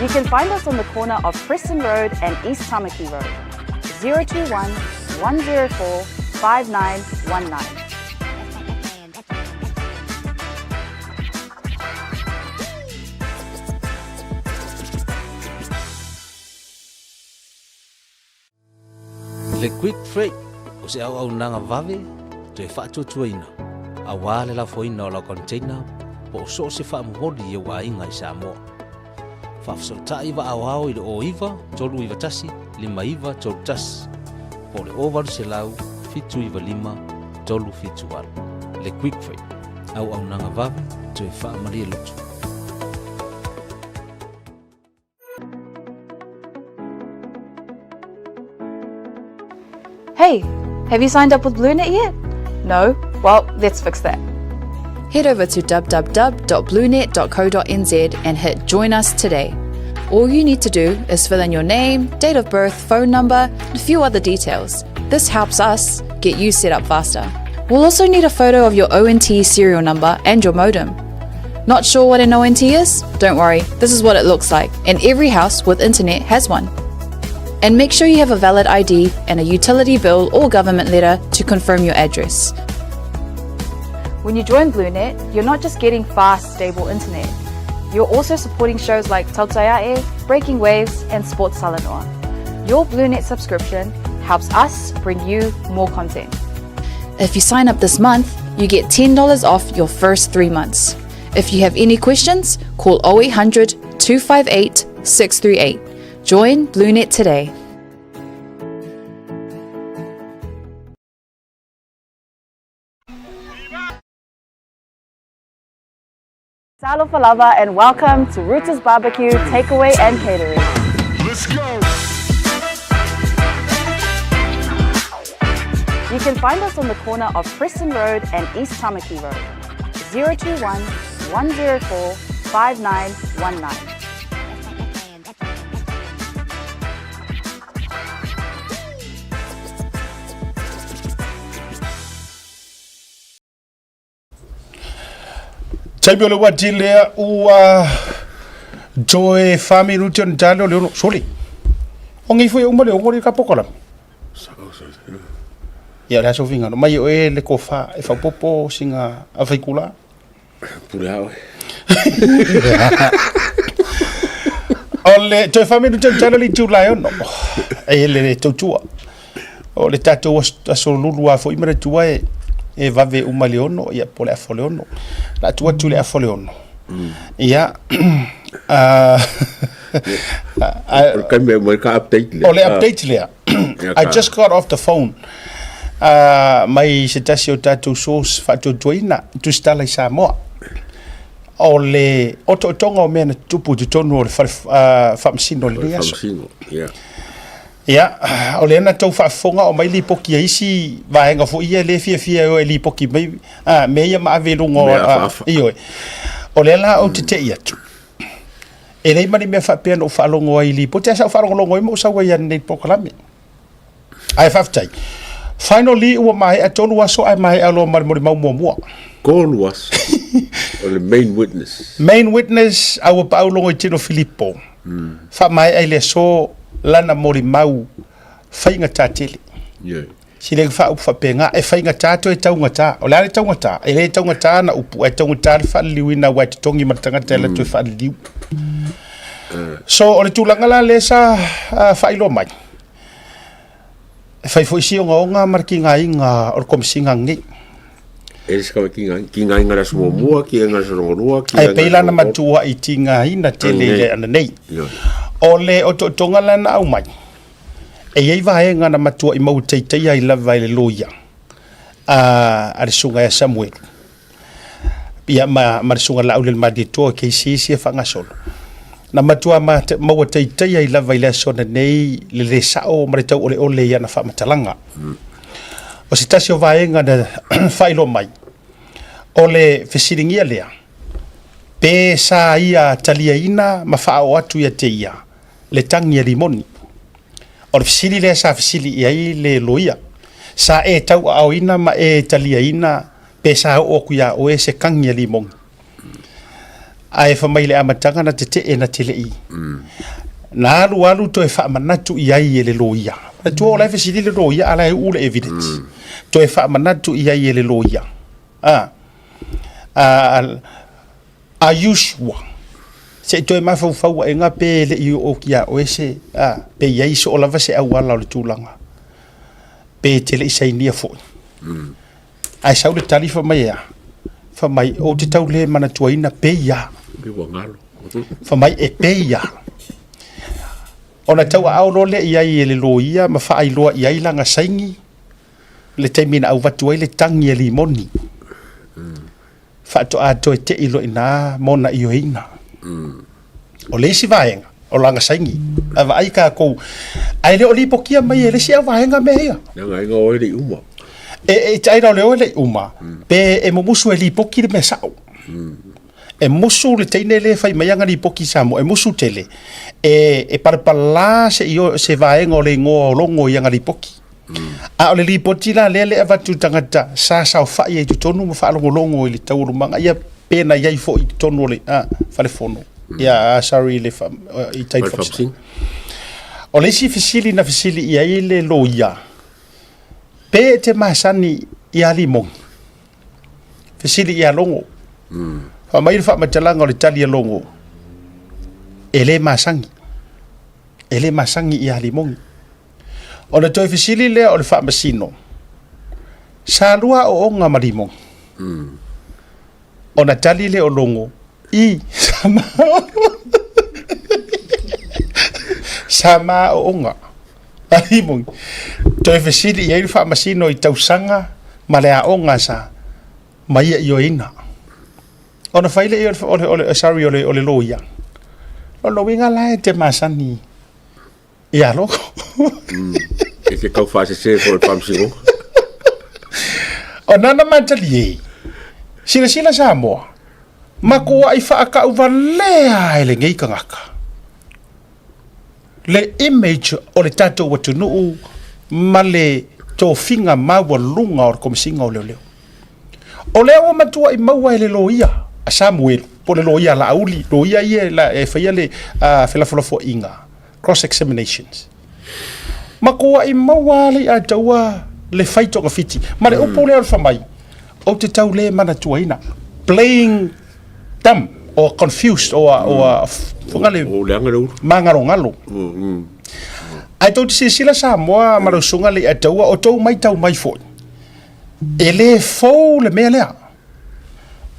You can find us on the corner of Preston Road and East Tamaki Road. 021 104 5919. Le Quick Freight o se auaunaga vave toe faatuatuaina aua le lafoina o lau container po o so o se faamomoli i ou aiga i Samoa. Faafesootai vaa aoao i le 09 391 5931 po o le 0800 795 378. Le Quick Freight, auaunaga vave toe faamalie loto. Hey, have you signed up with BlueNet yet? No? Well, let's fix that. Head over to www.bluenet.co.nz and hit Join Us Today. All you need to do is fill in your name, date of birth, phone number, and a few other details. This helps us get you set up faster. We'll also need a photo of your ONT serial number and your modem. Not sure what an ONT is? Don't worry, this is what it looks like, and every house with internet has one. And make sure you have a valid ID and a utility bill or government letter to confirm your address. When you join BlueNet, you're not just getting fast, stable internet. You're also supporting shows like Tautai A'e, Breaking Waves, and Sports Talanoa. Your BlueNet subscription helps us bring you more content. If you sign up this month, you get $10 off your first three months. If you have any questions, call 0800 258 638. Join BlueNet today. Talofa lava and welcome to Rooters Barbecue Takeaway and Catering. Let's go! You can find us on the corner of Preston Road and East Tamaki Road. 021 104 5919. Taimi o le uati lea ua toe fa minuti ona tale o le ono. Sole. O ngei foi uma le ongo le ka pokola. Ia o le aso finga no mai o e le kofa e faupopo singa a faikula. Pule ao. O le toe fa minuti ona tale o le itu lae ono. E le tautua. O le tatou aso lulu lava foi manatua e e vave uma i le ono, ia po o le afa o le ono. O le a tuu atu i le afa o le ono. Ia, O le taimi e aumai ka update lea. O le update lea. I just got off the phone mai se tasi o tatou source faatuatuaina, tusitala i Samoa. O le otootoga o mea na tutupu i totonu o le fale faamasino i lenei aso. Faamasino, ia. Ia, o lea na tou faafofoga o mai lipoti a isi vaega foi ia lea e fiafia e o e lipoti mai a mea ia ma ave i luga o, ioe. O lea la ou te tei atu. E leai ma ni mea faapea na ou faalogo ai i lipoti, ae sa ou faalogologo ai ma ou sau ai i ananei i le polokalame. Ae faafetai. Finally ua maea tolu aso ae maea loa ma le molimau muamua. Tolu aso. O le main witness. Main witness a ua paau Logoitino Filipo. Faamaea i le aso lana molimau faigata tele. Yeah. Sili faaupu faapena, e faigata toe taugata. O le a le taugata? E le taugata ana upu, ae taugata le faaliliuina aua e totogi ma le tagata e alu atu e faaliliu. So o le tulaga la lea sa faailoa mai, e fai foi si ogaoga ma le tigaina o le Komesina lenei. E se kau tiga, tigaina le aso muamua, tigaina le aso lona lua, tigaina. Ae pei la na matuai tigaina tele i le ananei. O le otootoga la na aumai, E i ai vaega na matuai maua teiteia ai lava e le loia a le susuga ia Samuelu ia ma, ma le susuga Laaulialemalietoa KC isi e faagasolo. Na matua maua teiteia ai lava i le aso nei le le sao ma le tauoleole i ana faamatalaga. O se tasi o vaega na faailoa mai, o le fesiligia lea, pe sa ia taliaina ma faaoo atu ia te ia le tagi a Limoni. O le fesili lea sa fesili i ai le loia, sa e tauaaoina ma e taliaina pe sa oo atu iā oe se tagi a Limoni? Ae fai mai i le amataga na tetee na te le i. Na alu alu toe faamanatu i ai e le loia. Manatua o la e fesili le loia a o la e uu le evidence. Toe faamanatu i ai e le loia. A, a, Are you sure? Se i toe mafaufau aʻega pe le i oo atu iā oe se, a, pe i ai soo lava se auala o le tulaga, pe e te le i sainia foi. Ae sau le tali fai mai e a? Fai mai, ou te tau le manatuaina pe ia. Pe ua galo. Fai mai, e pe ia. Ona tauaao loa lea i ai e le loia ma faailoa i ai lana saini le taimi na auvatu ai le tagi a Limoni. Faatoa toe tei loa ina ma ona ioeina. O le isi vaega, o lana saini, a vaai tatou, ae le o lipotia mai e le isi au vaega mea ia. Leaga aiga o oe le i uma. E, e te aira o le oe le i uma, pe e mumusu e lipoti le mea sao. E musu le teine lea e fai mai ana lipoti i Samoa, e musu tele, e, e palapala se, io, se vaega o le igoa o Logo i ana lipoti. A o le lipoti la lea le avatu i tagata sa saofai ai i totonu ma faalogologo i le taualumaga, ia pe na i ai foi i totonu o le fale fono. Ia, sorry le fa, i tai Fale faamasino. O le isi fesili na fesili i ai le loia, pe e te masani ia Limogi? Fesili ia Logo. Fai mai le faamatalaga o le tali a Logo, e le masani. E le masani ia Limogi. Ona toe fesili lea o le Faamasino, Sa lua aoaoga ma Limogi? Ona tali lea o Logo, I, sa ma sa ma aoaoga a Limogi. Toe fesili i ai le Faamasino i tausaga ma le aoga sa ma ia ioeina. Ona fai lea o le, o le, sorry, o le, o le loia. O lona uiga la e te masani Ia Logo. E te tau faasese foi le Faamasinoga. O nana matalie, silasila Samoa, matuai faatauvalea e lenei tagata le image o le tatou atunuu ma le tofiga maualuga o le Komesina o Leoleo. O lea ua matuai maua e le loia a Samuelu, po o le loia a Laauli, loia ia e faia le felafolafoaiga, cross examinations. Matuai maua lava le Ataua le fai togafiti. Ma le upu lea o le fai mai, ou te tau le manatuaina. Playing dumb or confused or, or mm. O leaga le ulu. Magalogalo. Ae tou te silasila Samoa ma lau susuga le Ataua, o tou maitau mai foi, E le fou le mea lea.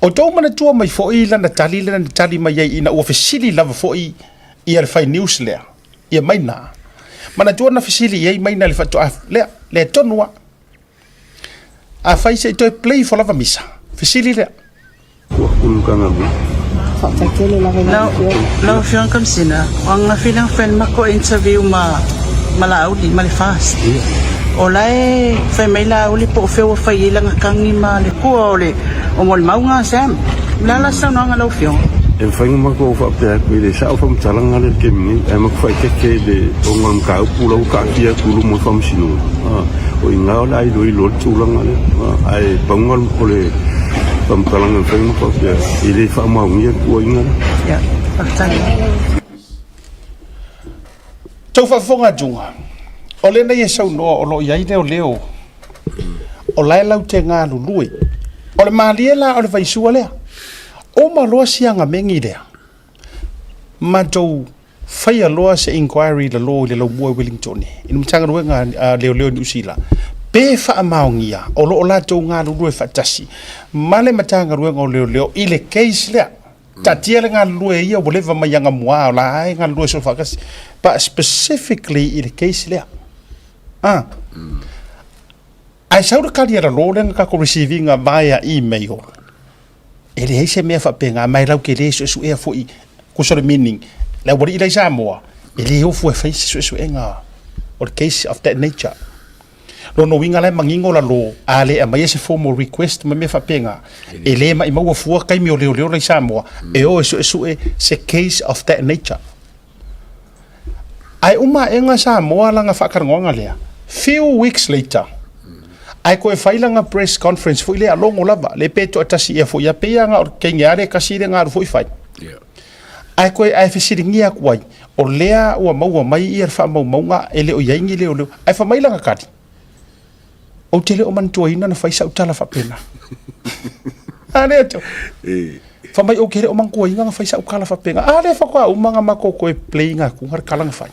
O tou manatua mai foi lana tali lea na tali mai ai ina ua fesili lava foi ia le fai news lea, ia Maina. Manatua na fesili i ai Maina i le faatoa lea, lea tonu lava. Afai se i toe play ifo lava misa, fesili lea. Lau Afioga Kamisina, o ananafi lea na fai le matou interview ma ma Laauli ma le FAST. O la e fai mai Laauli po o fea ua fai ai lana tagi ma le kua o le o molimau na Sam. O le a la se saunoaga a lau Afioga? E mafai ona matou faapea atu e le sao faamatalaga lea i le taimi nei, ae matou faaeteete i le ona o le mataupu la ua taatia atu i luma o le Faamasinoga, o i ina o le a iloilo ai le tulaga lea. Ae pau o le faamatalaga e mafai ona faapea, e le faamaonia le tuuaiga lea. Tou faafofoga atuga, o lenei e saunoa o lo o i ai leoleo o la e lau te galulue. O le malie la o le vaisua lea. Uma loa si agamegi lea, matou faia loa se inquiry i lalo i le laumua i Wellington i le Matagaluega a Leoleo i Niu Sila, pe faamaonia o lo o latou galulue faatasi ma le Matagaluega o Leoleo i le case lea. Taatia le galulue ia ua leva mai Agamua o la e galulue soo faatasi, but specifically i le case lea. Ah. Ae sau le kali a lalo lea na tatou receive ina via email. E leai se mea faapena, ma e lau te le suesuea foi, tusa o le meaning, le aualii la i Samoa, e le ofo e fai se suesuega o le case of that nature. Lona uiga la e manino lalo, a le aumaia se formal request ma mea faapena, e le maimaua fua taimi o leoleo la i Samoa, e o e suesue se case of that nature. Ae uma aega Samoa lana faatalanoaga lea, few weeks later, ae toe fai lana press conference foi lea logo lava, le pe toatasi ea foi, ia pei lava na o le teine lava lea e tasi lea na alu foi fai. Ae toe ae fesiligia atu ai, o lea ua maua mai ia le faamaumauga e le o i ai ni leoleo. Ae fai mai lana tali, Ou te le o manatuaina na fai sau tala faapena. A lea te. Fai mai ou te le o manatuaina na fai sau tala faapena. A lea faatoa uma na matou toe play ina atu le tala na fai.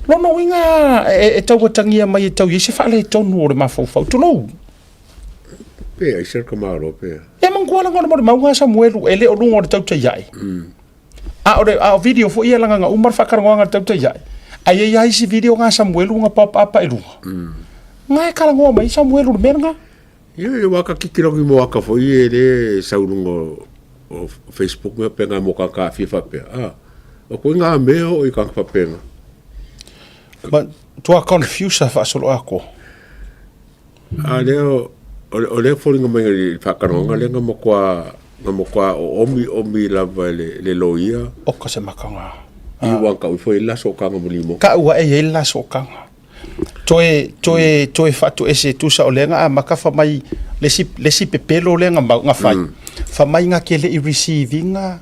Lona uiga e tau atagia mai e tau i ai se faaletonu o le mafaufau. Tulou. Pe ai se ka malo pe. E manatua lana o le molimauga a Samuelu e le o luga o le tautai ae. A o le a o video foi ia lana na uma le faatalanoaga i le tautai ae. Ae i ai lava isi video na a Samuelu na paopaapa i luga. Na e talanoa mai ai Samuelu i le mea lena. Ia ia waka kikilo ki mo aka foi e le sau luga o Facebook mea penga mo ka ka fia faapea. Ah, o koe ngā mea o i ka faapea. Ma tua confuse a faasolo ako. A lea o lea foliga mai i le faatalanoaga lea na matua na matua oomi lava e le loia. Oka se makaga. I ua tau ifo i le la sootaga ma limo. Tau ae i ai le la sootaga. Toe, toe, toe faatoese tusa o lea na amata fa mai le isi, le isi pepelo lea na mau, na fai. Fa mai na te le i receive ina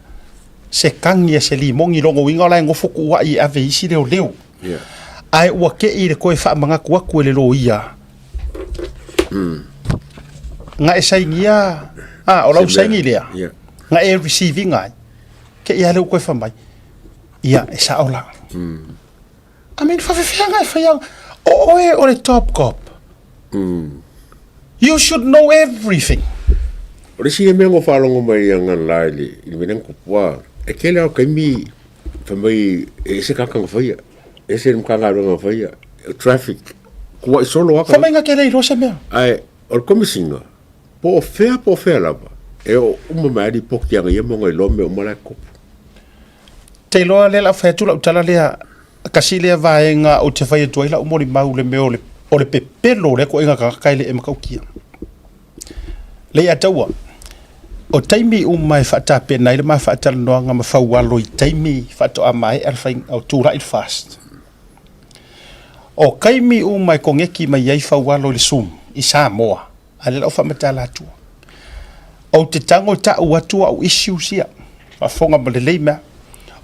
se kagi a se limogi lona uiga o la e nofo tuuai e ave i isi leoleo. Yeah. Ae ua tei le toe faamanatu atu e le loia. Na e sainia, a, o lau saini lea. Yeah. Na e receive ina ai. Tei lava lea ua toe fai mai. Ia, e sao la. I mean, faafefea e faia, o oe o le top cop. You should know everything. O le isi mea na faalogo mai ia la i le mea lea na tupu, aua e tele lava o taimi fai mai e ese tagata na faia, e ese le Matagaluega na faia, o traffic, tuuai solo lava Fai mai na te le iloa se mea. Ae o le Komesina, po o fea po o fea lava, e oo uma mai lava lipoti a ia ma ona iloa mea uma la e tupu. Te iloa lea o le a fai atu lau tala lea, tasi lea vaega ou te fai atu ai lau molimau i le mea o le, o le pepelo o lea ituaiga tagata e le matautia. Leiataua, o taimi uma e faatapena ai le ma faatalanoaga ma Faualo i taimi faatoa maea le faiga o tulai le FAST. O taimi uma e koneki mai ai Faualo i le Zoom i Samoa, a lea la ua faamatala atu. Ou te tago e tau atu au issues ia, faafofoga ma lelei mea.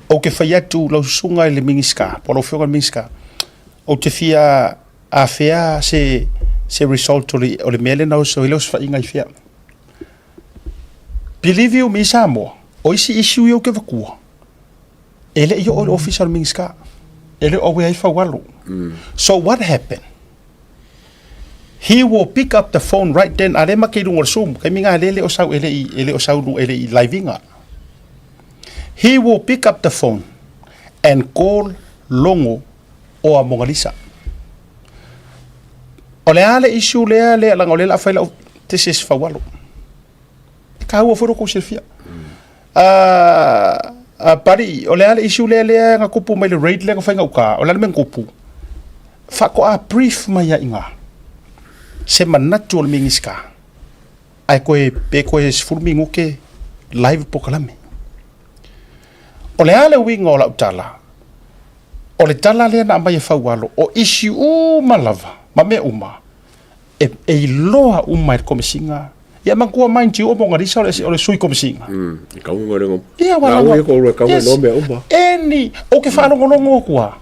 Ou te fai atu lau susuga i le Minisita, po o lau Afioga i le Minisita, ou te fia afea se, se result o le, o le mea lea na oso ai le osofaiga i fea. Believe you me Samoa, o isi issue ia ou te avatua, e le i oo i le ofisa o le Minisita, e le o aware ai Faualo. So what happened? He will pick up the phone right then, a lea ma te i luga o le Zoom, taimi na lea e le o sau, e le i, e le o sau, e le i live ina. He will pick up the phone and call Logo oa Mogalisa. O le a le issue lea, lea, leaga o lea o le a fai lau, this is Faualo. E taua foi lo tou silafia. Pari, o le a le issue lea lea na tupu mai le raid lea na fai gauta, o le a le mea na tupu? Faatoa brief mai lava i ina se manatu o le Minisita, ae toe, pe toe 10 minute live polokalame. O le a le uiga o lau tala? O le tala lea na aumai e Faualo, o issue uma lava ma mea uma e, e iloa uma e le Komesina. Ia manatua mind you o Mogalisa o le, o le sui Komesina. Mm, e kauga le Ia, wa langa. ko le kauga no mea uma. Any, o ke faalogologo atu a.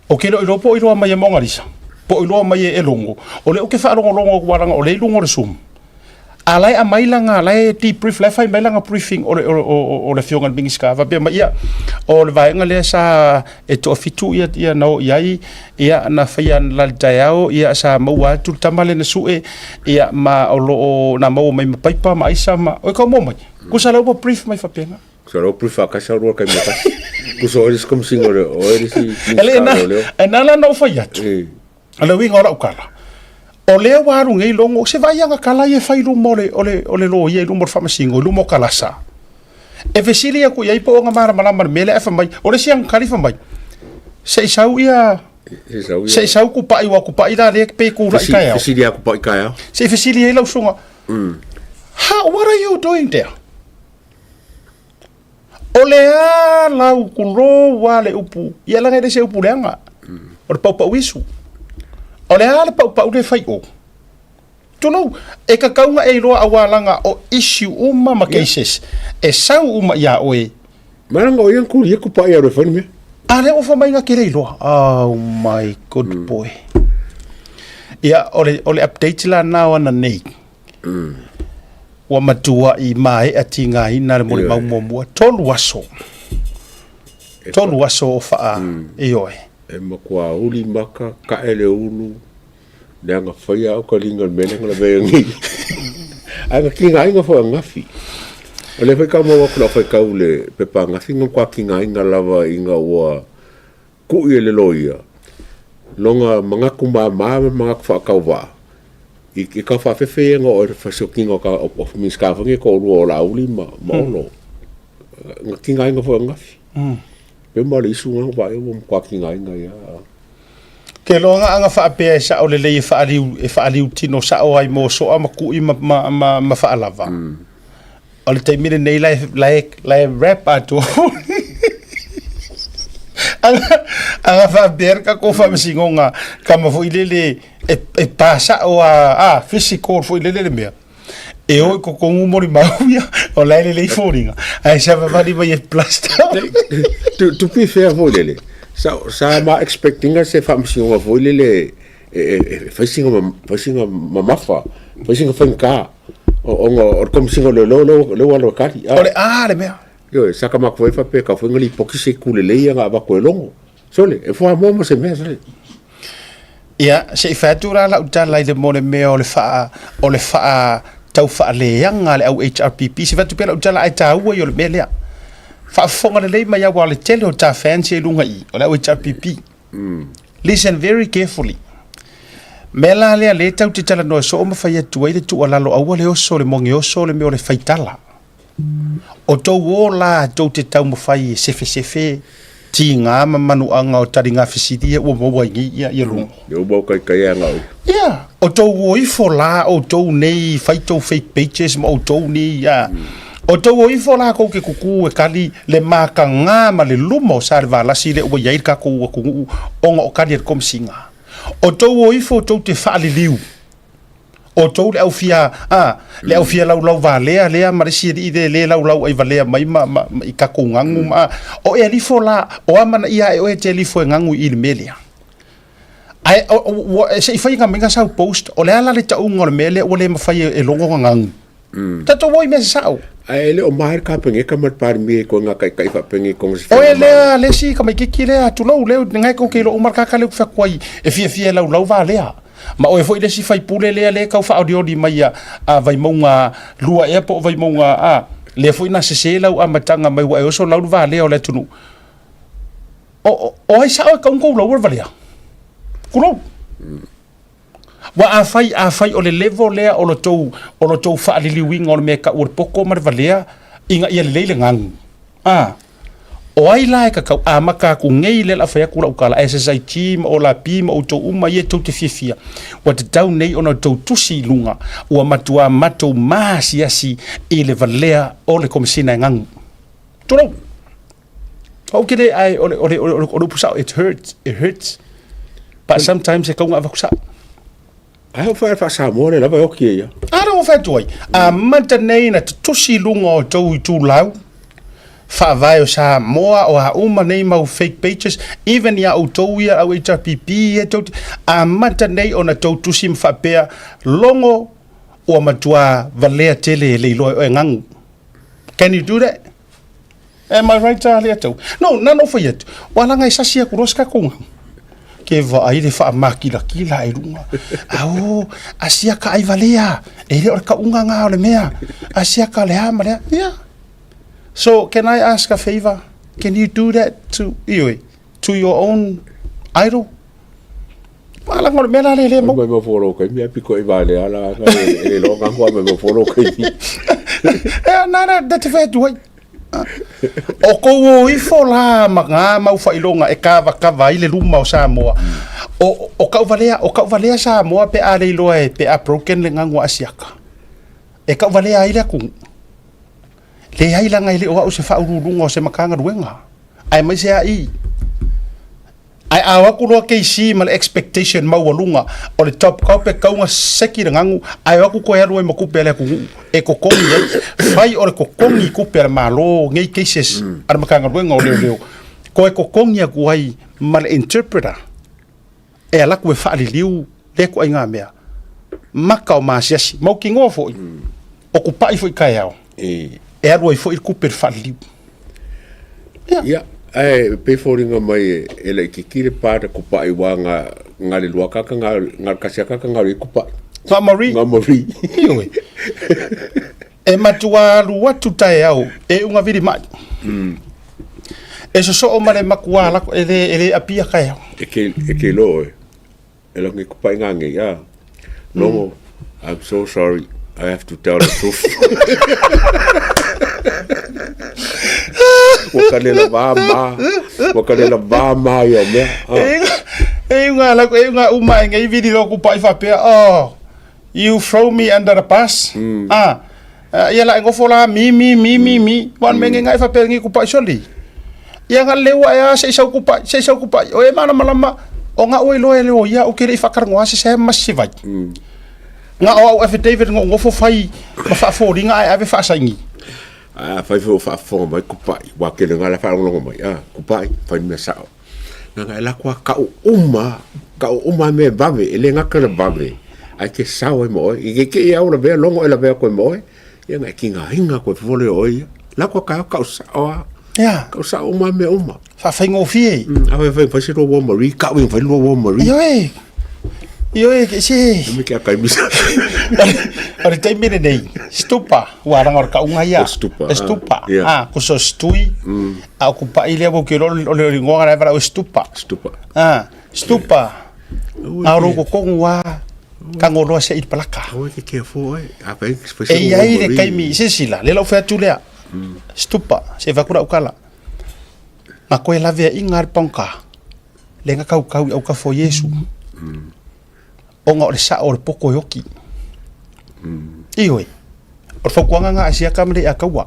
O ke le iloa po o iloa mai e Mogalisa, po o iloa mai e Logo. O lea ou te faalogologo atu a leaga o lea e i luga o le Zoom. A la e aumai lana, la e debrief, la e fai mai lana briefing o le, o, o, o le afioga i le Minisita, faapea mai, ia, o le vaega lea sa e toafitu ia, ia na o i ai, ia, na faia la le taeao, ia, sa maua atu le tama lea na sue, ia, ma o lo o, na maua mai ma paipa ma aisa ma, oi kau maua mai, kusa la ua brief mai faapena. Kusa la ua brief faakasi au rua kai me kasi. Kusa o eres komsinga o le, o eres E le, na, e na la na o fai atu. O le uiga o lau tala, o lea ua alu nei logo, se vaai ana tala ia e fai i luma o le, o le, o le loia i luma o le faamasino, i luma o kalasa. E fesili atu i ai po o ona malamalama i le mea lea ae fai mai, o le isi ana tali fai mai, se i sau ia, se i sau kupai ua kupai la lea pe kula'i taeao. Fesili ia kupai taeao. Se i fesili ai lau susuga, How, what are you doing there? O le a lau kulou a le upu, ia leaga e le se upu leaga. O le paupau isu. O le a le paupau le fai o. Tulou, e tatau ona e iloa aua leaga o issue uma ma cases e sau uma ia oe. Ma leaga o ia na kuli e kupaʻi alu e fai le mea. A lea ua fai mai na te le iloa. Oh my good boy. Ia, o le, o le update la na o ananei. Ua matuai maea tigaina le molimau muamua, tolu aso, tolu aso o faa, ioe. E matua uli maka, kae le ulu, leaga faia au ka liga i le mea lea na lavea nei. Ae na tigaina foi ananafi. O lea foi tau maua atu i lau faitau i le pepa ananafi, na matua tigaina lava ina ua Kuʻi e le loia lona manatu māmā ma manatu faatauvaa i ke kau faafefe ia na oo i le fasiokiga o ka o Minisita foi nei e toalua o Laauli ma ma Olo. Na tigaina foi ananafi. Pei ma o le isu lena na vaai ua matua tigaina ia. Ke loa ana faapea e sao lelei e faaliu e faaliu tino sao ai mo soa ma kuʻi ma ma ma, ma faalava. O le taimi lenei la e, la e, la e rap atoa. Aga, aga faapea le tatou faamasinoga kama foi lele e, e pa sao a, a physical foi lele le mea. E o i totonu molimau ia, o la e lelei foliga, ae savavali mai e plaster. To, to be fair foi lele, sa, sa ma expectinga se faamasinoga foi lele e, e, e fai sina, fai sina mamafa, fai sina faigata. Ona o le Komesina o Leoleo lea ua alu e kali. O le a le mea? Ioe, sa ka matou ai faapea e tau fai lipoti se itu lelei ia na avatu e Logo. Sole, e fuamoa ma se mea sole. Ia, se i fai atu la lau tala i le mo le mea o le faa, o le faa tau faaleaga a le au HRPP. Se i fai atu pea lau tala ae taua ia o le mea lea. Faafofoga lelei mai aua o le tele o ta fans ia i luga i i, o le au HRPP. Listen very carefully. Mea la lea lea tau te talanoa soo ma fai atu ai le tuualalo aua le oso le moge oso le mea o le faitala. O tou o la tou te taumafai e sefesefe tiga ma manuaga o taliga fesili ia ua maua ai nei ia, ia luga. Ia ua kai kai anga oi. Ia, o tou o ifo la outou nei fai tou fake pages ma outou nei ia. O tou o ifo la kou te kuku e kali le makaga ma le luma o Salevalasi lea ua i ai le tatou atunuu ona o kali a le Komesina. O tou o ifo tou te faaliliu. O tou le au fia, a, le au fia laulau valea lea ma le isi alii lea le laulau ai valea mai ma, ma, ma i tatou gagu ma, a, o e alifo la, o a manaia e oe e te alifo e gagu i i le mea lea. Ae, o, o, ua, se i fai mai sau post, o le a la le tauga o le mea lea ua le mafai e logo ona gagu. Tatou o i mea sasao. Ae le o maea le Kapeneta ma le Palemia i koe ngā taitai faapenei kona se O e lea le isi tamaititi lea, tulou, lea ngai kou te iloa uma le kaka lea ou te fai atu ai e fiafia e laulau valea. Ma oe foi le isi faipule lea lea e tau faaolioli mai a, a Vaimauga 2 ea po o Vaimauga a, lea foi na sese lau amataga mai ua e oso lau le valea o le atunuu. O, o, o ai sao e tau tou laua le valea? Tulou. Ua afai, afai o le level lea o lo tou, o lo tou faaliliuina o le mea e tau o le poto ma le valea ina ia lelei le gagu. A. O ai la e kakau amata atu nei lea o le a fai atu lau tala, SSIG ma OLAP ma outou uma ia tou te fiafia, ua tatau nei ona outou tusi i luga, ua matuā matou maasiasi i le valea o le Komesina e Gagu. Tulou! Ou te le, ae o le, o le, o le, o le upu sao, it hurts, it hurts. But sometimes e tau ona avatu sao. Ae o fai faa-Samoa lea lava e oki ai ia. A lea ua fai atu ai, amata nei na tutusi i luga o tou itulau, faavae o Samoa, o a uma nei mau fake pages, even ia outou ia au HRPP ia tou te, amata nei ona tou tusi ma faapea, Logo ua matua valea tele e le iloa e oe Gagu. Can you do that? Am I right a Leatau? No, na ona ou fai atu, ua laga e sasi atu loa se tatou gagu. Ke vaai le faamakilatila i luga. Ao, asiaka ai valea. E le o le kauga ngā o le mea. Asiaka le a ma le a. Yeah. So, can I ask a favor? Can you do that to, ioe, to your own idol? Malaga o le mea la le le mau. Mai mo folo kai mea piko i vale ala nga e le loa nga mai mo folo kai. E na na da te fai atu ai. O kou o ifo la ma ngā mau faailoga e kavakava ai le luma o Samoa. O, o kau valea, o kau valea Samoa pe a le iloa e pe a broken le gagu a Asiaka. E kau valea ai le atunuu. Leai laga e le o au se faauluuluga o se Matagaluega, aemaise a i. Ae a o atu loa KC ma le expectation maualuga o le top cop e tau na seki le gagu ae o atu toe alu ai ma tupe a le atunuu e totogi ai. Fai o le totogi i tupe a le Malo nei cases a le Matagaluega o Leoleo toe totogi atu ai ma le interpreter e alu atu e faaliliu lea ituaiga mea. Maka o maasiasi, mautinoa foi o kupaʻi foi taeao e alu ai foi le tupe i le faaliliu. Ia, ae pei foliga mai e laitiiti le pa na kupaʻi aua na na le lua akaka na na le tasi akaka na le kupaʻi. Nga Marie. Nga Marie. Ioe. E matua alu atu taeao e uga vili mai. E sosoo ma le makuā lako e le e le apia taeao. E ke e ke lo e. E lagi kupaʻi ngā ngei a. Logo, I'm so sorry. I have to tell the truth. Ua ka lela vā mā. Ua ka lela vā mā ia o mea. E unga lako, e unga uma e ngei vili lo kupaʻi faapea, oh, you throw me under the bus. Ah, ia la e gofo la mi mi mi mi mi. Wan me ngai faapea ngi kupaʻi soli. Ia nga leua e a se i sau kupaʻi, se i sau kupaʻi. O e malamalama, o nga'u e iloa e le o ia ou ke le i faakarangoa se se ma se vai. Nga o au affidavit ngo ngofo fai ma faafoliga ae ave faasaini. A fai foi o faafofoga mai kupaʻi, ua tele nga la faalogologo mai, a kupaʻi, fai le mea sao. Na nga e lako a kau uma, kau uma mea e vave, e le gata le vave, ae ke sao ai ma oe. I ke kei au lavea, logo e lavea koe ma oe, ia nga e kigaina koe fofo lea o oe ia. Lako a kau, kau sao a. Ia. Kau sao uma mea uma. Faafaigofie. A fai fai fai se lua Marie, kau i fai lua Marie. Ioe. Ioe, ke se. Me ke akai misa. O le taimi lenei, stupa, ua laga o le kauga ia. O stupa, E stupa. ah, Ah, ko so stui. A o kupaʻi lea ua ou ke iloa o le igoa la e valaau e stupa. Stupa. Ah, stupa. A o lou totonu lava, tago loa se i le palaka. Aua e te careful oe. A fai fai se E i ai le taimi, silasila, lea la ou fai atu lea, stupa, se i avatu lau tala. Na koe laveaiga le pagoka, lea na kaukau i autafa o Iesu, ona o le sao o le poto e oti. Ioe, o le fautuaga lena a Siaka ma Leiataua,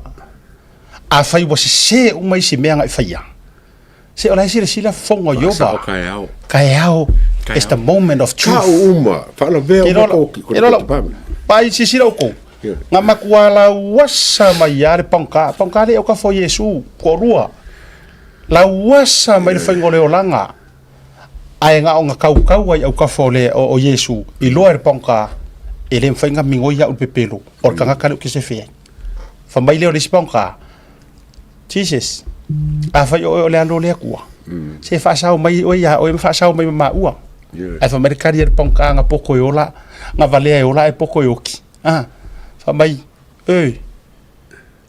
afai ua sese uma isi mea na e faia, se o la e silasila fofoga o Ieova. Kaeao. Kaeao is the moment of truth. Kau uma, faalavea uma ka oki, ko le Pai silasila outou, Nga matua lauasa mai ia le pagoka, pagoka le autafa o Iesu, toalua. Lauasa mai le faiga o le olaga, ae na ona kaukau ai autafa o le o Iesu, iloa e le pagoka, e le mafai ona migoi au i le pepelo, o le tagata lea ou te sefe ai. Fai mai lea o le isi pagoka, Jesus, afai o oe o le Alo o le Atua, se faasao mai oe ia oe ma faasao mai ma maua. Ae fai mai le tali a le pagoka, na poto e ola, na valea e ola ae poto e oki. Ah, fai mai, Oi,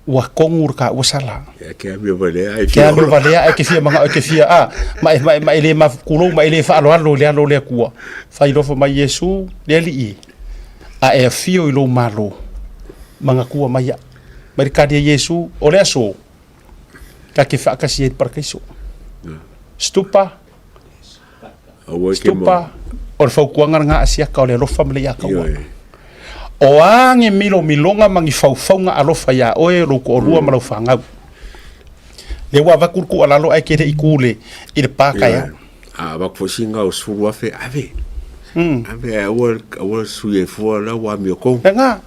ua tonu le taua sala. Ke amio valea ae Ke amio valea ae ke fia manao e ke fia, ah, ma e, ma e, ma e le mafutulou ma e le faaaloalo i le alo o le Atua. Fai loa fai mai Iesu, le Alii e, a e afio i lou Malo, manatua mai au. Mai le tali a Iesu, o le aso. Ta te faatasi ai i le parakaiso. Stupa, Stupa, o le fautuaga lena a Siaka o le alofa ma le Iakaua. O a ni milomiloga ma ni faufauga alofa iā oe, lou toalua ma lau fanau. Lea ua avatu le tuualalo ae te le i tu i le pa taeao. A avatu foi sina o 10,000, ave. Ave ae aua, aua sui ai fua la ua amio tonu. Lena,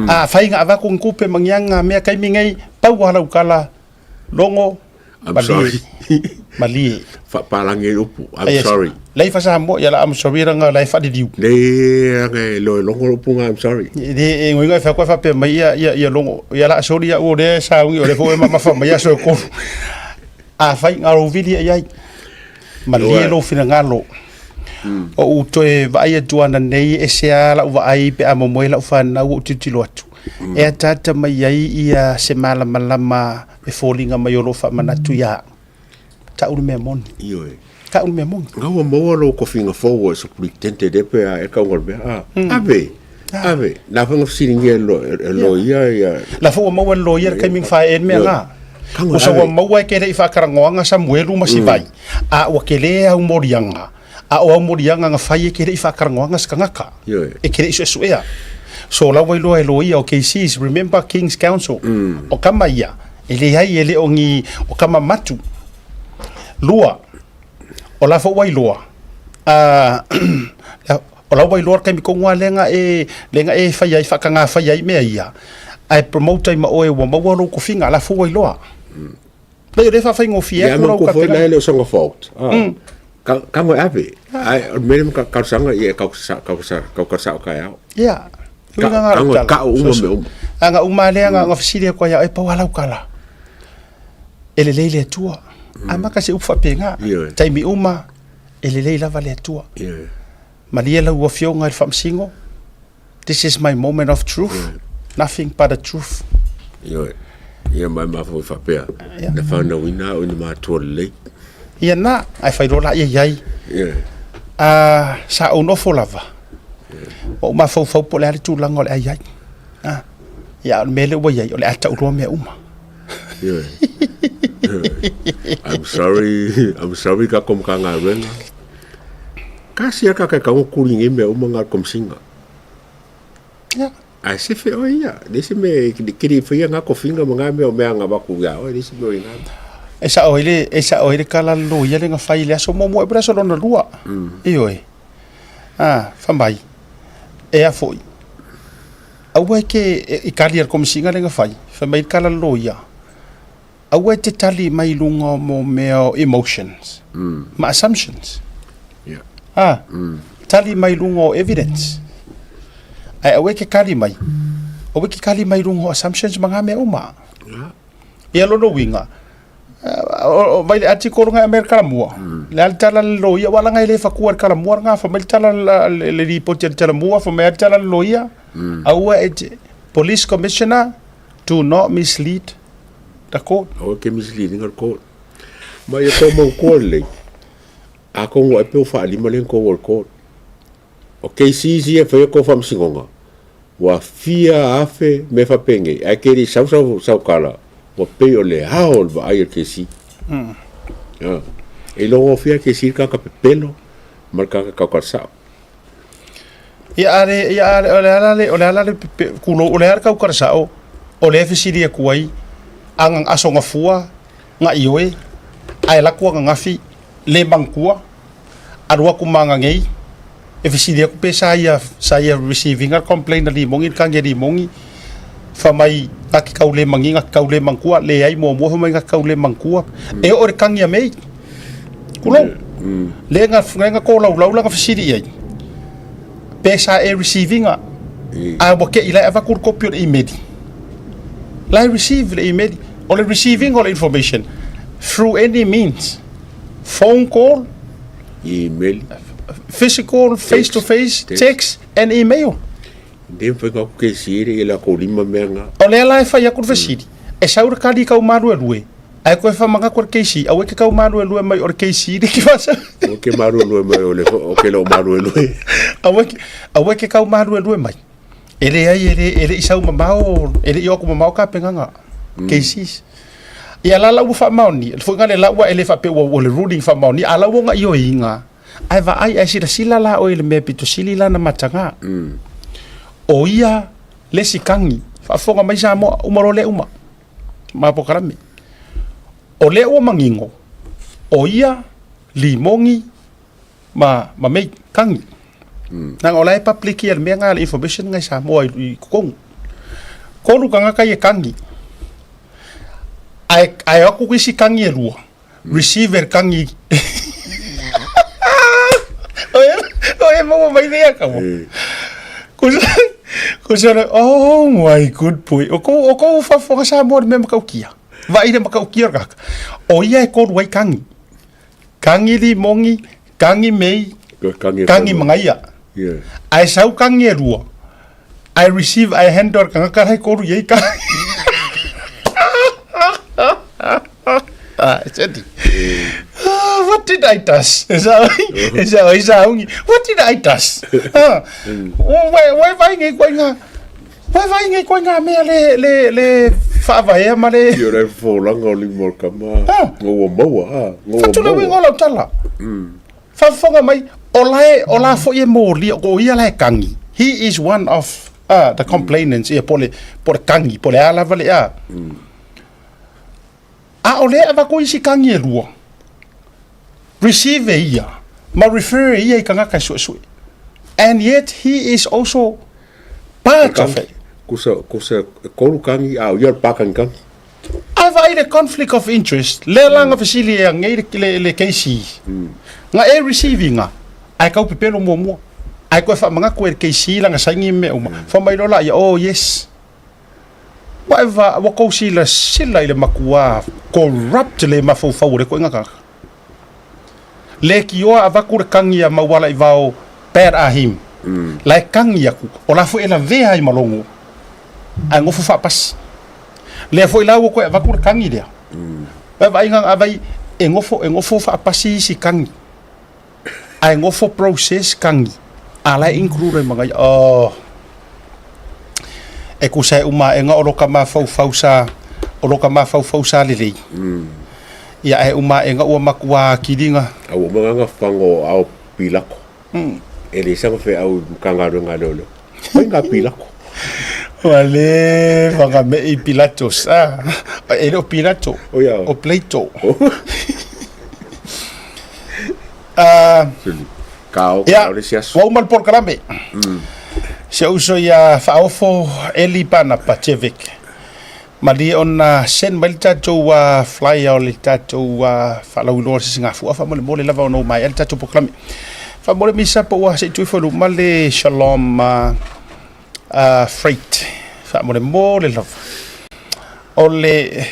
afai na avatu ni tupe ma ni aga mea taimi nei, pau lava lau tala, Logo, I'm malie, sorry. malie. Faapalagi ai upu. I'm Yes. sorry. Lei fa Samoa ia la I'm sorry ranga lai faaliliu. Le ranga e loe logo upu nga I'm sorry. Le e ngoinga e fa fa pe mai ia ia ia logo ia la sorry ia o le saungi o le fo e mamafa mai ia so ko. A fai ngaro vili ia ai. Malie lou finagalo. O ou toe vaai atu ananei e ese lava lau vaai pe a momoe lau fanau ou tilotilo atu. E ataata mai ai ia se malamalama e foliga mai o lou faamanatu ia au. Tau le mea moni. Ioe. Tau le mea moni. Nga ua maua lou tofiga fou o e Superintendent e pe a e kauga o le mea. A, ave, ave. Na foi na fesiligia e e loia ia. La foi ua maua e le loia le taimi na faaee le mea na. Kanga Usa ave. ua maua e ke le i faakarangoaga Samuelu ma Sivai, a ua kele au moliaga, a o au moliaga na fai e ke le i faakarangoaga se tagata, e ke le i suesuea. So la ua iloa e loia o KCs, remember King's Counsel, o kama ia, e leai e le o ni, o kama matu. Lua, o la foi ua iloa, a, o la ua iloa le taimi tonu lava lea na e, lea na e fai ai, faataga fai ai mea ia, ae promote ai ma oe ua maua lou tofiga, la foi ua iloa. Leai, o lea e faafaigofie Ia atu lau manatua foi tapenaga. la e le o sona fault. Ka ka mo ave. Ai o le mea lea ma talosaga ia e kau sa kau sa kau ka sao taeao. Ia, Ka uiga nga ka lau tala. ka uma mea uma. A na uma lea na fesili atu ai ia oe, pau lava lau tala. E lelei le Atua. Amata se upu faapena. Ioe. Taimi uma, e lelei lava le Atua. Ioe. Malie lau Afioga i le Faamasino, this is my moment of truth, nothing but the truth. Ioe. Ia mai mafua i faapea, na whanauina au i na matua lelei. Ia na, ae fai loa laia i ai. Ioe. A, sa ou nofo lava, ua ou mafaufau po o le a le tulaga o le a i ai. A, ia a o le mea lea ua i ai, o le a tau loa mea uma. Ioe. I'm sorry, I'm sorry ka ko Matagaluega. Kasi a ka ka ka kuli ngai mea uma ngā komsinga. Ia. Ae sefe oe ia, le isi mea e kiri whaia ngā kofinga ma ngā mea o mea ngā waku ia oe, le isi mea o i ngā mea. E sao ai le, e sao ai le kala loia le nga fai i le aso muamua e po le aso lona lua. Ioe. A, fai mai, e a foi, aua e ke, i kali a le komisiga le nga fai, fai mai le kala loia, aua e te tali mai i luga o mo mea o emotions ma assumptions. A, tali mai i luga o evidence. Ae aua e ke kali mai, aua e ke kali mai i luga o assumptions ma ngā mea uma. Ia lona uiga, Vai le article nga Amerika la mua. Le a le tala le loia, wa langa e le fakua le kala mua nga fa mai le tala le ripoti le tala mua fa mai le tala le loia. Aua e te, police commissioner do not mislead the court. Aua ke misleading le court. Ma ia tou mau koa lelei, a kongo e pe o faalima le kou o le court. O cases ia e faia kou faamasinoga, ua fia afe mea faapenei, ae ke le i sau sau sau kala, ua pei o le ao o le vaai a le kesi. E iloa gofie lava le kesi i le tagata pepelo ma le tagata tautala sao. Ia a le, ia a le, o le a la le, o le a la le pepe, kulou, o le a le tautala sao, o lea e fesili atu ai, a na aso gafua, gaioe, ae alu atu ananafi, le manatua, alu atu ma ananei, e fesili atu pe sa ia, sa ia receive ina le complaint a Limoni, le tagi a Limoni, fai mai na te tau le mani, na te tau le manatua, leai muamua fai mai na te tau le manatua, e oo i le tagi a May, tulou, lea na, lea na tolaulau lana fesili i ai, pe sa e receive ina, a ua te i la e avatu le kopi o le email, la e receive le email, o le receiving o le information through any means, phone call, Email. physical, face to face, Text. text and email. Le mafai ona atu kesi i le latou lima mea na. O lea la e fai atu le fesili, e sau le kali kau maluelue, ae koe whamangaku o le KC, aua e ke kau maluelue mai o le KC le ki whasa. Aua ke maluelue mai o le o ke leo maluelue. Aua ke, aua e ke kau maluelue mai. E leai, e le, e le i sau mamao, e le i o atu mamao kapenga nga, KCs. Ia la la ua faamaonia, foi ngale la ua e le faapea ua ua le ruling faamaonia, a la ua ngaioiga, ae vaai ae silasila la oe i le mea pito sili la na mataga. O ia le isi kagi, faafofoga mai Samoa, uma loa lea uma ma polokalame. O lea ua manino, o ia limogi ma ma mei kagi. Leaga o la e public ia le mea na le information na i Samoa i, i totonu. Tolu tagata ia kagi. Ae, ae o atu isi kagi e lua, receive e le kagi. O e, o e maua mai lea kaua. Kusa, kusa le, oh my good boy. O kou, o kou faafofoga Samoa le mea matautia. Vaai le matautia o le tagata. O ia e tolu ai kagi. Kagi limogi, kagi mei, kagi magaia. Ae sau kagi e lua, ae receive ae handle le tagata la e tolu i ai kagi. Ah, Sandy. Ah, what did I does? E sa e sa e sa ungi. What did I does? Ah. Wai wai vai ngai koe ngā. Wai vai ngai koe ngā mea le le le whaavaea ma le. Ia le folaga o lima o le tama. Ah. Ngō maua, ah. Ngō Whatu le uiga o lau tala. Faafofoga mai, o la e, o la foi e molia, o ia la e kagi. He is one of the complainants, ia, po le, po le kagi, po le a lava le a. A o lea e avatu isi kagi e lua, receive e ia, ma refer e ia i tagata e suesue. And yet he is also part of it. Kusa, kusa, e kolu kagi, a o ia le pākagikagi. Ae vaai le conflict of interest, lea la nga fesili e angei le, le, le KC. Nga e receive inga, ae kau pepelo muamua. Ae koe whaamangako e le KC langa saini mea uma. Wha mai loa laia, oh yes. Ua e va, ua kou sila sila i le makua corrupt le mafaufau o le koe nga kaka. Le kioa avaku le kangi a mauala i vao bad a him. La e kangi aku, o la foi e lavea ai ma logo. Ae gofo faapasi. Lea foi la ua koe avatu le kagi lea. Ua vaai nga avai e gofo e gofo faapasi isi kagi. Ae gofo process kagi. A la e include ai ma ngai oh. E kusa e uma e nga o lo ka mafaufau sa o lo ka mafaufau sa lelei. Ia e uma e nga ua makuā kiliga. A ua uma nga fango ao pilako. E le saga feau i Matagaluega a Leoleo. Fai ngā pīlako. Ua le whakamei Pilatos. Ah, e le o Pilato, O ia. o Plato. Ah, Ka o ia, ka o le isi aso. ua uma le polokalame. Si ou uso ia Faaofo Eli Panapa Jevic. Malie ona send mai le tatou flyer o le tatou faalauiloa o le sisigafua faamolemole lava ona ua maea le tatou polokalame. Faamolemole Misa po ua se i tuu ifo i luma le Shalom Freight faamolemole lava. O le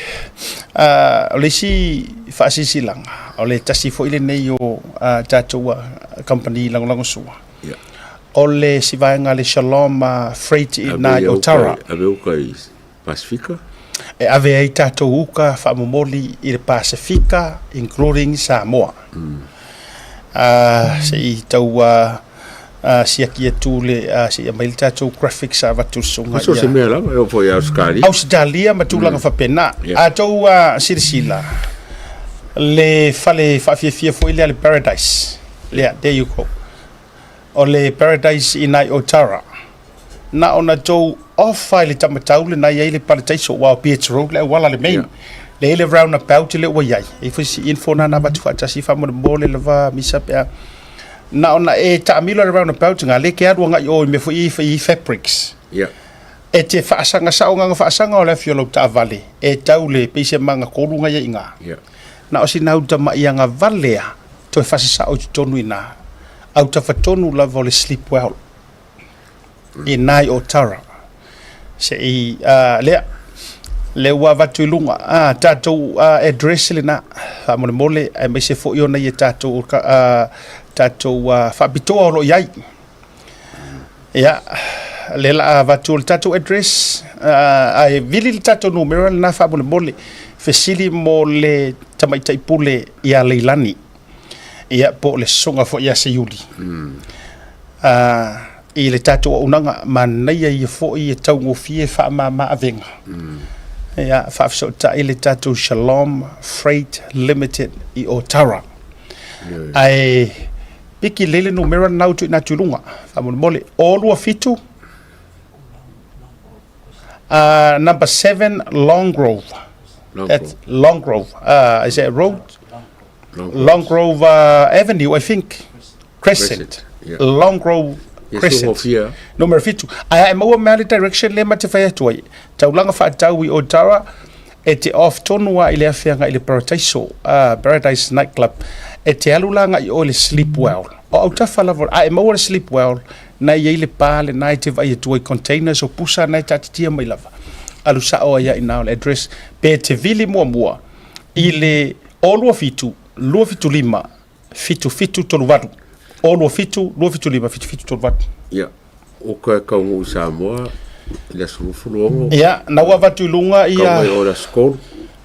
o le isi faasilasilaga o le tasi foi lenei o tatou kamupani lagolagosua. O le isi vaega le Shalom Freight i ina i Otara. Ave uka i Pasifika. E ave ai tatou uka faamomoli i le Pasifika including Samoa. Se i tau siaki atu le se i aumai le tatou graphics a avatu le susuga So se mea lava e oo foi i Ausetalia. Ausetalia ma tulaga faapena. A outou silasila le fale faafiafia foi lea le Paradise. Yeah, there you go. O le Paradise i nai Otara. Na ona tou off i le tamatau lena i ai le parataiso aua o Beach Road le auala le main. Le i le roundabout le ua i ai. E foi si info na na avatu faatasi faamolemole lava misa pe a. Na ona e taamilo i le roundabout nga le ke alu agai i o i mea foi i fabrics. E te faasaga sao nga faasaga o le afio o lau taavale e tau le pei se magatolu nga i ai i nga. Na o sina uta maiaga vale a toe faasasao i totonu i ina. Autafa tonu lava o le sleep well i nai o Tara. Se i lea, lea ua avatu i luga a tatou address lena faamolemole aemaise foi ona ia tatou tatou faapitoa o lo o i ai. Ia, lea la a avatu le tatou address ae vili le tatou numera lena faamolemole fesili mo le tamaitai pule ia Leilani. Ia, po o le susuga foi ia Seiuli. I le tatou auaunaga, manaia ia foi e taugofie faamama avega. Ia, faafesootai le tatou Shalom Freight Limited i Otara. Ae piki lelei le numera lena ua tuuina atu i luga, faamolemole. 027 number 7 Long Grove. Long That's Grove. Long Grove. Is that road? Long Long Grove Avenue, I think. Crescent. Crescent, yeah. Long Grove Ia Crescent. sugofia. Numera 7. Ae a e maua mea le direction lea ma te fai atu ai. Taulaga faatau i Otara e te off tonu a i le afeaga i le Paradaiso, Paradise Night Club. E te alu la agai i o i le Sleep Well. O autafa lava, a e maua le Sleep Well, na e i ai le pa lena e te vaai atu ai, containers o pusa na e taatitia mai lava. Alu sao ai lava i ina o le address. Pe te vili muamua i le 027 275 7738. 027 275 7738. Ia, uka e kaunuu i Samoa i le aso 26. Ia, na ua avatu i luga ia. Kau mai o le aso 3.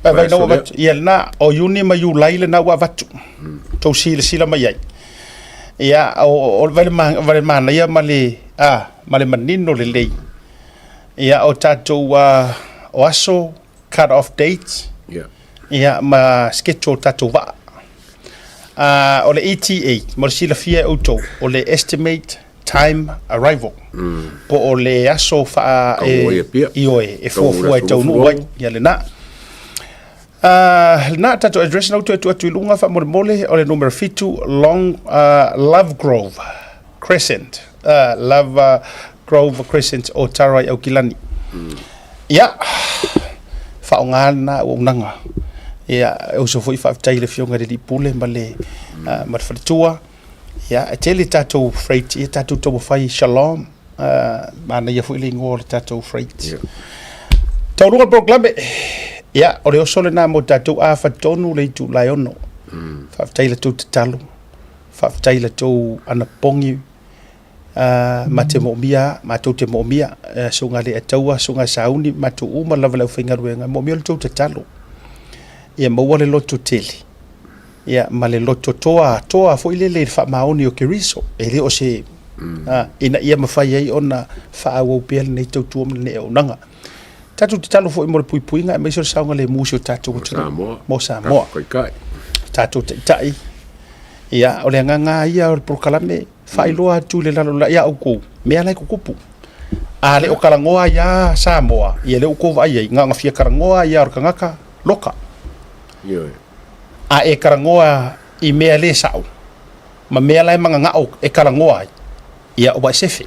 Vai vai na ua avatu. Ia lena, o Iuni ma Iulai lena ua avatu. Tou silasila mai ai. Ia, o, o, vai le, vai le manaia ma le, a, ma le manino lelei. Ia, o tatou, a, o aso, cut off dates. Ia. Ia, ma schedule o tatou vaa. A, o le ETA, mo le silafia e outou, o le estimate time arrival. Po o le aso faa Taunuu ai Apia. Ioe, e Taunuu fuafua e le aso taunuu ai. 26. Ia lena. A, lena tatou address na outou e tuu atu i luga faamolemole, o le numera 7 Long Love Grove Crescent. Love Grove Crescent o Tarai Aukilani. Ia, faaaoga lena auaunaga. Ia, e uso foi faafetai i le Afioga i le Alii Pule ma le, ma le faletua. Ia, e tele tatou freight, ia tatou taumafai Shalom, manaia foi le igoa o le tatou freight. Yeah. Taualuga le polokalame, ia, o le oso lena mo tatou a fatonu le itula e 6. Faafetai i la tou tatalo, faafetai i la tou anapogi, ma te moomia, matou te moomia, susuga i le Ataua, susuga i Sauni, matou uma lava le aufaigaluega, e moomia lo outou tatalo. Ia maua le loto tele, ia ma le loto toa, toa foi lele i le faamaoni o Keriso, e le o se, ina ia mafai ai ona faaauau pea lenei tautua ma lenei auaunaga. Tatou tatalo foi mo le puipuiga aemaise o le saogalemu o si o tatou atunuu, mo Samoa. Tatou taitai, ia, o le agaga lava ia o le polokalame, faailoa atu i le lalolagi ia outou mea la e tutupu. A le o talanoa ai lava Samoa, ia lea ua outou vaai ai, na ona fia talanoa ai lava o le tagata loka. A e talanoa i mea le sao ma mea la e mananao e talanoa ai, ia ua e sefe.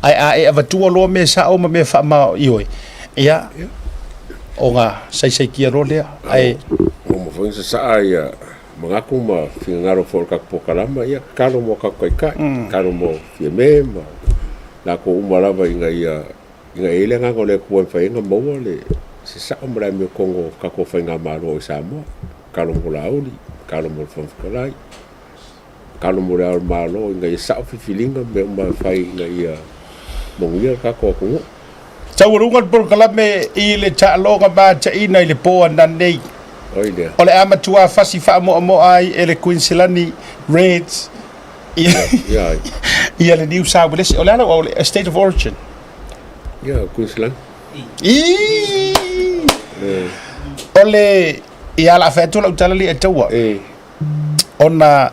Ae a e avatua loa mea sao ma mea faama ioe, ia ona saisaitia loa lea. Ae Ua uma foi ona sasaa ia manatu ma finagalo foi o le tatou polokalama, ia tatalo mo tatou taitai, tatalo mo Fiame ma latou uma lava ina ia ina ia i ai le agaga o le Atua e mafai ai ona maua le se sao ma le amiotonu o tatou faigamalo i Samoa. Tatalo mo Laauli, tatalo mo le Fofoga Fetalai, Tatalo mo le Ao o le Malo ina ia sao filifiliga ma mea uma e fai ina ia manuia le tatou atunuu. Taualuga le polokalame i le taaloga mataina i le po ananei. Oi lea. O le a matua fasi faamoamoa ai e le Kuiniselani Reds Ia ai. ia le Niu Sauelesi. O le a lau au le State of Origin? Ia, Queensland. Ii! O le ia la fai atu lau tala li e taua. Ona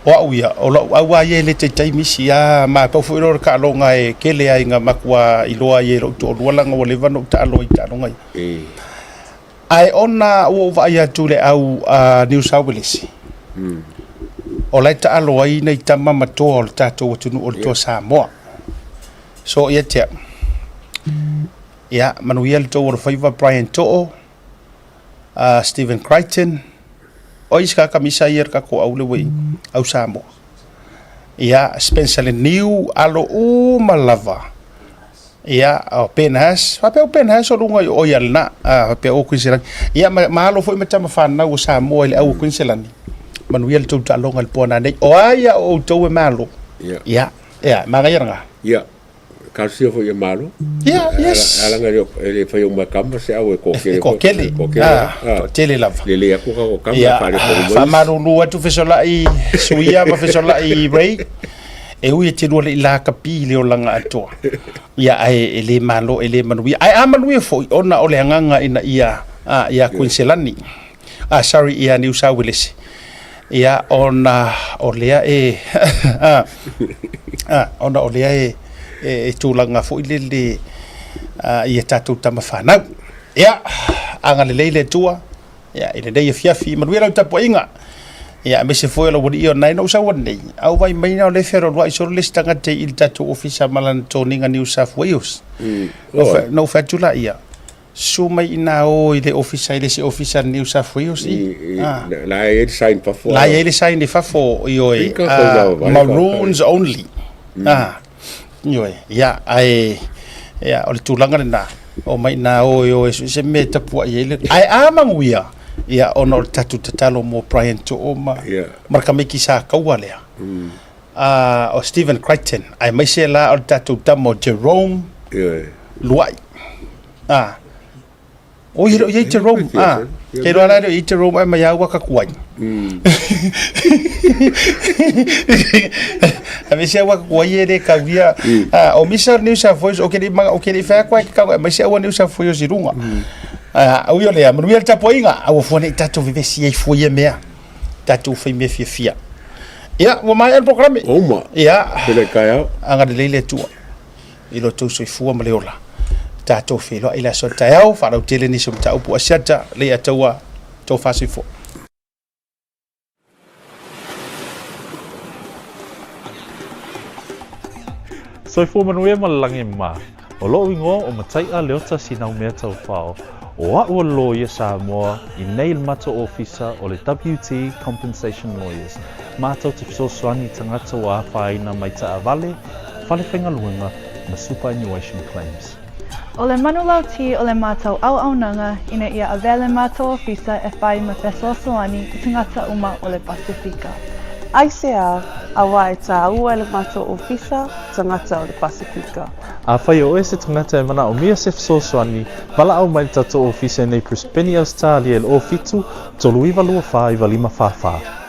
o au ia, o lou au lava ia e le taitai misi a, ma e pau foi lea o le taaloga e tele ai ina matua iloa ai e lou toalua leaga ua leva ona ou taalo ai i taaloga ia. Ae ona ua ou vaai atu i le au a New South Wales, o la e taalo ai nai tama matoa o le tatou atunuu o le toa Samoa. So ia te au, ia manuia le tou alofaiva Brian Too, a Stephen Crichton, o isi ka kamisa ia le tatou au le ua i au Samoa. Ia, Spencer Leniu, alo uma lava. Ia, o Ben Haas, faapea o Ben Haas o luga i o ia lena, a, faapea o Queensland. Ia, ma, ma alo foi ma tama whanau o Samoa i le au o Queensland. Manuia le tou taaloga i le po nanei. O ai a o outou e malo. Ia. Ia, ia, manaia lena. Ia. Talosia foi ia Malo. Ia, yes. Ala nga e le fai o mai kama se au e toatele. E toatele. Toatele. Ah, toatele lava. Lelei atu ka kama Ia, whare koru mai. faamalulu atu fesolai Suia ma fesolai Ray. E ui e te lua le i lakapi i le olaga atoa. Ia ae e le malo e le manuia. Ae a manuia foi ona o le agaga ina ia a ia Kuiniselani. Ah sorry ia Niu Sauelese. Ia ona o lea e a a ona o lea e e tulaga foi lele a ia tatou tama fanau. Ia agalelei le Atua Ia, i lenei afiafi, manuia lau tapuaiga. Ia, aemaise foi o lau alii o na e na ou sau nei. Au vai mai na o le fearoaroai solo le isi tagata i le tatou ofisa ma lana toniga New South Wales. Na ou fai atu la ia, susu mai ina o i le ofisa i le isi ofisa New South Wales i. La e i ai le sign fafo. La e i ai le sign i fafo, ioe, Maroons only. Ioe, ia, ae, ia, o le tulaga lena, o mai nā o e o e se mea e tapuai ai le... Ae a manuia, ia, ona o le tatou tatalo mo Brian To'o ma, yeah. ma le tamaiti sa kaua lea. O Stephen Crichton, aemaise la o le tatou tama o Jerome yeah. Luai. Oi, e le o i ai Jerome. Ah, ke roa la e le o i ai Jerome ai mai au aka kuai. A me se au aka kuai e le kauia. Ah, o misa New South Wales, o ke le o ke le whea koe ke kau, mai se au New South Wales i runga. Ah, au ia lea, manuia le tapuaiga, aua fua nei tatou vevesi ai fua ia mea. Tatou whai mea fiafia. Ia, ua maea le polokalame. Uma. Ia. Pele taeao. Agalelei le Atua i lo outou soifua ma le ola. Tatou feiloai i le aso a taeao, faalautele nisi o mataupu Asiata, Leiataua, tofa soifua. Soifua manuia ma le lagi ma. O loʻu igoa o Mataiʻa Leota Sinaumea Taufao, o aʻu o le loia Samoa i nei le matou ofisa o le WT Compensation Lawyers, matou te fesoasoani i tagata ua afaina mai taavale, fale faigaluega ma superannuation claims. O le manulauti o le matou auaunaga ina ia avea le matou ofisa e whai ma fesoasoani i tagata uma o le Pasefika. Aisea, auā e tāua e le matou ofisa tagata o le Pasefika. Afai o oe se tagata e manaomia se fesoasoani, valaau mai le tatou ofisa i nei Brisbane, Ausetalia i le 07 39 24 95 44.